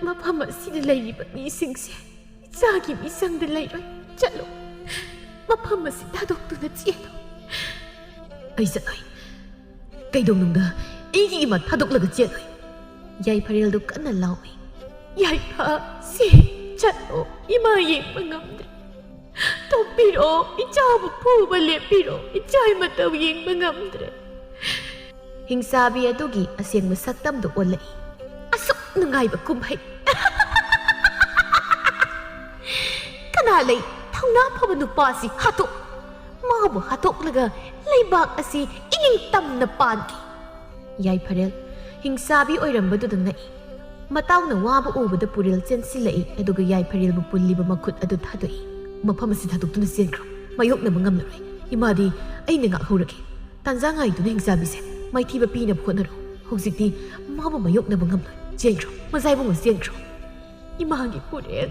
ꯃꯐꯝ ꯑꯁꯤꯗ ꯂꯩꯔꯤꯕ ꯃꯤꯁꯤꯡꯁꯦ ꯏꯆꯥꯒꯤ ꯃꯤꯆꯪꯗ ꯂꯩꯔꯣꯏ꯫ ꯆꯠꯂꯨ, ꯃꯐꯝ ꯑꯁꯤ ꯊꯥꯗꯣꯛꯇꯨꯅ ꯆꯦꯜꯂꯨ꯫" "ꯑꯩ ꯆꯠꯂꯣꯏ꯫ ꯀꯩꯗꯧꯅꯨꯡꯗ ꯑꯩꯒꯤ ꯏꯃꯥ ꯊꯥꯗꯣꯛꯂꯒ ꯆꯦꯜꯂꯣꯏ꯫" ꯌꯥꯏꯐꯔꯦꯜꯗꯨ ꯀꯟꯅ ꯂꯥꯎꯏ꯫ "ꯌꯥꯏꯐ, ꯁꯤ ꯆꯠꯂꯣ, ꯏꯃꯥ ꯌꯦꯡꯕ ꯉꯝꯗ꯭ꯔꯦ꯫ ꯇꯣꯛꯄꯤꯔꯣ, ꯏꯆꯥꯕꯨ ꯐꯨꯕ ꯂꯦꯞꯄꯤꯔꯣ, ꯏꯆꯥ ꯃꯇꯧ ꯌꯦꯡꯕ ꯉꯝꯗ꯭ꯔꯦ꯫" ꯍꯤꯡꯆꯥꯕꯤ ꯑꯗꯨꯒꯤ ꯑꯁꯦꯡꯕ ꯁꯛꯇꯝꯗꯨ ꯑꯣꯜꯂꯛꯏ꯫ "ꯑꯁꯨꯛ ꯅꯨꯡꯉꯥꯏꯕ ꯀꯨꯝꯍꯩ! ꯀꯅꯥ ꯂꯩ? ꯊꯧꯅꯥ ꯐꯕ ꯅꯨꯄꯥꯁꯤ ꯍꯥꯠꯇꯣꯛ꯫ ꯃꯥꯕꯨ ꯍꯥꯠꯇꯣꯛꯂꯒ ꯂꯩꯕꯥꯛ ꯑꯁꯤ ꯏꯅꯤꯡꯇꯝꯅ ꯄꯥꯟꯈꯤ꯫ ꯌꯥꯏꯐꯔꯦꯜ ꯍꯤꯡꯆꯥꯕꯤ ꯑꯣꯏꯔꯝꯕꯗꯨꯗ ꯉꯛꯏ꯫ ꯃꯇꯥꯎꯅ ꯋꯥꯕ ꯎꯕꯗ ꯄꯨꯔꯦꯜ ꯆꯦꯟꯁꯤꯜꯂꯛꯏ, ꯑꯗꯨꯒ ꯌꯥꯏꯐꯔꯦꯜꯕꯨ ꯄꯨꯜꯂꯤꯕ ꯃꯈꯨꯠ ꯑꯗꯨ ꯊꯥꯗꯣꯛꯏ꯫ "ꯃꯐꯝ ꯑꯁꯤ ꯊꯥꯗꯣꯛꯇꯨꯅ ꯆꯦꯟꯈ꯭ꯔꯣ꯫ ꯃꯥꯌꯣꯛꯅꯕ ꯉꯝꯂꯔꯣꯏ꯫ ꯏꯃꯥꯗꯤ ꯑꯩꯅ ꯉꯥꯛꯍꯧꯔꯒꯦ꯫ ꯇꯥꯟꯖꯥ ꯉꯥꯏꯗꯨꯅ ꯍꯤꯡꯆꯥꯕꯤꯁꯦ ꯃꯥꯏꯊꯤꯕ ꯄꯤꯅꯕ ꯍꯣꯠꯅꯔꯣ꯫ ꯍꯧꯖꯤꯛꯇꯤ ꯃꯥꯕꯨ ꯃꯥꯌꯣꯛꯅꯕ ꯉꯝꯂꯣꯏ꯫ ꯆꯦꯟꯈ꯭ꯔꯣ, ꯃꯖꯥ ꯏꯕꯨꯡꯉꯣ, ꯆꯦꯟꯈ꯭ꯔꯣ꯫" "ꯏꯃꯥꯒꯤ ꯄꯨꯔꯦꯜ,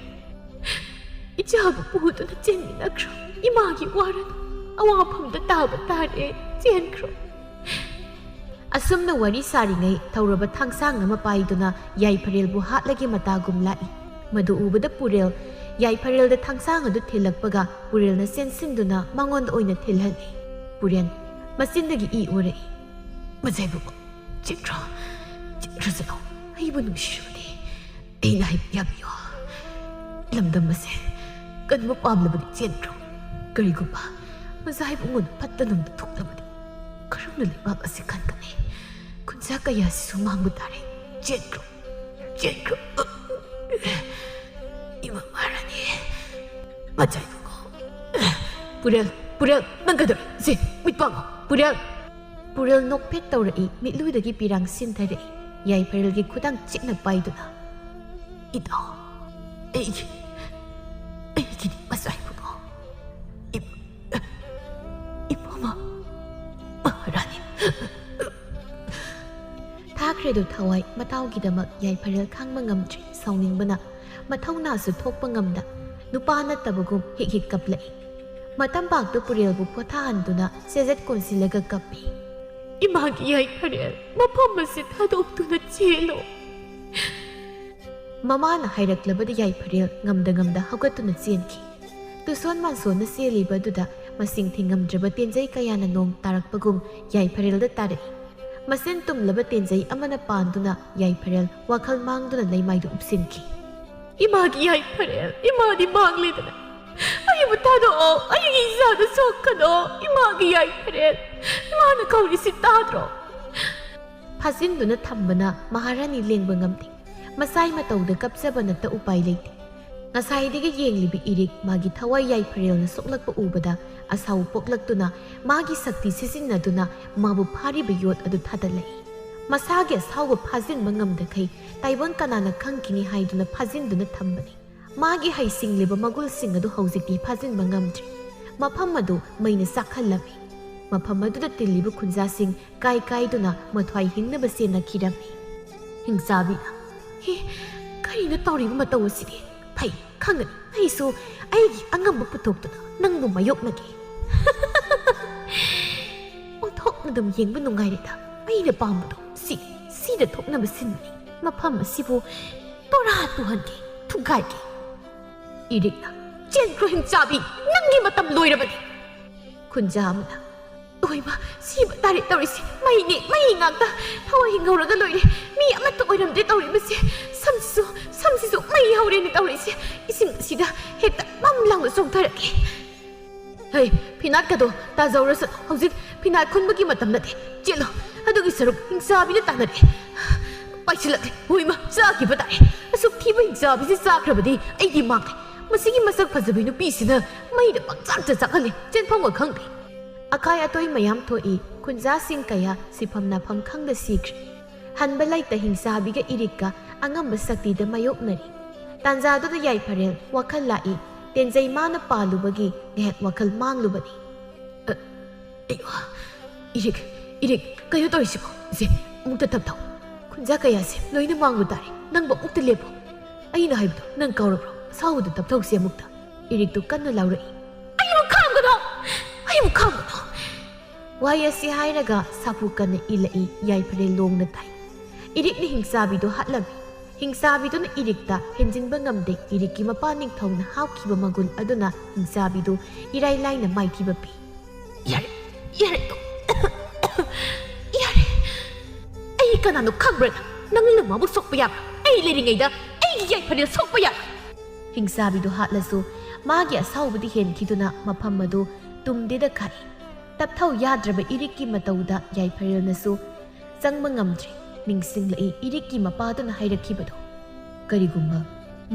ꯏꯆꯥꯕꯨ ꯄꯨꯗꯨꯅ ꯆꯦꯟꯃꯤꯟꯅꯈ꯭ꯔꯣ꯫ ꯏꯃꯥꯒꯤ ꯋꯥꯔꯅꯨ꯫ ꯑꯋꯥꯐꯝꯗ ꯇꯥꯕ ꯇꯥꯔꯦ꯫ ꯆꯦꯟꯈ꯭ꯔꯣ꯫" ꯑꯁꯨꯝꯅ ꯋꯥꯔꯤ ꯁꯥꯔꯤꯉꯩ ꯊꯧꯔꯕ ꯊꯥꯡꯁꯥꯡ ꯑꯃ ꯄꯥꯏꯗꯨꯅ ꯌꯥꯏꯐꯔꯦꯜꯕꯨ ꯍꯥꯠꯂꯒꯦ ꯃꯇꯥꯒꯨꯝ ꯂꯥꯛꯏ꯫ ꯃꯗꯨ ꯎꯕꯗ ꯄꯨꯔꯦꯜ ꯌꯥꯏꯐꯔꯦꯜꯗ ꯊꯥꯡꯁꯥꯡ ꯑꯗꯨ ꯊꯤꯜꯂꯛꯄꯒ ꯄꯨꯔꯦꯜꯅ ꯆꯦꯟꯁꯤꯟꯗꯨꯅ ꯃꯉꯣꯟꯗ ꯑꯣꯏꯅ ꯊꯤꯜꯍꯜꯂꯤ꯫ ꯄꯨꯔꯦꯜ ꯃꯆꯤꯟꯗꯒꯤ ꯏ ꯑꯣꯔꯛꯏ꯫ "ꯃꯖꯥꯏꯕꯨꯡꯉꯣ, ꯆꯦꯟꯈ꯭ꯔꯣ, ꯆꯦꯟꯈ꯭ꯔꯁꯅꯨ꯫ ꯑꯩꯕꯨ ꯅꯨꯡꯁꯤꯔꯕꯗꯤ ꯑꯩꯅ ꯍꯥꯏꯕ ꯌꯥꯕꯤꯌꯨ꯫ ꯂꯝꯗꯝ ꯑꯁꯦ ꯀꯟꯕ ꯄꯥꯝꯂꯕꯗꯤ ꯆꯦꯟꯈ꯭ꯔꯣ꯫ ꯀꯔꯤꯒꯨꯝꯕ ꯃꯖꯥꯏꯕꯨꯡꯉꯣꯅ ꯐꯠꯇ ꯅꯨꯡꯗ ꯊꯣꯛꯂꯕꯗꯤ ꯀꯔꯝꯅ ꯂꯩꯕꯥꯛ ꯑꯁꯤ ꯀꯟꯒꯅꯤ? ꯈꯨꯟꯖꯥ ꯀꯌꯥꯁꯤꯁꯨ ꯃꯥꯡꯕ ꯇꯥꯔꯦ꯫ ꯆꯦꯟꯈ꯭ꯔꯣ, ꯆꯦꯟꯈ꯭ꯔꯣ꯫" "ꯏꯃꯥ ꯃꯍꯥꯔꯥꯅꯤ, ꯃꯖꯥꯏꯕꯨꯡꯉꯣ꯫" "ꯄꯨꯔꯦꯜ, ꯄꯨꯔꯦꯜ, ꯅꯪ ꯀꯩꯗꯧꯔꯦ? ꯁꯤ, ꯃꯤꯠ ꯄꯥꯡꯉꯣ, ꯄꯨꯔꯦꯜ꯫" ꯄꯨꯔꯦꯜ ꯅꯣꯛꯐꯦꯠ ꯇꯧꯔꯛꯏ, ꯃꯤꯠꯂꯨꯗꯒꯤ ꯄꯤꯔꯥꯡ ꯁꯤꯟꯊꯔꯛꯏ꯫ ꯌꯥꯏꯐꯔꯦꯜꯒꯤ ꯈꯨꯗꯥꯡ ꯆꯤꯛꯅ ꯄꯥꯏꯗꯨꯅ, "ꯏꯇꯥꯎ, ꯑꯩꯒꯤ, ꯑꯩꯒꯤꯗꯤ ꯃꯖꯥꯏꯕꯨꯡꯉꯣ꯫ ꯏꯃꯥ, ꯏꯃꯥ ꯃꯍꯥꯔꯥꯅꯤ꯫" ꯊꯥꯈ꯭ꯔꯦꯗꯣ ꯊꯋꯥꯏ ꯃꯇꯥꯎꯒꯤꯗꯃꯛ ꯌꯥꯏꯐꯔꯦꯜ ꯈꯥꯡꯕ ꯉꯝꯗ꯭ꯔꯦ꯫ ꯁꯥꯎꯅꯤꯡꯕꯅ ꯃꯊꯧꯅꯥꯁꯨ ꯊꯣꯛꯄ ꯉꯝꯗ ꯅꯨꯄꯥ ꯅꯠꯇꯕꯒꯨꯝ ꯍꯤꯛ ꯍꯤꯛ ꯀꯞꯂꯛꯏ꯫ ꯃꯇꯝꯄꯥꯛꯇꯨ ꯄꯨꯔꯦꯜꯕꯨ ꯄꯣꯊꯥꯍꯟꯗꯨꯅ ꯆꯦꯖꯠ ꯀꯣꯟꯁꯤꯜꯂꯒ ꯀꯞꯄꯤ꯫ "ꯏꯃꯥꯒꯤ ꯌꯥꯏꯐꯔꯦꯜ, ꯃꯐꯝ ꯑꯁꯤ ꯊꯥꯗꯣꯛꯇꯨꯅ ꯆꯦꯜꯂꯣ꯫" ꯃꯃꯥꯅ ꯍꯥꯏꯔꯛꯂꯕꯗ ꯌꯥꯏꯐꯔꯦꯜ ꯉꯝꯗ ꯉꯝꯗ ꯍꯧꯒꯠꯇꯨꯅ ꯆꯦꯟꯈꯤ꯫ ꯇꯨꯁꯣꯟ ꯃꯥꯟꯁꯣꯟꯅ ꯆꯦꯜꯂꯤꯕ ꯑꯗꯨꯗ ꯃꯁꯤꯡ ꯊꯤꯉꯝꯗ꯭ꯔꯕ ꯇꯦꯟꯖꯩ ꯀꯌꯥꯅ ꯅꯣꯡ ꯇꯥꯔꯛꯄꯒꯨꯝ ꯌꯥꯏꯐꯔꯦꯜꯗ ꯇꯥꯔꯛꯏ꯫ ꯃꯁꯤꯟ ꯇꯨꯝꯂꯕ ꯇꯦꯟꯖꯩ ꯑꯃꯅ ꯄꯥꯟꯗꯨꯅ ꯌꯥꯏꯐꯔꯦꯜ ꯋꯥꯈꯜ ꯃꯥꯡꯗꯨꯅ ꯂꯩꯃꯥꯏꯗꯨ ꯎꯞꯁꯤꯟꯈꯤ꯫ "ꯏꯃꯥꯒꯤ ꯌꯥꯏꯐꯔꯦꯜ, ꯏꯃꯥꯗꯤ ꯃꯥꯡꯂꯦꯗꯅ꯫ ꯑꯩꯕꯨ ꯊꯥꯗꯣꯛꯑꯣ, ꯑꯩꯒꯤ ꯏꯆꯥꯗ ꯁꯣꯛꯀꯅꯣ꯫ ꯏꯃꯥꯒꯤ ꯌꯥꯏꯐꯔꯦꯜ, ꯏꯃꯥꯅ ꯀꯧꯔꯤꯁꯤ ꯇꯥꯗ꯭ꯔꯣ?" ꯐꯥꯖꯤꯟꯗꯨꯅ ꯊꯝꯕꯅ ꯃꯍꯥꯔꯥꯅꯤ ꯂꯦꯡꯕ ꯉꯝꯗꯦ꯫ ꯃꯁꯥꯏ ꯃꯇꯧꯗ ꯀꯞꯆꯕ ꯅꯠꯇ ꯎꯄꯥꯏ ꯂꯩꯇꯦ꯫ ꯉꯁꯥꯏꯗꯒꯤ ꯌꯦꯡꯂꯤꯕ ꯏꯔꯤꯛ ꯃꯥꯒꯤ ꯊꯋꯥꯏ ꯌꯥꯏꯐꯔꯦꯜꯅ ꯁꯣꯛꯂꯛꯄ ꯎꯕꯗ ꯑꯁꯥꯎꯕ ꯄꯣꯛꯂꯛꯇꯨꯅ ꯃꯥꯒꯤ ꯁꯛꯇꯤ ꯁꯤꯖꯤꯟꯅꯗꯨꯅ ꯃꯥꯕꯨ ꯐꯥꯔꯤꯕ ꯌꯣꯠ ꯑꯗꯨ ꯊꯥꯗꯠꯂꯛꯏ꯫ ꯃꯁꯥꯒꯤ ꯑꯁꯥꯎꯕ ꯐꯥꯖꯤꯟꯕ ꯉꯝꯗꯈꯩ ꯇꯥꯏꯕꯪ ꯀꯅꯥꯅ ꯈꯪꯈꯤꯅꯤ ꯍꯥꯏꯗꯨꯅ ꯐꯥꯖꯤꯟꯗꯨꯅ ꯊꯝꯕꯅꯤ꯫ ꯃꯥꯒꯤ ꯍꯩꯁꯤꯡꯂꯤꯕ ꯃꯒꯨꯜꯁꯤꯡ ꯑꯗꯨ ꯍꯧꯖꯤꯛꯇꯤ ꯐꯥꯖꯤꯟꯕ ꯉꯝꯗ꯭ꯔꯦ꯫ ꯃꯐꯝ ꯑꯗꯨ ꯃꯩꯅ ꯆꯥꯛꯍꯜꯂꯝꯃꯤ꯫ ꯃꯐꯝ ꯑꯗꯨꯗ ꯇꯤꯜꯂꯤꯕ ꯈꯨꯟꯖꯥꯁꯤꯡ ꯀꯥꯏ ꯀꯥꯏꯗꯨꯅ ꯃꯊ꯭ꯋꯥꯏ ꯍꯤꯡꯅꯕ ꯆꯦꯟꯅꯈꯤꯔꯝꯃꯤ꯫ ꯍꯤꯡꯆꯥꯕꯤꯅ, "ꯍꯦ, ꯀꯔꯤꯅꯣ ꯇꯧꯔꯤꯕ ꯃꯇꯧ ꯑꯁꯤꯗꯤ? ꯐꯩ, ꯈꯪꯒꯅꯤ꯫ ꯑꯩꯁꯨ ꯑꯩꯒꯤ ꯑꯉꯝꯕ ꯄꯨꯊꯣꯛꯇꯨꯅ ꯅꯪꯕꯨ ꯃꯥꯌꯣꯛꯅꯒꯦ꯫" "ꯑꯣꯟꯊꯣꯛꯅ ꯑꯗꯨꯝ ꯌꯦꯡꯕ ꯅꯨꯡꯉꯥꯏꯔꯦꯗ꯫ ꯑꯩꯅ ꯄꯥꯝꯕꯗꯣ ꯁꯤ, ꯁꯤꯗ ꯊꯣꯛꯅꯕ ꯁꯤꯟꯕꯅꯤ꯫ ꯃꯐꯝ ꯑꯁꯤꯕꯨ ꯇꯣꯔꯥ ꯇꯨꯍꯟꯒꯦ, ꯊꯨꯒꯥꯏꯒꯦ꯫" ꯏꯔꯤꯛꯅ, "ꯆꯦꯟꯈ꯭ꯔꯣ ꯍꯤꯡꯆꯥꯕꯤ, ꯅꯪꯒꯤ ꯃꯇꯝ ꯂꯣꯏꯔꯕꯅꯤ꯫" ꯈꯨꯟꯖꯥ ꯑꯃꯅ, "ꯑꯣꯏꯃ, ꯁꯤꯕ ꯇꯥꯔꯦ ꯇꯧꯔꯤꯁꯤ꯫ ꯃꯩꯅꯦ, ꯃꯩ ꯉꯥꯛꯇ꯫ ꯊꯋꯥꯏ ꯍꯤꯡꯍꯧꯔꯒ ꯂꯣꯏꯔꯦ꯫ ꯃꯤ ꯑꯃꯠꯇ ꯑꯣꯏꯔꯝꯗꯦ ꯇꯧꯔꯤꯕꯁꯦ꯫ ꯁꯝꯁꯤꯁꯨ, ꯁꯝꯁꯤꯁꯨ ꯃꯩ ꯍꯧꯔꯦꯅꯦ ꯇꯧꯔꯤꯁꯦ꯫ ꯏꯁꯤꯡ ꯑꯁꯤꯗ ꯍꯦꯛꯇ ꯃꯝ ꯂꯥꯎꯅ ꯆꯣꯡꯊꯔꯛꯀꯦ꯫" "ꯍꯩ, ꯐꯤꯅꯥꯠꯀꯗꯣ ꯇꯥꯖꯧꯔꯁꯨ꯫ ꯍꯧꯖꯤꯛ ꯐꯤꯅꯥꯠ ꯈꯨꯟꯕꯒꯤ ꯃꯇꯝ ꯅꯠꯇꯦ꯫ ꯆꯦꯜꯂꯣ꯫ ꯑꯗꯨꯒꯤ ꯁꯔꯨꯛ ꯍꯤꯡꯆꯥꯕꯤꯅ ꯇꯥꯟꯅꯔꯦ꯫ ꯄꯥꯏꯁꯤꯜꯂꯛꯂꯦ꯫ ꯍꯣꯏꯃ, ꯆꯥꯈꯤꯕ ꯇꯥꯔꯦ꯫ ꯑꯁꯨꯛ ꯊꯤꯕ ꯍꯤꯡꯆꯥꯕꯤꯁꯤ ꯆꯥꯈ꯭ꯔꯕꯗꯤ ꯑꯩꯗꯤ ꯃꯥꯡꯂꯦ꯫ ꯃꯁꯤꯒꯤ ꯃꯁꯛ ꯐꯖꯕꯤ ꯅꯨꯄꯤꯁꯤꯅ ꯃꯩꯗ ꯄꯪꯆꯥꯛꯇ ꯆꯥꯛꯍꯜꯂꯦ꯫ ꯆꯦꯟꯐꯝꯒ ꯈꯪꯗꯦ꯫" ꯑꯀꯥꯏ ꯑꯇꯣꯏ ꯃꯌꯥꯝ ꯊꯣꯛꯏ꯫ ꯈꯨꯟꯖꯥꯁꯤꯡ ꯀꯌꯥ ꯁꯤꯐꯝ ꯅꯥꯐꯝ ꯈꯪꯗ ꯁꯤꯈ꯭ꯔꯦ꯫ ꯍꯟꯕ ꯂꯩꯇ ꯍꯤꯡꯆꯥꯕꯤꯒ ꯏꯔꯤꯛꯀ ꯑꯉꯝꯕ ꯁꯛꯇꯤꯗ ꯃꯥꯌꯣꯛꯅꯔꯤ꯫ ꯇꯥꯟꯖꯥꯗꯨꯗ ꯌꯥꯏꯐꯔꯦꯜ ꯋꯥꯈꯜ ꯂꯥꯛꯏ꯫ ꯇꯦꯟꯖꯩ ꯃꯥꯅ ꯄꯥꯜꯂꯨꯕꯒꯤ ꯉꯥꯏꯍꯥꯛ ꯋꯥꯈꯜ ꯃꯥꯡꯂꯨꯕꯅꯤ꯫ "ꯑ, ꯑꯩ, ꯏꯔꯤꯛ, ꯏꯔꯤꯛ, ꯀꯩꯅꯣ ꯇꯧꯔꯤꯁꯤꯕꯣ? ꯁꯦ, ꯑꯃꯨꯛꯇ ꯇꯞꯊꯧ꯫ ꯈꯨꯟꯖꯥ ꯀꯌꯥꯁꯦ ꯂꯣꯏꯅ ꯃꯥꯡꯕ ꯇꯥꯔꯦ꯫ ꯅꯪꯕꯨ ꯑꯃꯨꯛꯇ ꯂꯦꯞꯄꯣ꯫ ꯑꯩꯅ ꯍꯥꯏꯕꯗꯣ ꯅꯪ ꯀꯥꯎꯔꯕ꯭ꯔꯣ? ꯑꯁꯥꯎꯕꯗ ꯇꯞꯊꯧꯁꯦ ꯑꯃꯨꯛꯇ꯫" ꯏꯔꯤꯛꯇꯨ ꯀꯟꯅ ꯂꯥꯎꯔꯛꯏ꯫ "ꯑꯩꯕꯨ ꯈꯥꯝꯒꯅꯣ! ꯑꯩꯕꯨ ꯈꯥꯝꯒꯅꯣ!" ꯋꯥꯍꯩ ꯑꯁꯤ ꯍꯥꯏꯔꯒ ꯁꯥꯐꯨ ꯀꯟꯅ ꯏꯜꯂꯛꯏ꯫ ꯌꯥꯏꯐꯔꯦꯜ ꯂꯣꯡꯅ ꯇꯥꯏ꯫ ꯏꯔꯤꯛꯅ ꯍꯤꯡꯆꯥꯕꯤꯗꯨ ꯍꯥꯠꯂꯝꯃꯤ꯫ ꯍꯤꯡꯆꯥꯕꯤꯗꯨꯅ ꯏꯔꯤꯛꯇ ꯍꯦꯟꯖꯤꯟꯕ ꯉꯝꯗꯦ꯫ ꯏꯔꯤꯛꯀꯤ ꯃꯄꯥ ꯅꯤꯡꯊꯧꯅ ꯍꯥꯞꯈꯤꯕ ꯃꯒꯨꯟ ꯑꯗꯨꯅ ꯍꯤꯡꯆꯥꯕꯤꯗꯨ ꯏꯔꯥꯏ ꯂꯥꯏꯅ ꯃꯥꯏꯊꯤꯕ ꯄꯤ꯫ "ꯌꯥꯔꯦ, ꯌꯥꯔꯦ, ꯌꯥꯔꯦ꯫ ꯑꯩ ꯀꯅꯥꯅꯣ ꯈꯪꯕ꯭ꯔꯥ ꯅꯪ? ꯅꯪꯅ ꯃꯥꯕꯨ ꯁꯣꯛꯄ ꯌꯥꯕ꯭ꯔꯥ? ꯑꯩ ꯂꯩꯔꯤꯉꯩꯗ ꯑꯩꯒꯤ ꯌꯥꯏꯐꯔꯦꯜ ꯁꯣꯛꯄ ꯌꯥꯕ꯭ꯔꯥ?" ꯍꯤꯡꯆꯥꯕꯤꯗꯨ ꯍꯥꯠꯂꯁꯨ ꯃꯥꯒꯤ ꯑꯁꯥꯎꯕꯗꯤ ꯍꯦꯟꯈꯤꯗꯨꯅ ꯃꯐꯝ ꯑꯗꯨ ꯇꯨꯝꯗꯦꯗ ꯈꯥꯛꯏ꯫ ꯇꯞꯊꯧ ꯌꯥꯗ꯭ꯔꯕ ꯏꯔꯤꯛꯀꯤ ꯃꯇꯧꯗ ꯌꯥꯏꯐꯔꯦꯜꯅꯁꯨ ꯆꯪꯕ ꯉꯝꯗ꯭ꯔꯦ꯫ ꯅꯤꯡꯁꯤꯡꯂꯛꯏ ꯏꯔꯤꯛꯀꯤ ꯃꯄꯥꯗꯨꯅ ꯍꯥꯏꯔꯛꯈꯤꯕꯗꯣ꯫ "ꯀꯔꯤꯒꯨꯝꯕ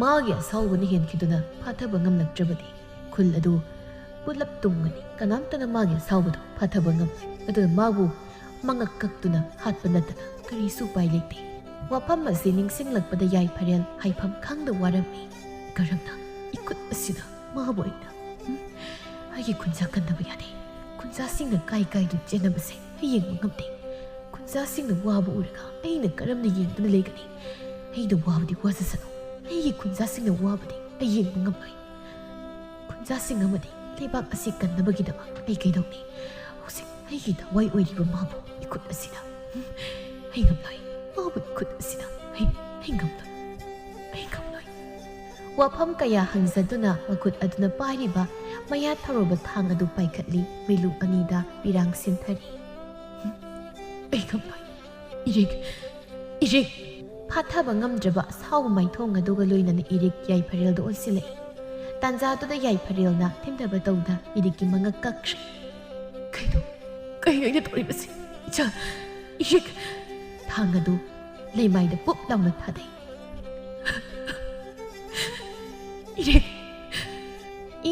ꯃꯥꯒꯤ ꯑꯁꯥꯎꯕꯅ ꯍꯦꯟꯈꯤꯗꯨꯅ ꯐꯥꯊꯕ ꯉꯝꯂꯛꯇ꯭ꯔꯕꯗꯤ ꯈꯨꯜ ꯑꯗꯨ ꯄꯨꯂꯞ ꯇꯨꯝꯒꯅꯤ꯫ ꯀꯅꯥꯝꯇꯅ ꯃꯥꯒꯤ ꯑꯁꯥꯎꯕꯗꯨ ꯐꯥꯊꯕ ꯉꯝꯂꯣꯏ꯫ ꯑꯗꯨꯅ ꯃꯥꯕꯨ ꯃꯉꯛ ꯀꯛꯇꯨꯅ ꯍꯥꯠꯄ ꯅꯠꯇꯅ ꯀꯔꯤꯁꯨ ꯎꯄꯥꯏ ꯂꯩꯇꯦ꯫ ꯋꯥꯐꯝ ꯑꯁꯤ ꯅꯤꯡꯁꯤꯡꯂꯛꯄꯗ ꯌꯥꯏꯐꯔꯦꯜ ꯍꯥꯏꯐꯝ ꯈꯪꯗ ꯋꯥꯔꯝꯃꯤ꯫ ꯀꯔꯝꯅ ꯏꯈꯨꯠ ꯑꯁꯤꯅ ꯃꯥꯕꯨ ꯑꯩꯅ, ꯎꯝ, ꯑꯩꯒꯤ ꯈꯨꯟꯖꯥ ꯀꯟꯗꯕ ꯌꯥꯗꯦ꯫ ꯈꯨꯟꯖꯥꯁꯤꯡꯅ ꯀꯥꯏ ꯀꯥꯏꯗꯨ ꯆꯦꯟꯅꯕꯁꯦ ꯑꯩ ꯌꯦꯡꯕ ꯉꯝꯗꯦ꯫ ꯈꯨꯟꯖꯥꯁꯤꯡꯅ ꯋꯥꯕ ꯎꯔꯒ ꯑꯩꯅ ꯀꯔꯝꯅ ꯌꯦꯡꯗꯨꯅ ꯂꯩꯒꯅꯤ? ꯑꯩꯅ ꯋꯥꯕꯗꯤ ꯋꯥꯖꯁꯅꯨ, ꯑꯩꯒꯤ ꯈꯨꯟꯖꯥꯁꯤꯡꯅ ꯋꯥꯕꯗꯤ ꯑꯩ ꯌꯦꯡꯕ ꯉꯝꯂꯣꯏ꯫ ꯈꯨꯟꯖꯥꯁꯤꯡ ꯑꯃꯗꯤ ꯂꯩꯕꯥꯛ ꯑꯁꯤ ꯀꯟꯅꯕꯒꯤꯗꯃꯛ ꯑꯩ ꯀꯩꯗꯧꯅꯤ? ꯍꯧꯖꯤꯛ ꯑꯩꯒꯤ ꯊꯋꯥꯏ ꯑꯣꯏꯔꯤꯕ ꯃꯥꯕꯨ ꯏꯈꯨꯠ ꯑꯁꯤꯅ, ꯎꯝ, ꯑꯩ ꯉꯝꯂꯣꯏ꯫ ꯃꯥꯕꯨ ꯏꯈꯨꯠ ꯑꯁꯤꯅ ꯑꯩ, ꯑꯩ ꯉꯝꯂꯣꯏ꯫ ꯑꯩ ꯉꯝꯂꯣꯏ꯫ ꯋꯥꯐꯝ ꯀꯌꯥ ꯍꯪꯖꯗꯨꯅ ꯃꯈꯨꯠ ꯑꯗꯨꯅ ꯄꯥꯏꯔꯤꯕ ꯃꯌꯥ ꯊꯧꯔꯕ ꯊꯥꯡ ꯑꯗꯨ ꯄꯥꯏꯈꯠꯂꯤ꯫ ꯃꯤꯂꯨ ꯑꯅꯤꯗ ꯄꯤꯔꯥꯡ ꯁꯤꯟꯊꯔꯤ꯫ ꯎꯝ, ꯑꯩ ꯉꯝꯂꯣꯏ꯫ ꯏꯔꯤꯛ, ꯏꯔꯤꯛ! ꯐꯥꯊꯕ ꯉꯝꯗ꯭ꯔꯕ ꯑꯁꯥꯎꯕ ꯃꯥꯏꯊꯣꯡ ꯑꯗꯨꯒ ꯂꯣꯏꯅꯅ ꯏꯔꯤꯛ ꯌꯥꯏꯐꯔꯦꯜꯗ ꯑꯣꯟꯁꯤꯜꯂꯛꯏ꯫ ꯇꯥꯟꯖꯥꯗꯨꯗ ꯌꯥꯏꯐꯔꯦꯜꯅ ꯊꯤꯟꯊꯕ ꯇꯧꯗ ꯏꯔꯤꯛꯀꯤ ꯃꯉꯛ ꯀꯛꯈ꯭ꯔꯦ꯫ ꯀꯩꯅꯣ? ꯀꯩꯅꯣ ꯑꯩꯅ ꯇꯧꯔꯤꯕꯁꯤ? ꯏꯆꯥ, ꯏꯔꯤꯛ! ꯊꯥꯡ ꯑꯗꯨ ꯂꯩꯃꯥꯏꯗ ꯄꯨꯞ ꯂꯥꯎꯅ ꯊꯥꯗꯩ꯫ ꯏꯔꯤꯛ!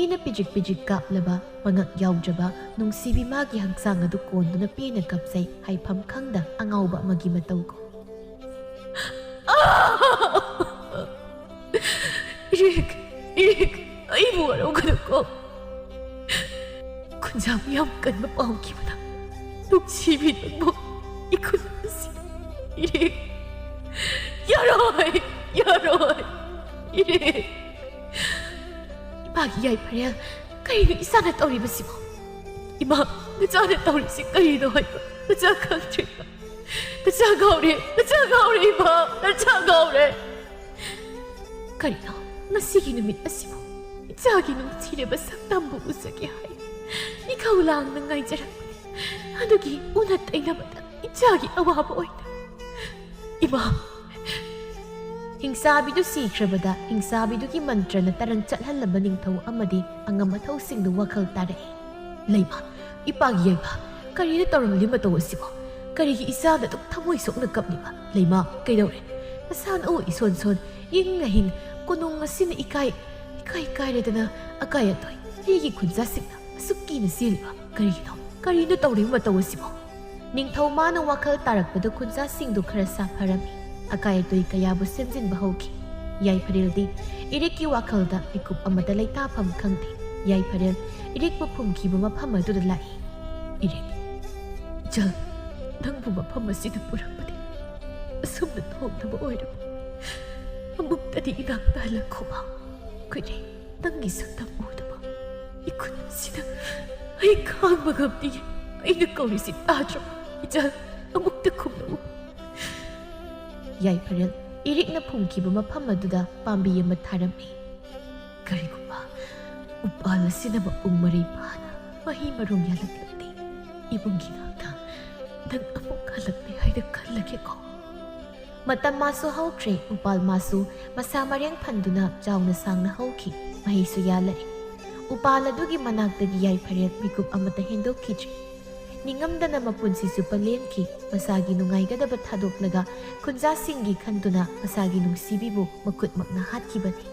ꯏꯅ ꯄꯤꯗ꯭ꯔꯤꯛ ꯄꯤꯗ꯭ꯔꯤꯛ ꯀꯥꯞꯂꯕ ꯃꯉꯛ ꯌꯥꯎꯗ꯭ꯔꯕ ꯅꯨꯡꯁꯤꯕꯤ ꯃꯥꯒꯤ ꯍꯛꯆꯥꯡ ꯑꯗꯨ ꯀꯣꯟꯗꯨꯅ ꯄꯦꯟꯅ ꯀꯞꯆꯩ, ꯍꯥꯏꯐꯝ ꯈꯪꯗ ꯑꯉꯥꯎꯕ ꯑꯃꯒꯤ ꯃꯇꯧꯒꯨꯝ꯫ ꯏꯔꯤꯛ! ꯏꯔꯤꯛ! ꯑꯩꯕꯨ ꯋꯥꯔꯧꯒꯅꯨꯀꯣ꯫ ꯈꯨꯟꯖꯥ ꯃꯌꯥꯝ ꯀꯟꯕ ꯄꯥꯝꯈꯤꯕꯗ ꯅꯨꯡꯁꯤꯕꯤ ꯅꯪꯕꯨ ꯏꯈꯨꯠ ꯑꯁꯤ꯫ ꯏꯔꯤꯛ! ꯌꯥꯔꯣꯏ! ꯌꯥꯔꯣꯏ! ꯏꯔꯤꯛ! ꯏꯃꯥꯒꯤ ꯌꯥꯏꯐꯔꯦꯜ, ꯀꯔꯤꯅꯣ ꯏꯆꯥꯅ ꯇꯧꯔꯤꯕꯁꯤꯕꯣ? ꯏꯃꯥ, ꯅꯆꯥꯅ ꯇꯧꯔꯤꯁꯤ ꯀꯔꯤꯅꯣ ꯍꯥꯏꯕ ꯅꯆꯥ ꯈꯪꯗ꯭ꯔꯤꯕ? ꯅꯆꯥ ꯉꯥꯎꯔꯦ, ꯅꯆꯥ ꯉꯥꯎꯔꯦ ꯏꯃꯥ, ꯅꯆꯥ ꯉꯥꯎꯔꯦ꯫ ꯀꯔꯤꯅꯣ ꯉꯁꯤꯒꯤ ꯅꯨꯃꯤꯠ ꯑꯁꯤꯕꯨ ꯏꯆꯥꯒꯤ ꯅꯨꯡꯁꯤꯔꯕ ꯁꯛꯇꯝꯕꯨ ꯎꯖꯒꯦ ꯍꯥꯏ ꯏꯈꯧ ꯂꯥꯡꯅ ꯉꯥꯏꯖꯔꯛꯄꯅꯤ꯫ ꯑꯗꯨꯒꯤ ꯎꯅ ꯇꯩꯅꯕꯗ ꯏꯆꯥꯒꯤ ꯑꯋꯥꯕ ꯑꯣꯏꯅ꯫ ꯏꯃꯥ! ꯍꯤꯡꯁꯥꯕꯤꯗꯨ ꯁꯤꯈ꯭ꯔꯕꯗ ꯍꯤꯡꯁꯥꯕꯤꯗꯨꯒꯤ ꯃꯟꯇ꯭ꯔꯅ ꯇꯔꯪ ꯆꯠꯍꯜꯂꯕ ꯅꯤꯡꯊꯧ ꯑꯃꯗꯤ ꯑꯉꯝ ꯑꯊꯧꯁꯤꯡꯗꯨ ꯋꯥꯈꯜ ꯇꯥꯔꯛꯏ꯫ ꯂꯩꯃ, ꯏꯄꯥꯒꯤ ꯌꯥꯏꯃ, ꯀꯔꯤꯅ ꯇꯧꯔꯝꯂꯤ ꯃꯇꯧ ꯑꯁꯤꯕꯣ? ꯀꯔꯤꯒꯤ ꯏꯆꯥꯅ ꯑꯗꯨꯛ ꯊꯃꯣꯏ ꯁꯣꯛꯅ ꯀꯞꯂꯤꯕ? ꯂꯩꯃ, ꯀꯩꯗꯧꯔꯦ? ꯅꯁꯥ ꯅꯎ ꯏꯁꯣꯟ ꯁꯣꯟ, ꯏꯪꯅ ꯍꯤꯡ, ꯀꯣꯅꯨꯡ ꯑꯁꯤꯅ ꯏꯀꯥꯏ, ꯏꯀꯥꯏ ꯀꯥꯏꯔꯦꯗꯅ, ꯑꯀꯥꯏ ꯑꯇꯣꯏ꯫ ꯑꯩꯒꯤ ꯈꯨꯟꯖꯥꯁꯤꯡꯅ ꯑꯁꯨꯛ ꯀꯤꯅ ꯆꯦꯜꯂꯤꯕ ꯀꯔꯤꯒꯤꯅꯣ? ꯀꯔꯤꯅꯣ ꯇꯧꯔꯤꯕ ꯃꯇꯧ ꯑꯁꯤꯕꯣ? ꯅꯤꯡꯊꯧ ꯃꯥꯅ ꯋꯥꯈꯜ ꯇꯥꯔꯛꯄꯗ ꯈꯨꯟꯖꯥꯁꯤꯡꯗꯨ ꯈꯔ ꯁꯥꯐꯔꯝꯃꯤ꯫ ꯑꯀꯥꯏ ꯑꯇꯣꯏ ꯀꯌꯥꯕꯨ ꯁꯦꯝꯖꯤꯟꯕ ꯍꯧꯈꯤ꯫ ꯌꯥꯏꯐꯔꯦꯜꯗꯤ ꯏꯔꯤꯛꯀꯤ ꯋꯥꯈꯜꯗ ꯃꯤꯀꯨꯞ ꯑꯃꯇ ꯂꯩꯇꯥꯐꯝ ꯈꯪꯗꯦ꯫ ꯌꯥꯏꯐꯔꯦꯜ ꯏꯔꯤꯛꯄꯨ ꯐꯨꯝꯈꯤꯕ ꯃꯐꯝ ꯑꯗꯨꯗ ꯂꯥꯛꯏ꯫ "ꯏꯔꯤꯛ, ꯏꯆꯜ, ꯅꯪꯕꯨ ꯃꯐꯝ ꯑꯁꯤꯗ ꯄꯨꯔꯛꯄꯗꯤ ꯑꯁꯨꯝꯅ ꯊꯣꯛꯅꯕ ꯑꯣꯏꯔꯕ꯫ ꯑꯃꯨꯛꯇꯗꯤ ꯏꯅꯥꯛꯇ ꯍꯜꯂꯛꯈꯣꯕ꯫ ꯀꯨꯏꯔꯦ ꯅꯪꯒꯤ ꯁꯛꯇꯝ ꯎꯗꯕ꯫ ꯏꯈꯨꯟ ꯑꯁꯤꯗ ꯑꯩ ꯈꯥꯡꯕ ꯉꯝꯗꯦ꯫ ꯑꯩꯅ ꯀꯧꯔꯤꯁꯤ ꯇꯥꯗ꯭ꯔꯣ? ꯏꯆꯜ, ꯑꯃꯨꯛꯇ ꯈꯨꯝꯂꯛꯎ꯫" ꯌꯥꯏꯐꯔꯦꯜ ꯏꯔꯤꯛꯅ ꯐꯨꯝꯈꯤꯕ ꯃꯐꯝ ꯑꯗꯨꯗ ꯄꯥꯝꯕꯤ ꯑꯃ ꯊꯥꯔꯝꯃꯤ꯫ "ꯀꯔꯤꯒꯨꯝꯕ ꯎꯄꯥꯜ ꯑꯁꯤꯅ ꯃꯄꯨꯡ ꯃꯔꯩ ꯐꯥꯅ ꯃꯍꯩ ꯃꯔꯣꯡ ꯌꯥꯜꯂꯛꯂꯕꯗꯤ, ꯏꯕꯨꯡꯒꯤ ꯉꯥꯛꯇ ꯅꯪ ꯑꯃꯨꯛ ꯍꯜꯂꯛꯂꯦ ꯍꯥꯏꯅ ꯈꯜꯂꯒꯦꯀꯣ꯫" ꯃꯇꯝ ꯃꯥꯁꯨ ꯍꯧꯈ꯭ꯔꯦ꯫ ꯎꯄꯥꯜ ꯃꯥꯁꯨ ꯃꯁꯥ ꯃꯔꯦꯡ ꯐꯟꯗꯨꯅ ꯆꯥꯎꯅ ꯁꯥꯡꯅ ꯍꯧꯈꯤ꯫ ꯃꯍꯩꯁꯨ ꯌꯥꯜꯂꯛꯏ꯫ ꯎꯄꯥꯜ ꯑꯗꯨꯒꯤ ꯃꯅꯥꯛꯇꯒꯤ ꯌꯥꯏꯐꯔꯦꯜ ꯃꯤꯀꯨꯞ ꯑꯃꯇ ꯍꯦꯟꯗꯣꯛꯈꯤꯗ꯭ꯔꯤ꯫ ꯅꯤꯡꯉꯝꯗꯅ ꯃꯄꯨꯟꯁꯤ ꯆꯨꯞꯄ ꯂꯦꯟꯈꯤ꯫ ꯃꯁꯥꯒꯤ ꯅꯨꯡꯉꯥꯏꯒꯗꯕ ꯊꯥꯗꯣꯛꯂꯒ ꯈꯨꯟꯖꯥꯁꯤꯡꯒꯤ ꯈꯟꯗꯨꯅ ꯃꯁꯥꯒꯤ ꯅꯨꯡꯁꯤꯕꯤꯕꯨ ꯃꯈꯨꯠꯃꯛꯅ ꯍꯥꯠꯈꯤꯕꯅꯤ꯫